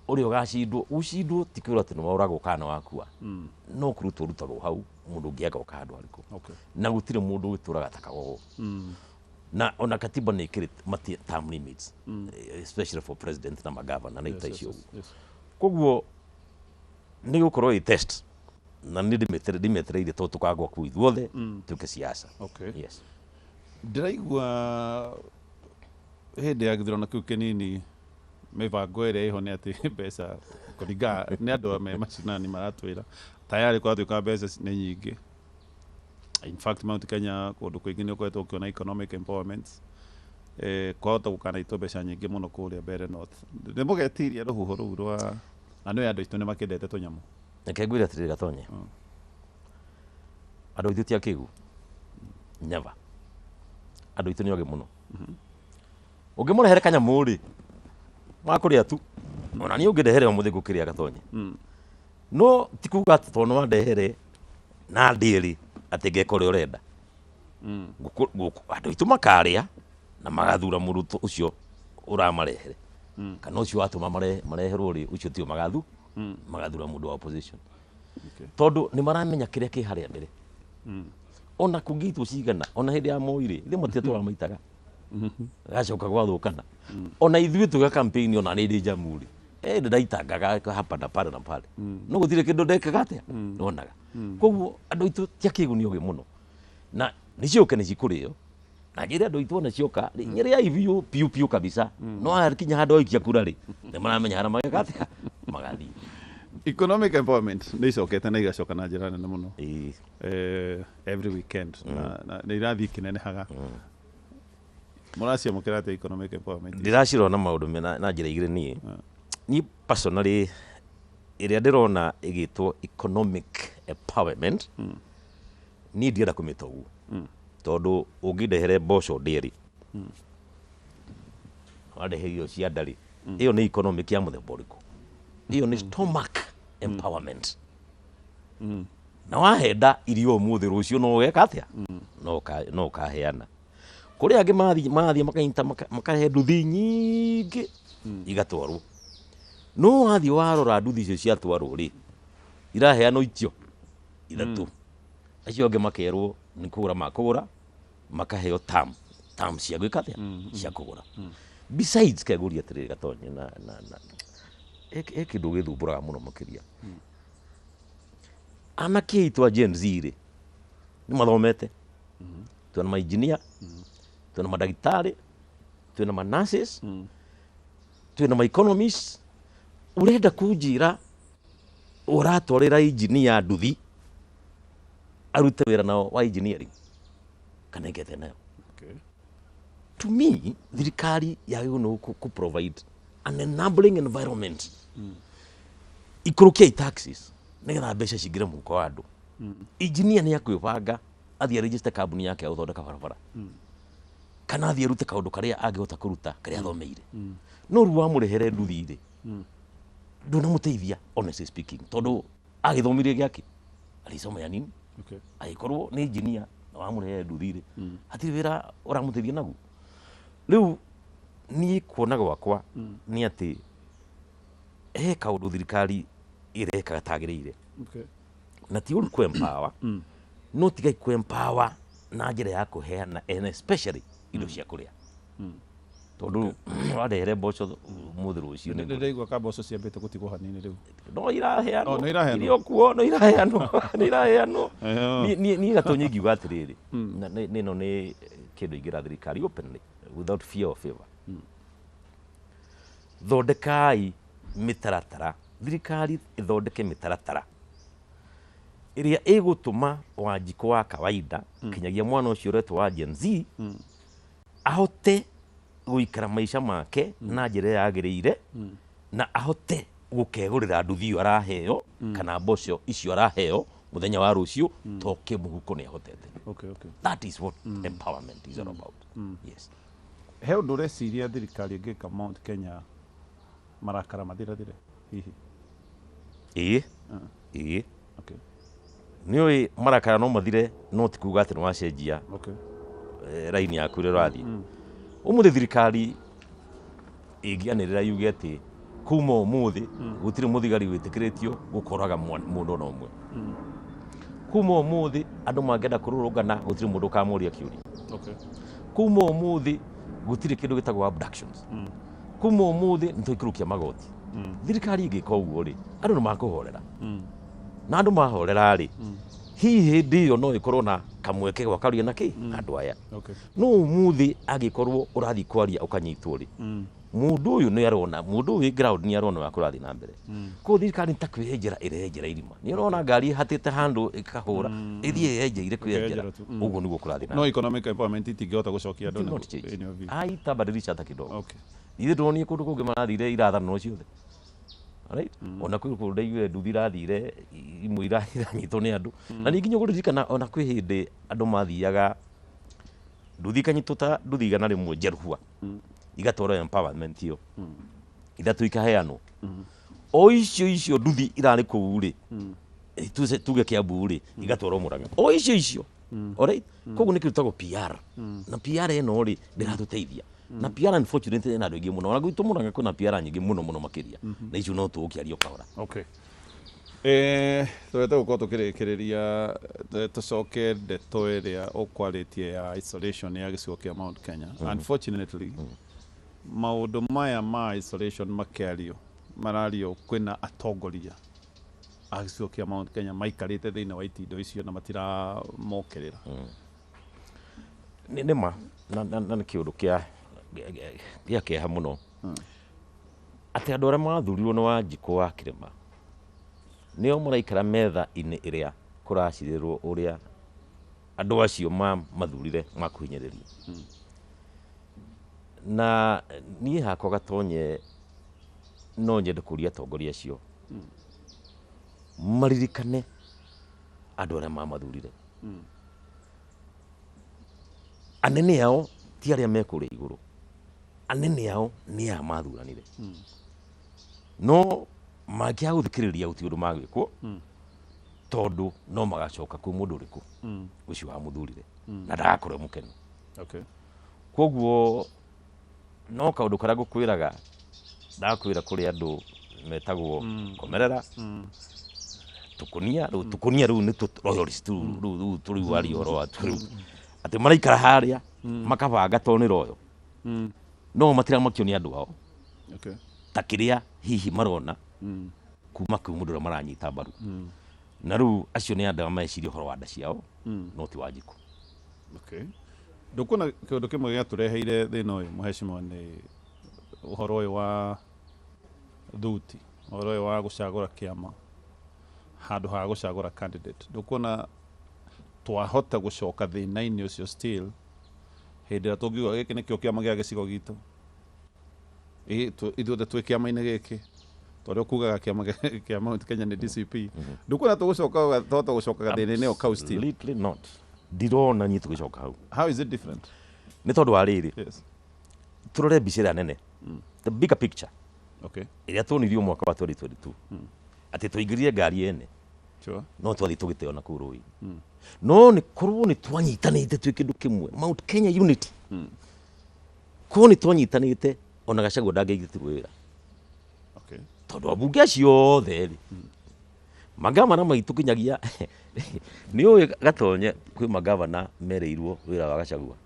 [SPEAKER 2] ũrĩa ũgacindwo, ũcindwo ti kwĩrwo atĩ nĩ waũragwo kana wakua, no kũrutwo ũrutagwo hau, mũndũ ũngĩ agoka handũ harĩkũ. Na gũtirĩ mũndũ ũgĩtũraga ta kagogo. Na ona katiba nĩ ĩkĩrĩ term limits, especially for president na magavana na ita icio ũguo. Koguo nĩ gũkorwo ĩ test, na nĩ ndĩmĩetereire tondũ tũkagwa kũu ithuothe tuĩke siasa. Yes.
[SPEAKER 1] Ndĩraigua hĩndĩ ya gĩthurano kĩu kĩnini, mĩbango ĩrĩa ĩho nĩ atĩ mbeca, kũringana nĩ andũ me macinani maratwĩra, tayarĩ kũratuĩka mbeca nĩ nyingĩ. In fact, Mount Kenya kũndũ kũingĩ nĩ ũkoretwo ũkĩona economic empowerment, kwahota gũkanaitwo mbeca nyingĩ mũno kũrĩa Mbeere North. Nĩ mũgetiria rũhuho rũu rwa na nĩ andũ aitũ nĩ makĩendete tũnyamũ?
[SPEAKER 2] Reke ngwĩre atĩrĩrĩ Gatonye, andũ aitũ ti akĩgu, never. Andũ aitũ nĩ ogĩ mũno. Ũngĩmũrehere kanyamũ rĩ, makũrĩa tu. Ona niĩ ũngĩndehere ũmũthĩ ngũkĩrĩa, Gatonye. No ti kuga atĩ tondũ nĩ wandehere na ndĩe rĩ, atĩ ngeka ũrĩa ũrenda. Andũ aitũ makarĩa na magathura mũndũ ũcio ũramarehere, kana ũcio watũma mareherwo rĩ, ũcio tio magathura mũndũ wa opposition, tondũ nĩ maramenya kĩrĩa kĩ harĩa mbere. Ona kũngĩitwo cigana, ona hĩndĩ ya Moi rĩ, ithe mũtitũ maitaga gacoka gwathũkana. Ona ithuĩ tuga campaign, ona nĩ ndĩ njamu rĩ, ndĩ ndaitangaga hapa na pale na pale, no gũtirĩ kĩndũ ndekaga atĩa ndonaga. Koguo andũ aitũ ti akĩgu, nĩ ogĩ mũno, na nĩ ciũke nĩ cikũrĩo, na njĩre andũ aitũ ona cioka nyĩrĩai biũ biũ biũ kabisa. No akinya handũ aikia kura rĩ, nĩ maramenya harĩa mageka atĩa magathiĩ.
[SPEAKER 1] Economic empowerment nĩ icokete na igacoka na njĩra nene mũno every weekend, na nĩ irathiĩ ikĩnenehaga. Mũraciamũkĩra atĩa economic empowerment?
[SPEAKER 2] Ndĩracirora na maũndũ mena na njĩra igĩrĩ. Niĩ personally, ĩrĩa ndĩrona ĩgĩtwo economic empowerment, niĩ ndienda kũmĩta ũguo, tondũ ũngĩndehere mboco ndĩe rĩ, wandehe irio cia nda rĩ, ĩyo nĩ economic ya mũthemba ũrĩkũ? Ĩyo nĩ stomach empowerment. Na wahenda irio ũmũthĩ, rũciũ no ũgeka atĩa? No ũkaheana kũrĩ angĩ marathiĩ makanyita makahe nduthi nyingĩ igatwarwo. No wathiĩ warora nduthi icio ciatwarwo rĩ, iraheanwo itio ithatũ, acio angĩ makerwo Nĩ kũgũra makũgũra, makaheo term term cia gwĩka atĩa, cia kũgũra. Besides, kegũria atĩrĩrĩ, Gatonye, na he kĩndũ gĩthumbũraga mũno makĩria. Anake aitũ a Gen Z rĩ, nĩ mathomete. Twĩna mainjinia, twĩna mandagĩtarĩ, twĩna ma nurses, twĩna ma economists. Ũrenda kũnjĩra ũratwarĩra engineer nduthi arute wĩra nao wa engineering kana ĩngete nayo? To me, thirikari yagĩrĩirwo nĩ kũ provide an enabling environment, ikũrũkia taxes nĩgetha mbeca cingĩre mũhuko wa andũ. Engineer nĩ akwĩbanga athiĩ register kambuni yake ya gũthondeka barabara, kana athiĩ arute kaũndũ karĩa angĩhota kũruta karĩa athomeire. No rĩu wamũrehere nduthi rĩ, ndũnamũteithia, honestly speaking, tondũ agĩthomirie gĩake alisoma ya nini? Angĩkorwo nĩ engineer na wamũrehere nduthi rĩ, hatirĩ wĩra ũramũteithia naguo. Rĩu niĩ kuona gwakwa nĩ atĩ he kaũndũ thirikari ĩreka gatagĩrĩire. Na ti ũru kũ empower, no tigai kũ empower na njĩra ya kũheana and especially indo cia kũrĩa, tondũ warehere mboco mũthĩ, rũciũ nĩ
[SPEAKER 1] Ndĩraigua ka mboco ciambĩte gũtigwo hanini rĩu.
[SPEAKER 2] No iraheanwo.
[SPEAKER 1] Oh, no iraheanwo.
[SPEAKER 2] Irio kuo no iraheanwo, nĩ iraheanwo.
[SPEAKER 1] Eyo.
[SPEAKER 2] Niĩ Gatonye ingiuga atĩrĩrĩ, na ĩno nĩ kĩndũ ingĩra thirikari openly without fear of favor: thondekai mĩtaratara, thirikari ĩthondeke mĩtaratara ĩrĩa ĩgũtũma Wanjikũ wa kawaida kinyagia mwana ũcio ũretwo wa Gen Z ahote gũikara maica make na njĩra ĩrĩa yagĩrĩire, na ahote gũkegũrĩra nduthi ĩyo araheo kana mboco icio araheo mũthenya wa rũciũ, to kĩmũhuko nĩ ahotete. That is what empowerment is all about. Yes.
[SPEAKER 1] He ũndũ ũreciria thirikari ĩngĩka Mount Kenya marakara mathirathire hihi?
[SPEAKER 2] Ĩĩ. Nĩ ũĩ marakara no mathire, no ti kuga atĩ nĩ wacenjia raini yaku ĩrĩa ũrathiĩ. Ũmũthĩ thirikari ĩngĩanĩrĩra yuge atĩ kuma ũmũthĩ gũtirĩ mũthigari wĩtĩkĩrĩtio gũkoraga mũndũ ona ũmwe, kuma ũmũthĩ andũ mangĩenda kũrũrũngana gũtirĩ mũndũ ũkamũria kĩũria, kuma ũmũthĩ gũtirĩ kĩndũ gĩtagwo abductions, kuma ũmũthĩ nĩ tũikũrũkia magoti, thirikari ĩngĩka ũguo rĩ, andũ nĩ makũhorera. Na andũ mahorera rĩ, hihi hĩndĩ ĩyo no ĩkorwo na kamweke gwa karia na kĩ na andũ aya. No ũmũthĩ angĩkorwo ũrathiĩ kwaria ũkanyitwo rĩ, mũndũ ũyũ nĩ arona, mũndũ ũyũ wĩ ground nĩ arona ũrĩa kũrathiĩ na mbere. Koguo thirikari nĩ ta kwĩyenjera ĩrenjera irima. Nĩ ũrona ngari ĩhatĩte handũ ĩkahũra, ĩthiĩ ĩyenjeire kwĩyenjera.
[SPEAKER 1] Ĩkenjera tu.
[SPEAKER 2] Ũguo nĩguo kũrathiĩ na
[SPEAKER 1] No economic empowerment itingĩhota gũcokia andũ
[SPEAKER 2] It will
[SPEAKER 1] na
[SPEAKER 2] not change.
[SPEAKER 1] thĩinĩ wa biũ.
[SPEAKER 2] Haitabadilisha hata kidogo. Ithuĩ tuonie kũndũ kũngĩ marathire irathano ciothe. Right? Ona kwĩ kũndũ ndaiguire nduthi irathire imwe iranyitwo nĩ andũ. Na ningĩ nĩ ona kwĩ hĩndĩ andũ mathiaga nduthi ikanyitwo ta nduthi 100 njerũhua, igatwarwo empowerment ĩyo, ithatũ ikaheanwo. O icio icio nduthi irarĩ kũu rĩ, tuge Kiambu rĩ, igatwarwo Murang'a, o icio icio. Alright? Koguo nĩ kĩrutagwo PR. Na PR ĩno rĩ, ndĩratũteithia. Na PR unfortunately ĩna andũ aingĩ mũno. Ona gwitũ Murang'a kwĩna PR nyingĩ mũno mũno makĩria. Na icio no tũgũkĩaria o kahora.
[SPEAKER 1] Okay. Tũrete gũkorwo tũkĩrĩkĩrĩria, tũcoke ndeto ĩrĩa ũkwarĩtie ya isolation ya gĩcigo kĩa Mount Kenya. Unfortunately, maũndũ maya ma isolation makĩario, marario kwĩna atongoria a gĩcigo kĩa Mount Kenya maikarĩte thĩinĩ wa itindo icio na matiramokĩrĩra.
[SPEAKER 2] Nĩ ma na nĩ kĩũndũ gĩa kĩeha mũno atĩ andũ arĩa mathurirwo nĩ Wanjikũ wa Kĩrĩma nĩo maraikara metha-inĩ ĩrĩa kũracirĩrwo ũrĩa andũ acio mathurire makũhinyĩrĩrio. Na niĩ hakwa, Gatonye, no nyende kũria atongoria acio maririkane andũ arĩa mamathurire. Anene ao ti arĩa me kũrĩa igũrũ, anene ao nĩ aya mathuranire. No mangĩaga gũthikĩrĩria gũtirĩ ũndũ magwĩkwo, tondũ no magacoka kwĩ mũndũ ũrĩkũ ũcio wamũthurire na ndagakorwo e mũkenu. Koguo no kaũndũ karĩa ngũkwĩraga, ndakwĩra kũrĩ andũ metagwo komerera. Tukunia rĩu, tukunia rĩu nĩ royalist rĩu, rĩu tũrĩu aria ũhoro wa rĩu atĩ maraikara harĩa makabanga tondũ nĩ royal, no matiramakio nĩ andũ ao ta kĩrĩa hihi marona kuma kwĩ mũndũ ũrĩa maranyita mbaru. Na rĩu acio nĩ andũ meciria ũhoro wa nda ciao, no ti Wanjikũ.
[SPEAKER 1] Okay. Ndũkuona kĩũndũ kĩmwe gĩatũreheire thĩna ũyũ, mũhecimiwa, nĩ ũhoro ũyũ wa thuti, ũhoro ũyũ wa gũcagũra kĩama handũ ha gũcagũra candidate? Ndũkuona twahota gũcoka thĩna-inĩ ũcio still hĩndĩ ĩrĩa tũngiuga gĩkĩ nĩkĩo kĩama gĩa gĩcigo gitũ? Ithuothe twĩ kĩama-inĩ gĩkĩ, tondũ kugaga kĩama kĩa Mount Kenya nĩ DCP. Ndũkuona tũgũcoka, twahota gũcoka gathĩna-inĩ o kau still?
[SPEAKER 2] Absolutely not. Ndirona niĩ tũgĩcoka hau.
[SPEAKER 1] How is it different?
[SPEAKER 2] Nĩ tondũ wa rĩrĩ, tũrore mbica ĩrĩa nene, the bigger picture, ĩrĩa tuonirio mwaka wa 2022, atĩ twaingĩrire ngari ene, no twathiĩ tũgĩteo na kũu rũĩ. No nĩ korwo nĩ twanyitanĩte twĩ kĩndũ kĩmwe, Mount Kenya unity, korwo nĩ twanyitanĩte, ona Gachagua ndangĩaingĩtirwo wĩra, tondũ ambunge acio othe rĩ, magavana maitũ, kinyagia nĩ ũĩ Gatonye, kwĩ magavana merĩirwo wĩra wa Gachagua.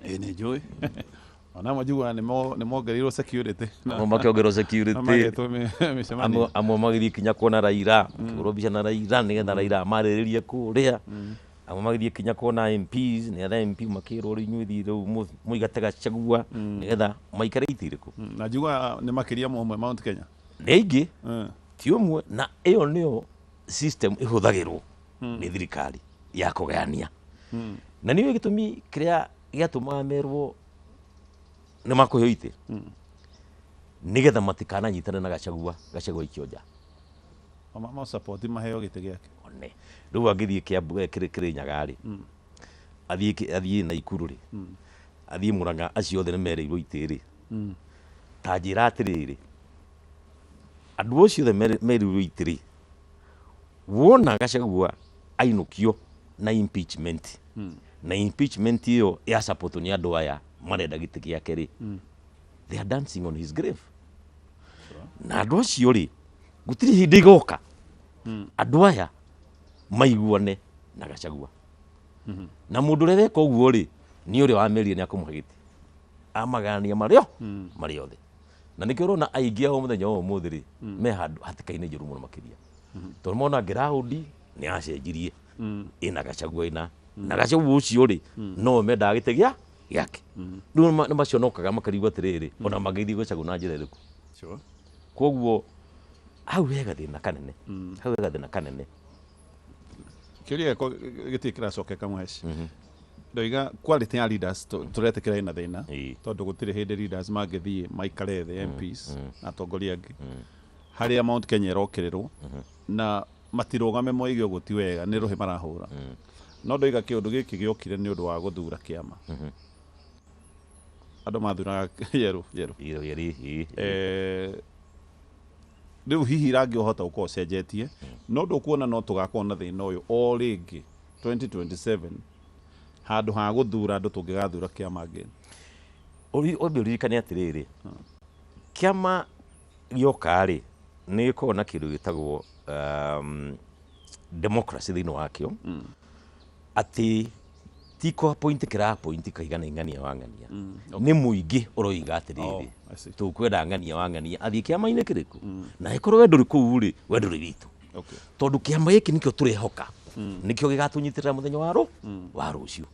[SPEAKER 1] Ĩĩ, nĩ njũĩ. Ona amwe njiguaga nĩ mongereirwo security.
[SPEAKER 2] Amwe makĩongererwo security.
[SPEAKER 1] Na magetwo mĩcemanio.
[SPEAKER 2] Amwe magĩthiĩ kinya kuona Raila, makĩhũrwo mbica na Raila nĩgetha Raila amarĩrĩrie kũrĩa. Amwe magĩthiĩ kinya kuona MPs nĩgetha MP makĩrwo, rĩu inyuĩ thiĩ rĩu mũigate Gachagua nĩgetha maikare itĩ irĩkũ.
[SPEAKER 1] Na njiguaga nĩ makĩria ma ũmwe Mount Kenya.
[SPEAKER 2] Nĩ aingĩ, ti ũmwe. Na ĩyo nĩyo system ĩhũthagĩrwo nĩ thirikari ya kũgayania. Na nĩyo gĩtũmi kĩrĩa gĩatũmaga merwo nĩ makũheo itĩ, nĩgetha matikananyitane na Gachagua, Gachagua aikio nja.
[SPEAKER 1] Ma support maheo gĩtĩ gĩake.
[SPEAKER 2] One rĩu angĩthiĩ Kiambu, Kĩrĩnyaga rĩ, athiĩ athiĩ Naikuru rĩ, athiĩ Murang'a, acio othe nĩ merĩirwo itĩ rĩ, ta njĩra atĩrĩrĩ, andũ acio othe merĩirwo itĩ rĩ, wona Gachagua ainũkio na impeachment, na impeachment ĩyo ya support nĩ andũ aya marenda gĩtĩ gĩake rĩ, they are dancing on his grave. Na andũ acio rĩ, gũtirĩ hĩndĩ igoka andũ aya maiguane na Gachagua. Na mũndũ ũrĩa weka ũguo rĩ, nĩ ũrĩa wamerire nĩ akũmũhe gĩtĩ, amagania marĩ o marĩ othe. Na nĩkĩo ũrona aingĩ ao mũthenya wa ũmũthĩ rĩ, me handũ hatĩka-inĩ njũru mũno makĩria, tondũ mona ground nĩ yacenjirie, ĩna Gachagua, ĩna na Gachagua ũcio rĩ, no mendaga gĩtĩ gĩa gĩake. Rĩu nĩ maconokaga makarigwo atĩrĩrĩ, ona mangĩthiĩ Gachagua na njĩra ĩrĩkũ? Koguo hau he gathĩna kanene, hau he gathĩna kanene.
[SPEAKER 1] Kĩũria gĩakwa gĩtirĩ kĩracokeka, mũheci. Ndoiga quality ya leaders tũretĩkĩra ĩna thĩna, tondũ gũtirĩ hĩndĩ leaders mangĩthiĩ maikare thĩ, MPs na atongoria angĩ harĩa Mount Kenya ĩrokĩrĩrwo, na matirũgame moige ũguo ti wega, nĩ rũhĩ marahũra. No ndoiga kĩũndũ gĩkĩ gĩokire nĩ ũndũ wa gũthura kĩama, andũ mathuraga yerũ yerũ.
[SPEAKER 2] Yerũ yerũ, ĩĩ.
[SPEAKER 1] Rĩu hihi rangi ũhota gũkorwo ũcenjetie, no ndũkuona no tũgakorwo na thĩna ũyũ o rĩngĩ 2027, handũ ha gũthura andũ tũngĩgathura kĩama ngĩ?
[SPEAKER 2] Ũmbe ũririkane atĩrĩrĩ, kĩama gĩoka rĩ, nĩ gĩkoragwo na kĩndũ gĩtagwo democracy thĩinĩ wakĩo, atĩ ti kũ appoint kĩra appoint kaigana ng'ania wa ng'ania, nĩ mũingĩ ũroiga atĩrĩrĩ,
[SPEAKER 1] Oh, I see.
[SPEAKER 2] Tũkwenda ng'ania wa ng'ania athiĩ kĩama-inĩ kĩrĩkũ, na angĩkorwo we ndũrĩ kũu rĩ, we ndũrĩ witũ, tondũ kĩama gĩkĩ nĩkĩo tũrehoka, nĩkĩo gĩgatũnyitĩrĩra mũthenya wa rũ wa rũciũ.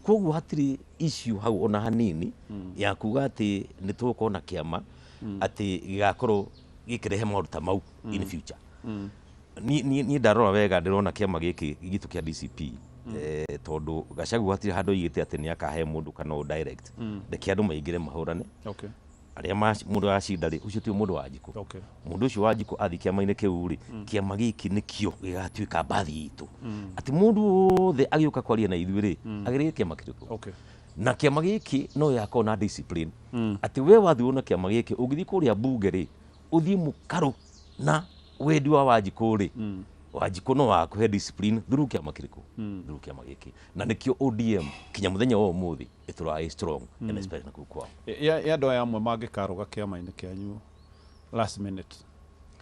[SPEAKER 2] Koguo hatirĩ issue hau ona hanini ya kuga atĩ nĩ tũgũkorwo na kĩama atĩ gĩgakorwo gĩkĩrehe maũndũ ta mau in future. Niĩ ndarora wega, ndĩrona kĩama gĩkĩ gitũ kĩa DCP, tondũ Gachagua hatirĩ handũ oigĩte atĩ nĩ akahe mũndũ kana ũ direct. Reke andũ maingĩre mahũrane, arĩa mũndũ acinda rĩ, ũcio ti mũndũ wa Njikũ. Mũndũ ũcio wa Njikũ athiĩ kĩama-inĩ kĩu rĩ, kĩama gĩkĩ nĩkĩo gĩgatuĩka mbathi itũ, atĩ mũndũ wothe agĩũka kwaria na ithuĩ rĩ, agĩrĩire kĩama kĩrĩkũ? Na kĩama gĩkĩ no gĩgakorwo na discipline, atĩ we wathurwo na kĩama gĩkĩ, ũngĩthiĩ kũrĩa mbunge rĩ, ũthiĩ mũkarũ na wendi wa Wanjikũ rĩ, Wanjikũ no akũhe discipline through kĩama kĩrĩkũ? Through kĩama gĩkĩ. Na nĩkĩo ODM kinya mũthenya wa ũmũthĩ ĩtũraga ĩ strong, and especially na kũu kwao.
[SPEAKER 1] Ya andũ aya amwe mangĩkarũga kĩama-inĩ kĩanyu last minute,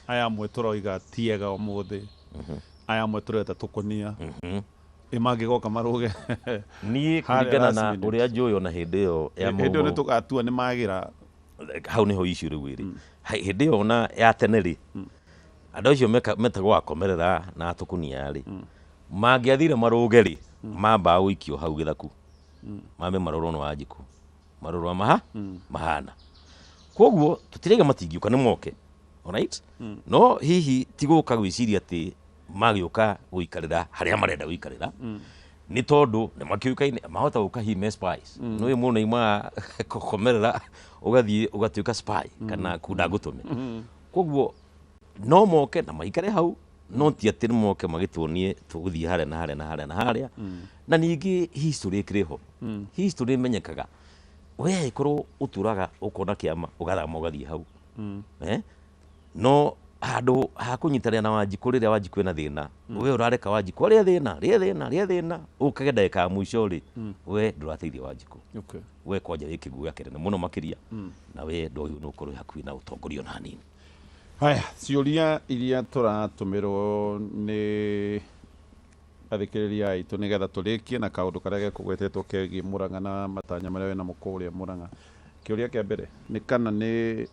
[SPEAKER 1] aya amwe tũroiga tiega ũmũthĩ. Aya amwe tũreta tũkũnia ĩ mangĩgoka marũge
[SPEAKER 2] Niĩ
[SPEAKER 1] harĩa
[SPEAKER 2] kũringana
[SPEAKER 1] last
[SPEAKER 2] na
[SPEAKER 1] minute.
[SPEAKER 2] ũrĩa njũĩ ona hĩndĩ ĩyo ya
[SPEAKER 1] Hĩndĩ ĩyo
[SPEAKER 2] Mau
[SPEAKER 1] nĩ tũgatua nĩ magĩra.
[SPEAKER 2] Hau nĩho issue rĩu ĩrĩ. Hĩndĩ ĩyo ona ya tene rĩ, andũ acio metagwo akomerera na atũkũnia rĩ, mangĩathire marũge rĩ, mambaga gũikio hau gĩthaku, mambe marorwo nĩ Wanjikũ, marorwo maha mahana. Koguo tũtiraiga matingĩũka, nĩ moke, alright, no hihi ti gũka gwĩciria atĩ magĩũka gũikarĩra harĩa marenda gũikarĩra, nĩ tondũ nĩ makĩũkaine mahota gũka hihi me spies. Nĩ mũndũ aimaga kũkomerera ũgathiĩ ũgatuĩka spy kana kunda ngũtũme. Koguo no moke na maikare hau, no ti atĩ nĩ moke magĩtuonie tũgũthiĩ harĩa na harĩa na harĩa na harĩa. Na ningĩ history ĩkĩrĩ ho, history ĩmenyekaga we angĩkorwo ũtũraga ũkona kĩama ũgathama ũgathiĩ hau. Eh? No handũ ha kũnyitanĩra na Wanjikũ rĩrĩa Wanjikũ ena thĩna, we ũrareka Wanjikũ arĩe thĩna, rĩe thĩna, rĩe thĩna, ũkage ndagĩka ya mũico rĩ, we ndũrateithia Wanjikũ. We kwanja wĩ kĩguoya kĩnene mũno makĩria, na we ndwagĩrĩirwo nĩ gũkorwo wĩ hakuhĩ na ũtongoria ona hanini.
[SPEAKER 1] Haya, ciũria iria tũratũmĩrwo nĩ athikĩrĩria aitũ nĩgetha tũrĩkie na kaũndũ karĩa gekũgwetetwo kegiĩ Mũrang'a na matanya marĩa wĩnamo kũrĩa Mũrang'a. Kĩũria kĩa mbere nĩ kana nĩ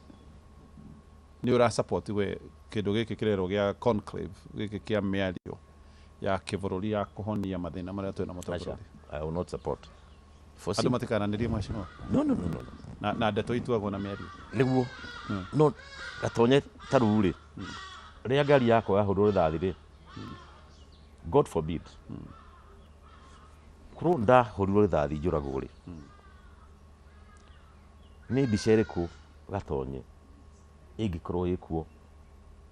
[SPEAKER 1] ũra support we kĩndũ gĩkĩ kĩrerwo gĩa conclave, gĩkĩ kĩa mĩario ya kĩbũrũri ya kũhonia mathĩna marĩa twĩnamo ta
[SPEAKER 2] Aca,
[SPEAKER 1] bũrũri.
[SPEAKER 2] I will not support. For
[SPEAKER 1] Andũ matikaranĩrie, mheshimiwa?
[SPEAKER 2] No.
[SPEAKER 1] Na ndeto ituagwo na mĩario.
[SPEAKER 2] Nĩguo, no gatonye ta rĩu rĩ, rĩrĩa ngari yakwa yahũrwo rĩthathi rĩ, God forbid, korwo ndahũrirwo rĩthathi njũragwo rĩ, nĩ mbica ĩrĩkũ gatonye ĩngĩkorwo ĩkuo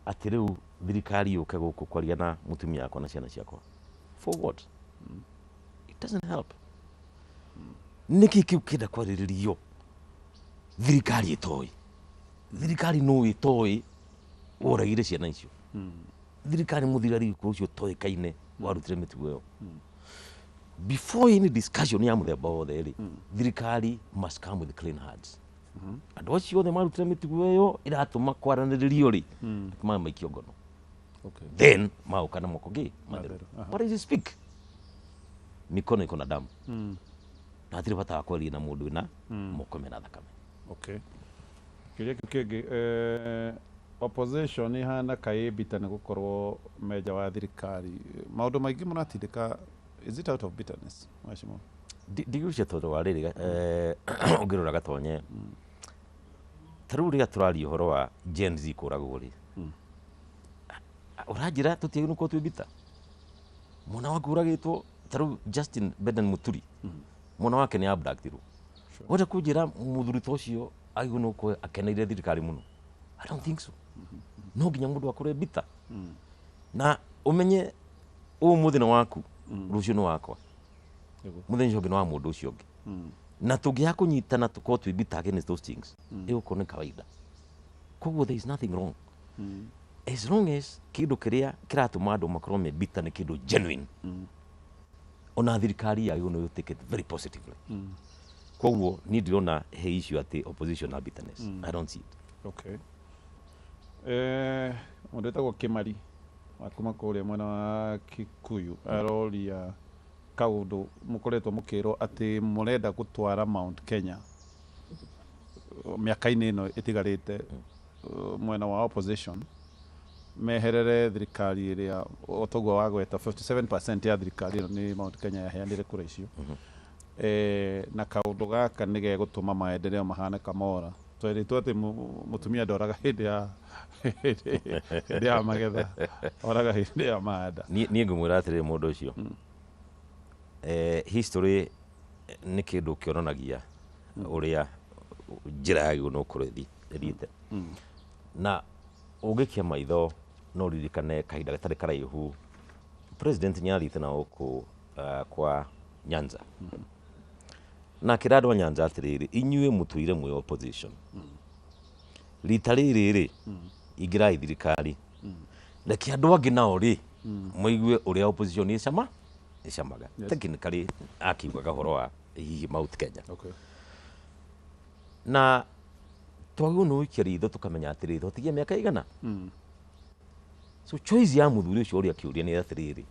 [SPEAKER 2] atĩ rĩu thirikari yũke gũkũ kwaria na mũtumia wakwa na ciana ciakwa? For what? It doesn't help. Nĩkĩ kĩu kĩenda kwarĩrĩrio thirikari ĩtoĩ? Thirikari no ĩtoĩ woragire ciana icio? Thirikari mũthigari ũcio ũtoĩkaine warutire mĩtugo ĩyo? Before any discussion ya mũthemba wothe rĩ, thirikari must come with clean hands. Andũ acio othe marutire mĩtugo ĩyo ĩratũma kwaranĩrĩrio rĩ, maya maikio ngono. Then maũka na moko ngĩ matheru. But as you speak, mikono iko na damu, na hatirĩ bata wa kwaria na mũndũ wĩna moko mena thakame.
[SPEAKER 1] Okay. Kĩũria kĩu kĩngĩ, opposition ihana kaĩ bitter nĩ gũkorwo menja wa thirikari, maũndũ maingĩ mũratindĩka. Is it out of bitterness, mheshimiwa?
[SPEAKER 2] Ndigũcia tondũ wa rĩrĩ, ũngĩrora gatonye ta rĩu rĩrĩa tũraria ũhoro wa Gen Z kũragwo rĩ, ũranjĩra tũtiagĩrĩirwo gũkorwo twĩ bitter? Mwana waku ũragĩtwo ta rĩu Justin Beden Muturi, mwana wake nĩ abductirwo. Wenda kũnjĩra mũthuri ta ũcio agĩrĩirwo nĩ gũkorwo akeneire thirikari mũno? I don't think so. No nginya mũndũ akorwo bitter na ũmenye ũmũthĩ nĩ waku, rũciũ nĩ wakwa, mũthenya ũcio ũngĩ nĩ wa mũndũ ũcio ũngĩ, na tũngĩaga kũnyitana tũkorwo twĩ bitter against those things, ĩgũkorwo nĩ kawaida. Koguo there is nothing wrong as long as kĩndũ kĩrĩa kĩratũma andũ makorwo me bitter nĩ kĩndũ genuine. Ona thirikari yagĩrĩirwo nĩ take it very positively. Koguo niĩ ndirona he issue atĩ opposition na bitterness. I don't see it.
[SPEAKER 1] Okay. Mũndũ wĩtagwo Kĩmari wa kuma kũrĩa mwena wa Kikuyu aroria kaũndũ mũkoretwo mũkĩrwo atĩ mũrenda gũtwara Mount Kenya mĩaka-inĩ ĩno ĩtigarĩte, mwena wa opposition meherere thirikari ĩrĩa o toguo wagweta 57% ya thirikari ĩno nĩ Mount Kenya yaheanire kura icio. Na kaũndũ gaka nĩ gegũtũma maendeleo mahane kamora. Twerĩtwo atĩ mũtumia ndoraga hĩndĩ ya magetha, oraga hĩndĩ ya mahanda.
[SPEAKER 2] Niĩ ngũmwĩra atĩrĩrĩ, mũndũ ũcio, history nĩ kĩndũ kĩonanagia ũrĩa njĩra yagĩrĩirwo nĩ gũkorwo ĩthiĩte, na ũngĩkia maitho no ũririkane kahinda gatarĩ karaihu president nĩ athiĩte na gũkũ kwa Nyanza na akĩra andũ a Nyanza atĩrĩrĩ, inyuĩ mũtũire mwĩ opposition, rita rĩrĩ rĩ ingĩrai thirikari, reke andũ angĩ nao rĩ maigue ũrĩa opposition ĩcama ĩcamaga. Technically akiugaga ũhoro wa hihi Mount Kenya. Na twagĩrĩirwo nĩ gũikia ritho tũkamenya atĩrĩrĩ, twatigia mĩaka igana. So choice ya mũthuri ũcio ũrĩa akĩũria nĩ atĩrĩrĩ,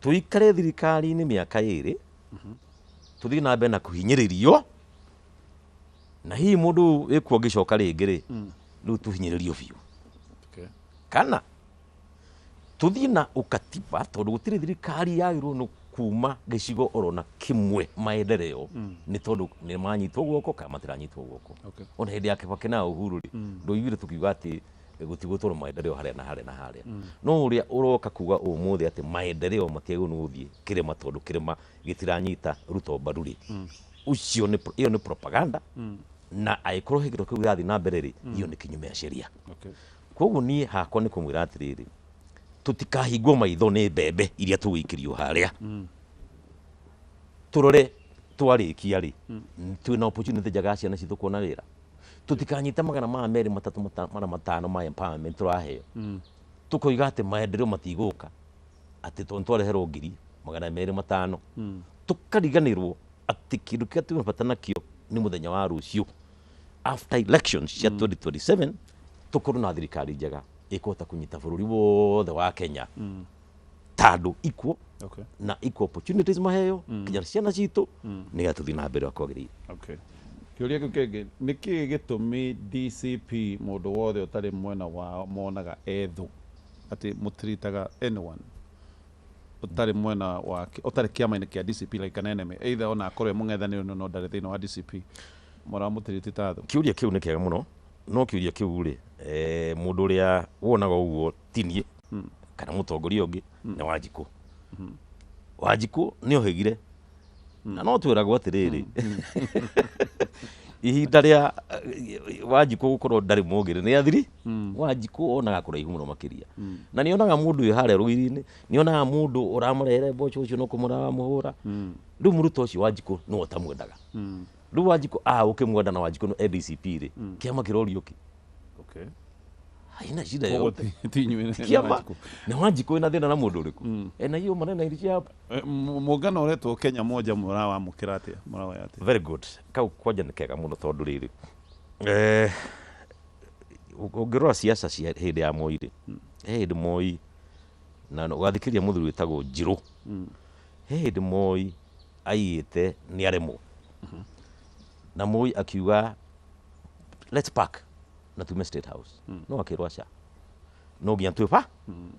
[SPEAKER 2] tũikare thirikari-inĩ mĩaka 2, tũthiĩ na mbere na kũhinyĩrĩrio, na hihi mũndũ wĩkuo angĩcoka rĩngĩ rĩ, rĩu tũhinyĩrĩrio biũ. Kana tũthiĩ na ũkatiba, tondũ gũtirĩ thirikari yagĩrĩirwo nĩ kuma gĩcigo oro na kĩmwe maendeleo, nĩ tondũ nĩ manyitwo guoko kana matiranyitwo guoko. Ona hĩndĩ ya Kibaki na Uhuru rĩ, ndũiguire tũkiuga atĩ gũtigũtwarwo maendeleo harĩa na harĩa na harĩa. No ũrĩa ũroka kuga ũmũthĩ atĩ maendeleo matiagĩrĩirwo nĩ gũthiĩ kĩrĩma tondũ kĩrĩma gĩtiranyita Ruto mbaru rĩ, ũcio nĩ ĩyo nĩ propaganda, na angĩkorwo he kĩndũ kĩu gĩrathiĩ na mbere rĩ, ĩyo nĩ kinyume ya sheria. Koguo niĩ hakwa nĩ kũmwĩra atĩrĩrĩ, tũtikahingwo maitho nĩ mbembe iria tũgũikĩrio harĩa. Tũrore twarĩkia rĩ, twĩna opportunity njega ya ciana citũ kuona wĩra. Tũtikanyite 200, 300, 500 ma empowerment tũraheo, tũkoiga atĩ maendeleo matigũka atĩ tondũ twareherwo 205,000, tũkariganĩrwo atĩ kĩndũ kĩrĩa twĩna bata nakĩo nĩ mũthenya wa rũciũ after elections cia 2027, tũkorwo na thirikari njega ĩkũhota kũnyita bũrũri wothe wa Kenya ta andũ equal, na equal opportunities maheo nginya ciana citũ, nĩgetha tũthiĩ na mbere ũrĩa kwagĩrĩire.
[SPEAKER 1] Okay. Kĩũria kĩu kĩngĩ, nĩ kĩĩ gĩtũmi DCP mũndũ wothe ũtarĩ mwena wao monaga ethũ, atĩ mũtiritaga anyone ũtarĩ mwena wa ũtarĩ kĩama-inĩ kĩa DCP, like an enemy, either ona akorwo e mũng'ethanĩro no ndarĩ thĩinĩ wa DCP, mũramũtiriti ta thũ?
[SPEAKER 2] Kĩũria kĩu nĩ kĩega mũno, no kĩũria kĩu rĩ, mũndũ ũrĩa wonaga ũguo ti niĩ kana mũtongoria ũngĩ, nĩ Wanjikũ. Wanjikũ nĩ ohĩgire, na no twĩragwo atĩrĩrĩ, ihinda rĩa Wanjikũ gũkorwo ndarĩ mũgĩrĩ nĩ athiri. Wanjikũ onaga kũraihu mũno makĩria, na nĩ onaga mũndũ wĩ harĩa rũgiri-inĩ, nĩ onaga mũndũ ũramũrehere mboco, ũcio no kũmũramũhũra. Rĩu mũrutwo ũcio Wanjikũ nĩwe ũtamwendaga. Rĩu Wanjikũ ũkĩmwenda na Wanjikũ nĩ DCP rĩ, kĩama kĩrorio kĩ? Haina shida
[SPEAKER 1] Koguo
[SPEAKER 2] yote.
[SPEAKER 1] Ti inyuĩ na
[SPEAKER 2] Kĩama
[SPEAKER 1] Wanjikũ.
[SPEAKER 2] Na Wanjikũ ĩna thĩna na mũndũ ũrĩkũ? Ena hiyo maneno iricia hapo.
[SPEAKER 1] Mũngano ũretwo Kenya Moja mũrawamũkĩra atĩa? Mũrawoya atĩa?
[SPEAKER 2] Very good. Kau kwanja nĩ kega mũno tondũ rĩrĩ, ũngĩrora siasa cia hĩndĩ ya Moi rĩ, he hĩndĩ Moi na ũgathikĩrĩria mũthuri wĩtagwo Njirũ, he hĩndĩ Moi aigĩte nĩ aremwo, na Moi akiuga let's park na tume State House, no akĩrwo aca, no nginya twĩba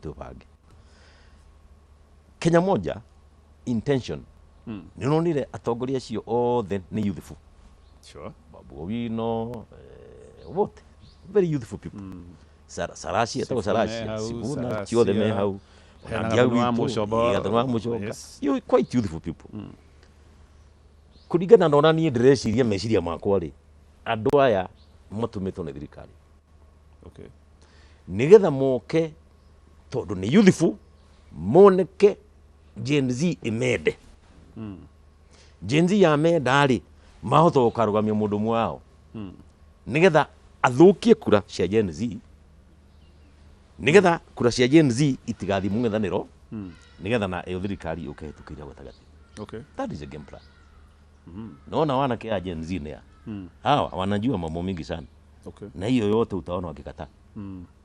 [SPEAKER 2] twĩbange. Kenya Moja intention, nĩ ũronire atongoria acio othe nĩ youthful. Babu Owino, wote very youthful people. Sarasia, etagwo
[SPEAKER 1] Sifuna
[SPEAKER 2] Sarasia,
[SPEAKER 1] hau,
[SPEAKER 2] Sifuna,
[SPEAKER 1] Sarasia.
[SPEAKER 2] ciothe me hau.
[SPEAKER 1] Hena
[SPEAKER 2] Ona
[SPEAKER 1] Gathoni wa
[SPEAKER 2] Ngiagu witũ,
[SPEAKER 1] Mũcoba.
[SPEAKER 2] Gathoni wa Mũcoba. You quite youthful people. Kũringana na ũrĩa niĩ ndĩreciria meciria makwa rĩ, andũ aya matũmĩtwo nĩ thirikari. Nĩgetha moke, tondũ nĩ youthful, moneke Gen Z ĩmende. Gen Z yamenda rĩ, mahota gũkarũgamia mũndũ ũmwe wao nĩgetha athũkie kura cia Gen Z, nĩgetha kura cia Gen Z itigathiĩ mũng'ethanĩro, nĩgetha na ĩyo thirikari yũke ĩhĩtũkĩire gatagatĩ. That is a game plan. Naona wanake a Gen Z nĩ a hawa wanajua mambo mingi sana. Na hiyo yote utaona wakikataa,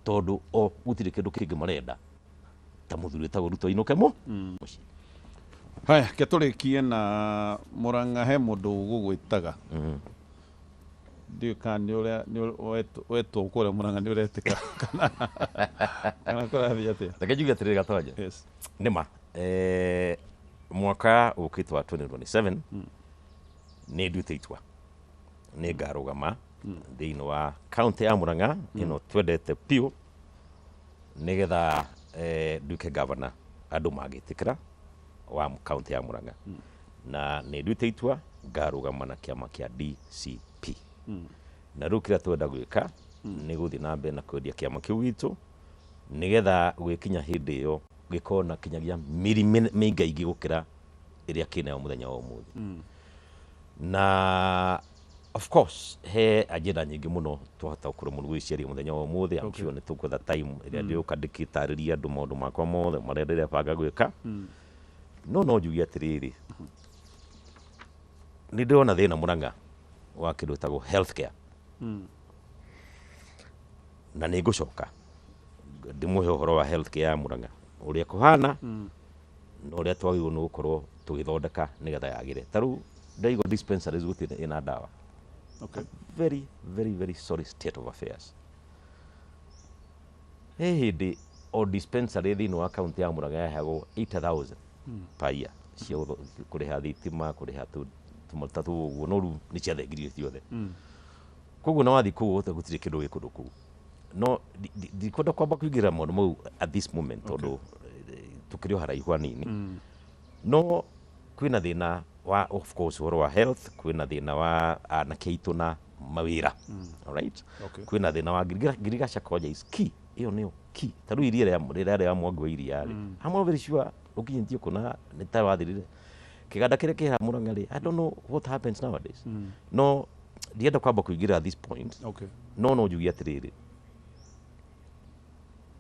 [SPEAKER 2] tondũ o gũtirĩ kĩndũ kĩngĩ marenda ta mũthuri wĩtagwo Ruto ainũke mũ mũciĩ.
[SPEAKER 1] Haya, ke tũrĩkie na Murang'a, he mũndũ ũgũgwĩtaga, ndiũĩ kana nĩ ũrĩa nĩ wetwo kũrĩa Murang'a nĩ ũretĩka kana kũrathiĩ atĩa?
[SPEAKER 2] Reke njuge atĩrĩrĩ Gatonya. Nĩ ma mwaka ũkĩte wa 2027 nĩ nduĩte itua nĩ ngarũgama thĩinĩ wa kaunti ya Murang'a ĩno twendete biũ, nĩgetha nduĩke governor andũ mangĩtĩkĩra wa kaunti ya Murang'a, na nĩ nduĩte itua ngarũgama na kĩama kĩa DCP. Na rĩu kĩrĩa twenda gwĩka nĩ gũthiĩ na mbere na kwendia kĩama kĩu gitũ, nĩgetha gwĩkinya hĩndĩ ĩyo gĩkorwo na kinyagia mĩri mĩingaingĩ gũkĩra ĩrĩa kĩnayo mũthenya wa ũmũthĩ. Na of course he agenda nyingĩ mũno twahota gũkorwo mũno gwĩciaria mũthenya wa ũmũthĩ. I'm sure nĩ tũkwetha time ĩrĩa ndĩũka ndĩkĩtarĩria andũ maũndũ makwa mothe marĩa ndĩrebanga gwĩka, no njuge atĩrĩrĩ, nĩ ndĩrona thĩna Murang'a wa kĩndũ gĩtagwo healthcare, na nĩ ngũcoka Ndĩmũhe ũhoro wa health care ya Murang'a ũrĩa kũhana na ũrĩa twagĩrĩirwo nĩ gũkorwo tũgĩthondeka nĩgetha yagĩre. Ta rĩu ndaigua dispensaries gũtirĩ ĩna ndawa. Very very very sorry state of affairs. He hĩndĩ o dispensary thĩinĩ wa kaunti ya Murang'a yaheagwo 80,000 per year cia kũrĩha thitima, kũrĩha tũmaruta tũu ũguo, no rĩu nĩ ciathengirio ciothe. Koguo na wathiĩ kũu wothe gũtirĩ kĩndũ gĩ kũndũ kũu. No ndikwenda kwamba kũingĩrĩra maũndũ mau at this moment tondũ tũkĩrĩ o haraihu hanini. No kwĩna thĩna wa, of course, ũhoro wa health, kwĩna thĩna wa anake aitũ na mawĩra. Alright? Kwĩna thĩna wa ngirigaca kwanja is key. Ĩyo nĩyo key. Ta rĩu iria rĩrĩa rĩa Mwangi wa Iria rĩ, I'm not very sure ũkinyĩtio kũna nĩ ta wathirire. Kĩganda kĩrĩa kĩ haha Murang'a rĩ, I don't know what happens nowadays. No ndienda kwamba kũingĩra at this point. No no njuge atĩrĩrĩ,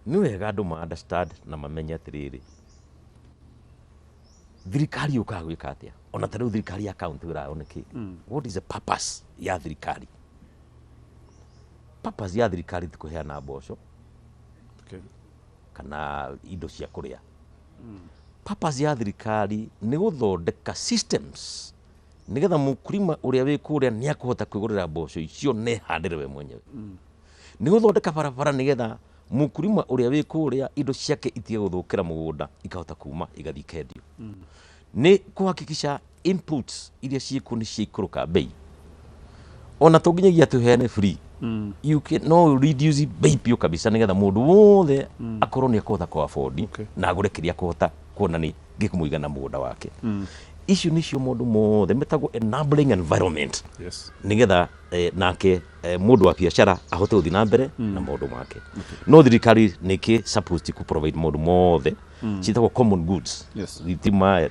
[SPEAKER 2] nĩ wega andũ ma understand na mamenye atĩrĩrĩ, thirikari yũkaga gwĩka atĩa? Ona ta rĩu thirikari ya county wĩra wayo nĩ kĩ? What is the purpose ya thirikari? Purpose ya thirikari ti kũheana mboco kana indo cia kũrĩa. Purpose ya thirikari nĩ gũthondeka systems nĩgetha mũkulima ũrĩa wĩ kũrĩa nĩ akũhota kwĩgũrĩra mboco icio na ehandĩre we mwenyewe. Nĩ gũthondeka barabara nĩgetha mũkulima ũrĩa wĩ kũrĩa indo ciake itige gũthũkĩra mũgũnda, ikahota kuma igathiĩ ikendio. Nĩ kũhakikisha inputs iria ciĩkuo nĩ ciaikũrũka bei. Ona to nginyagia tũheane free. You can no reduce bei biũ kabisa nĩgetha mũndũ wothe akorwo nĩ akũhota kũ afford na agũre kĩrĩa akũhota kuona nĩ gĩkũmũigana mũgũnda wake. Icio nĩcio maũndũ mothe metagwo enabling environment. Nĩgetha nake mũndũ wa biacara ahote gũthiĩ na mbere na maũndũ make. No thirikari nĩkĩ supposed to provide maũndũ mothe ciĩtagwo common goods. Thitima,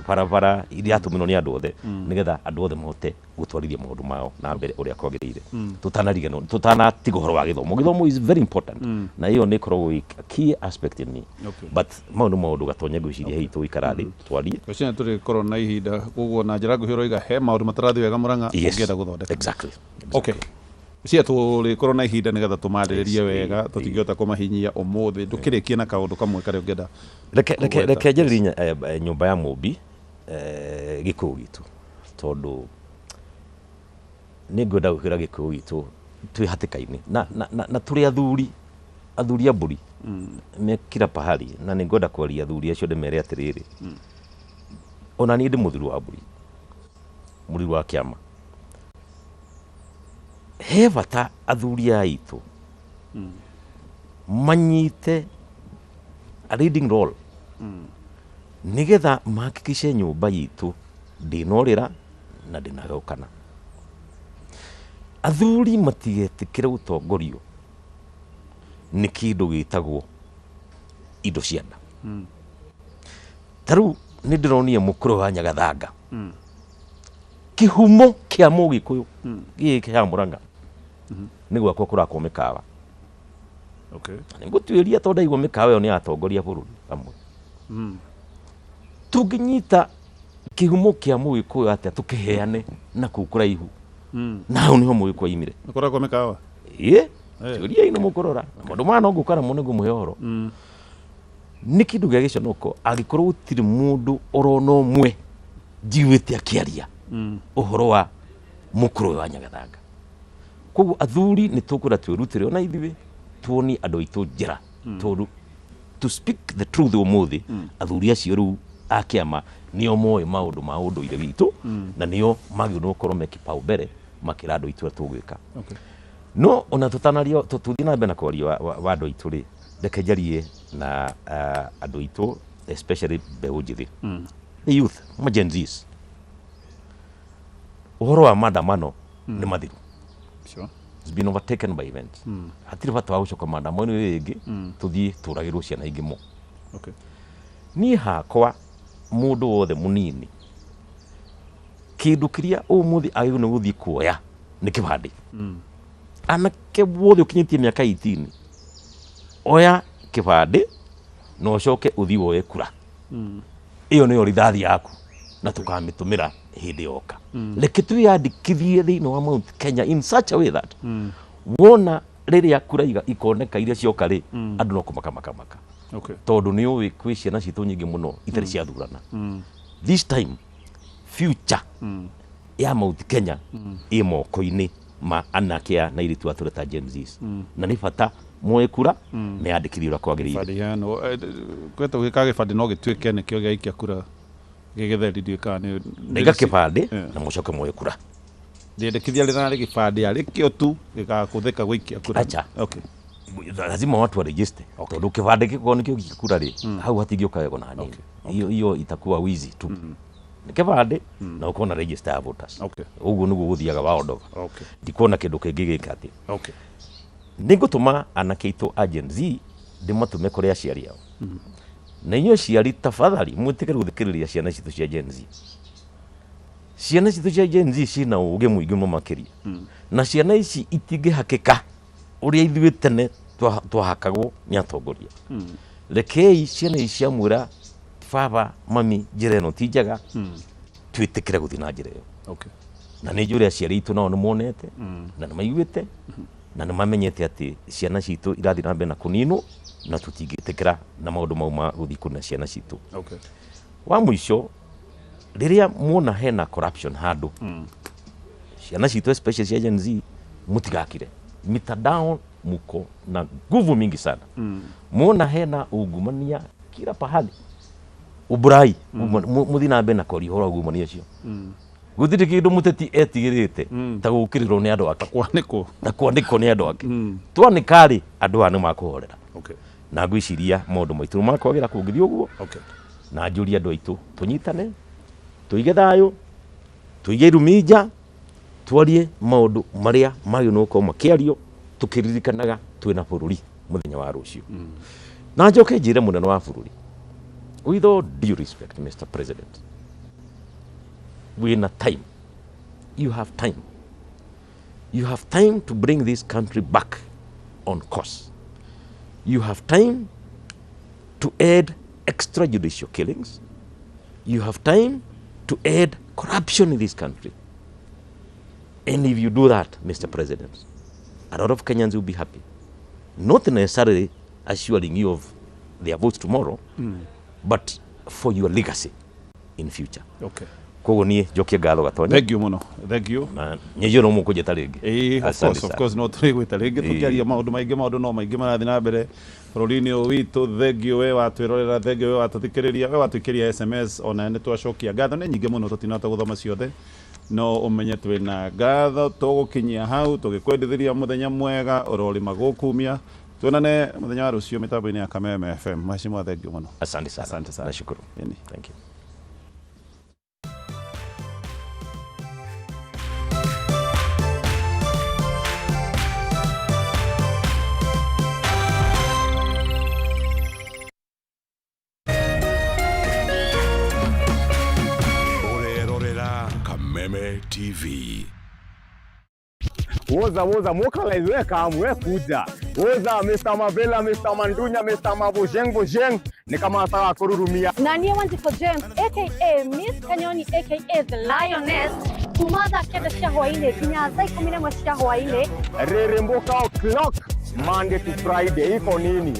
[SPEAKER 2] barabara iria atũmĩrwo nĩ andũ othe nĩgetha andũ othe mahote gũtwarithia maũndũ mao na mbere ũrĩa kwagĩrĩire. Tũtanariganĩrwo, tũtanatiga ũhoro wa gĩthomo. Gĩthomo is very important. Na ĩyo nĩ ĩkoragwo ĩ key aspect in me. But mau nĩ maũndũ Gatonye ngwĩciria hihi tũgũikara thĩ twarie.
[SPEAKER 1] Ngwĩciria tũrĩkorwo na ihinda koguo na njĩra nguhĩ ũroiga he maũndũ matarathiĩ wega Murang'a ũngĩenda gũthondeka.
[SPEAKER 2] Exactly.
[SPEAKER 1] Okay. Cia tũrĩkorwo na ihinda nĩgetha tũmarĩrĩrie wega, tũtingĩhota kũmahinyia ũmũthĩ. Ndũkĩrĩkie na kaũndũ kamwe karĩa ũngĩenda
[SPEAKER 2] Reke
[SPEAKER 1] kũgweta.
[SPEAKER 2] Reke njarĩrie nyũmba ya Mũmbi, Gĩkũyũ gitũ, tondũ nĩ ngwenda gwĩkĩra Gĩkũyũ gitũ twĩ hatĩka-inĩ na tũrĩ athuri a mbũri me kila pahali, na nĩ ngwenda kwaria athuri acio ndĩmere atĩrĩrĩ, ona niĩ ndĩ mũthuri wa mbũri, mũthuri wa kĩama. He bata athuri aya aitũ manyite a leading role nĩgetha mahakikishe nyũmba itũ ndĩnorĩra na ndĩnagayũkana. Athuri matigetĩkĩre gũtongorio nĩ kĩndũ gĩtagwo indo cia nda. Ta rĩu nĩ ndĩronire mũkũrũ wa Nyagathanga, kĩhumo kĩa Mũgĩkũyũ gĩkĩ kĩa Murang'a nĩ gwakwa kũrakwo mĩkawa. Na nĩngũtuĩria tondũ ndaigua mĩkawa ĩyo nĩ ya atongoria bũrũri amwe. Tũngĩnyita kĩhumo kĩa Mũgĩkũyũ atĩa tũkĩheane na kũu kũraihu? Na hau nĩho Mũgĩkũyũ aimire.
[SPEAKER 1] Nĩ kũrakwo mĩkawa?
[SPEAKER 2] Ĩĩ, tuĩriai nĩ mũkũrora maũndũ maya no ngũka namo nĩngũmũhe ũhoro. Nĩ kĩndũ gĩa gĩconoko angĩkorwo gũtirĩ mũndũ orona ũmwe njiguĩte akĩaria ũhoro wa mũkũrũ wa Nyagathanga. Koguo athuri nĩ tũkwenda twĩrutĩre ona ithuĩ tuonie andũ aitũ njĩra, tondũ to speak the truth ũmũthĩ athuri acio rĩu a kĩama nĩo moĩ maũndũ ma ũndũire witũ na nĩo magĩrĩirwo nĩ gũkorwo me kĩbao mbere makĩra andũ aitũ ũrĩa tũgwĩka. No ona tũtanaria tũthiĩ na mbere na kwaria wa andũ aitũ rĩ, reke njarie na andũ aitũ, especially mbeũ njĩthĩ, the youth, ma Gen Zs. Ũhoro wa maandamano nĩ mathiru. It's been overtaken by events. Hatirĩ bata wa gũcoka maandamano rĩngĩ tũthiĩ tũragĩrwo ciana ingĩ mo. Niĩ hakwa mũndũ wothe mũnini kĩndũ kĩrĩa ũmũthĩ agĩrĩirwo nĩ gũthiĩ kuoya nĩ kĩbandĩ. Anake wothe ũkinyĩtie mĩaka 18, oya kĩbandĩ na ũcoke ũthiĩ woe kura. Ĩyo nĩyo rithathi yaku na tũkamĩtũmĩra hĩndĩ yoka. Reke twĩyandĩkithie thĩinĩ wa Mount Kenya in such a way that wona Rĩrĩa kura ikoneka iria cioka rĩ, andũ no kũmaka makamaka, tondũ nĩ ũĩ kwĩ ciana citũ nyingĩ mũno itarĩ ciathurana. This time future ya Mount Kenya ĩ moko-inĩ ma anake aya na airĩtu aya tũreta Gen Zs, na nĩ bata moe kura, meyandĩkithie ũrĩa kwagĩrĩire.
[SPEAKER 1] Gĩbandĩ kĩheanwo, gwetwo gĩka gĩbandĩ no gĩtuĩke nĩkĩo gĩaikia kura gĩgĩtheri, ndiũĩ kana nĩ
[SPEAKER 2] Naiga kĩbandĩ na mũcoke moe kura.
[SPEAKER 1] Rĩendekithia rĩrarĩ gĩbandĩ arĩ kĩo tu gĩgakũthĩka gũikia kura?
[SPEAKER 2] Acha. Lazima watu wa register, tondũ kĩbandĩ gĩkorwo nĩkĩo gĩikia kura rĩ, hau hatingĩũka wega na hanini. Hiyo hiyo itakuwa wizi tu. Nĩ kĩbandĩ na ũkorwo na register ya voters. Ũguo nĩguo gũthiaga waondoka. Ndikuona kĩndũ kĩngĩ gĩka atĩ nĩ ngũtũma anake aitũ a Gen Z, ndĩmatũme kũrĩ aciari ao. Na inyuĩ aciari, tafadhali mwĩtĩkĩre gũthikĩrĩria ciana citũ cia Gen Z. Ciana citũ cia Gen Z ciĩna ũgĩ mũingĩ mũno makĩria, na ciana ici itingĩhakĩka ũrĩa ithuĩ tene twahakagwo nĩ atongoria. Rekei ciana ici ciamwĩra, "Baba, mami, njĩra ĩno ti njega," twĩtĩkĩre gũthiĩ na njĩra ĩyo. Na nĩ njũĩ aciari aitũ nao nĩ monete na nĩ maiguĩte na nĩ mamenyete atĩ ciana citũ irathiĩ na mbere na kũninwo, na tũtingĩtĩkĩra na maũndũ mau ma gũthiĩ kũnina ciana citũ. Wa mũico, rĩrĩa muona hena corruption handũ, ciana citũ especially cia Gen Z, mũtigakire. Mitandao muko na nguvu mingi sana. Muona hena ungumania kila pahali, uburai, mũthiĩ na mbere na kwaria ũhoro wa ungumania ũcio. Gũtirĩ kĩndũ mũteti etigĩrĩte ta gũkĩrĩrwo nĩ andũ ake,
[SPEAKER 1] kwanĩkwo,
[SPEAKER 2] ta kwanĩkwo nĩ andũ ake. Twanĩka rĩ, andũ aya nĩ makũhorera. Na ngwĩciria maũndũ maitũ nĩ makwagĩra kũngĩthiĩ ũguo. Na njũrie andũ aitũ tũnyitane, tũige thayũ, tũige irumi nja, twarie maũndũ marĩa magĩrĩirwo nĩ gũkorwo makĩario, tũkĩririkanaga twĩna bũrũri mũthenya wa rũciũ. Na njoke njĩre mũnene wa bũrũri, with all due respect, Mr. President, wĩna time. You have time. You have time to bring this country back on course. You have time to end extrajudicial killings. You have time to end corruption in this country. And if you do that, Mr. President, a lot of Kenyans will be happy. Not necessarily assuring you of their votes tomorrow, but for your legacy in future. Koguo niĩ njokie ngatho, Gatonya.
[SPEAKER 1] Thank you mũno, thank you.
[SPEAKER 2] Na nĩnjũĩ no mũkũnjĩta rĩngĩ.
[SPEAKER 1] Ĩĩ, of
[SPEAKER 2] Asante
[SPEAKER 1] course, of
[SPEAKER 2] sana.
[SPEAKER 1] course, no tũrĩgwĩta rĩngĩ tũkĩaria maũndũ maingĩ. Maũndũ no maingĩ marathiĩ na mbere bũrũri-inĩ ũyũ witũ. Thengiũ we watwĩrorera, thengiũ we watũthikĩrĩria, we watũikĩria SMS, ona nĩ twacokia ngatho. Nĩ nyingĩ mũno, tũtinahota gũthoma ciothe, no ũmenye twĩna ngatho. Tũgũkinyia hau tũgĩkwendithĩria mũthenya mwega ũrorĩma gũkumia. Tuonane mũthenya wa rũciũ mĩtambo-inĩ ya Kameme FM. Mheshimiwa, thengiũ mũno.
[SPEAKER 2] Asante sana.
[SPEAKER 1] Asante sana.
[SPEAKER 2] Nashukuru.
[SPEAKER 1] Ĩni.
[SPEAKER 2] Thank you.
[SPEAKER 3] Ũrerorera Kameme TV.
[SPEAKER 10] Woza woza mokalize, we kamu, we kuja. Woza Mr. Mavela, Mr. Mandunya, Mr. Mabojeng Bojeng, ni kama sawa kururumia.
[SPEAKER 11] Na niĩ Wanjikũ James aka Miss Kanyoni aka the Lioness, kuma thaa 9 cia hwainĩ nginya thaa 11 cia hwainĩ.
[SPEAKER 10] Reremboka o'clock, Monday to Friday, iko nini?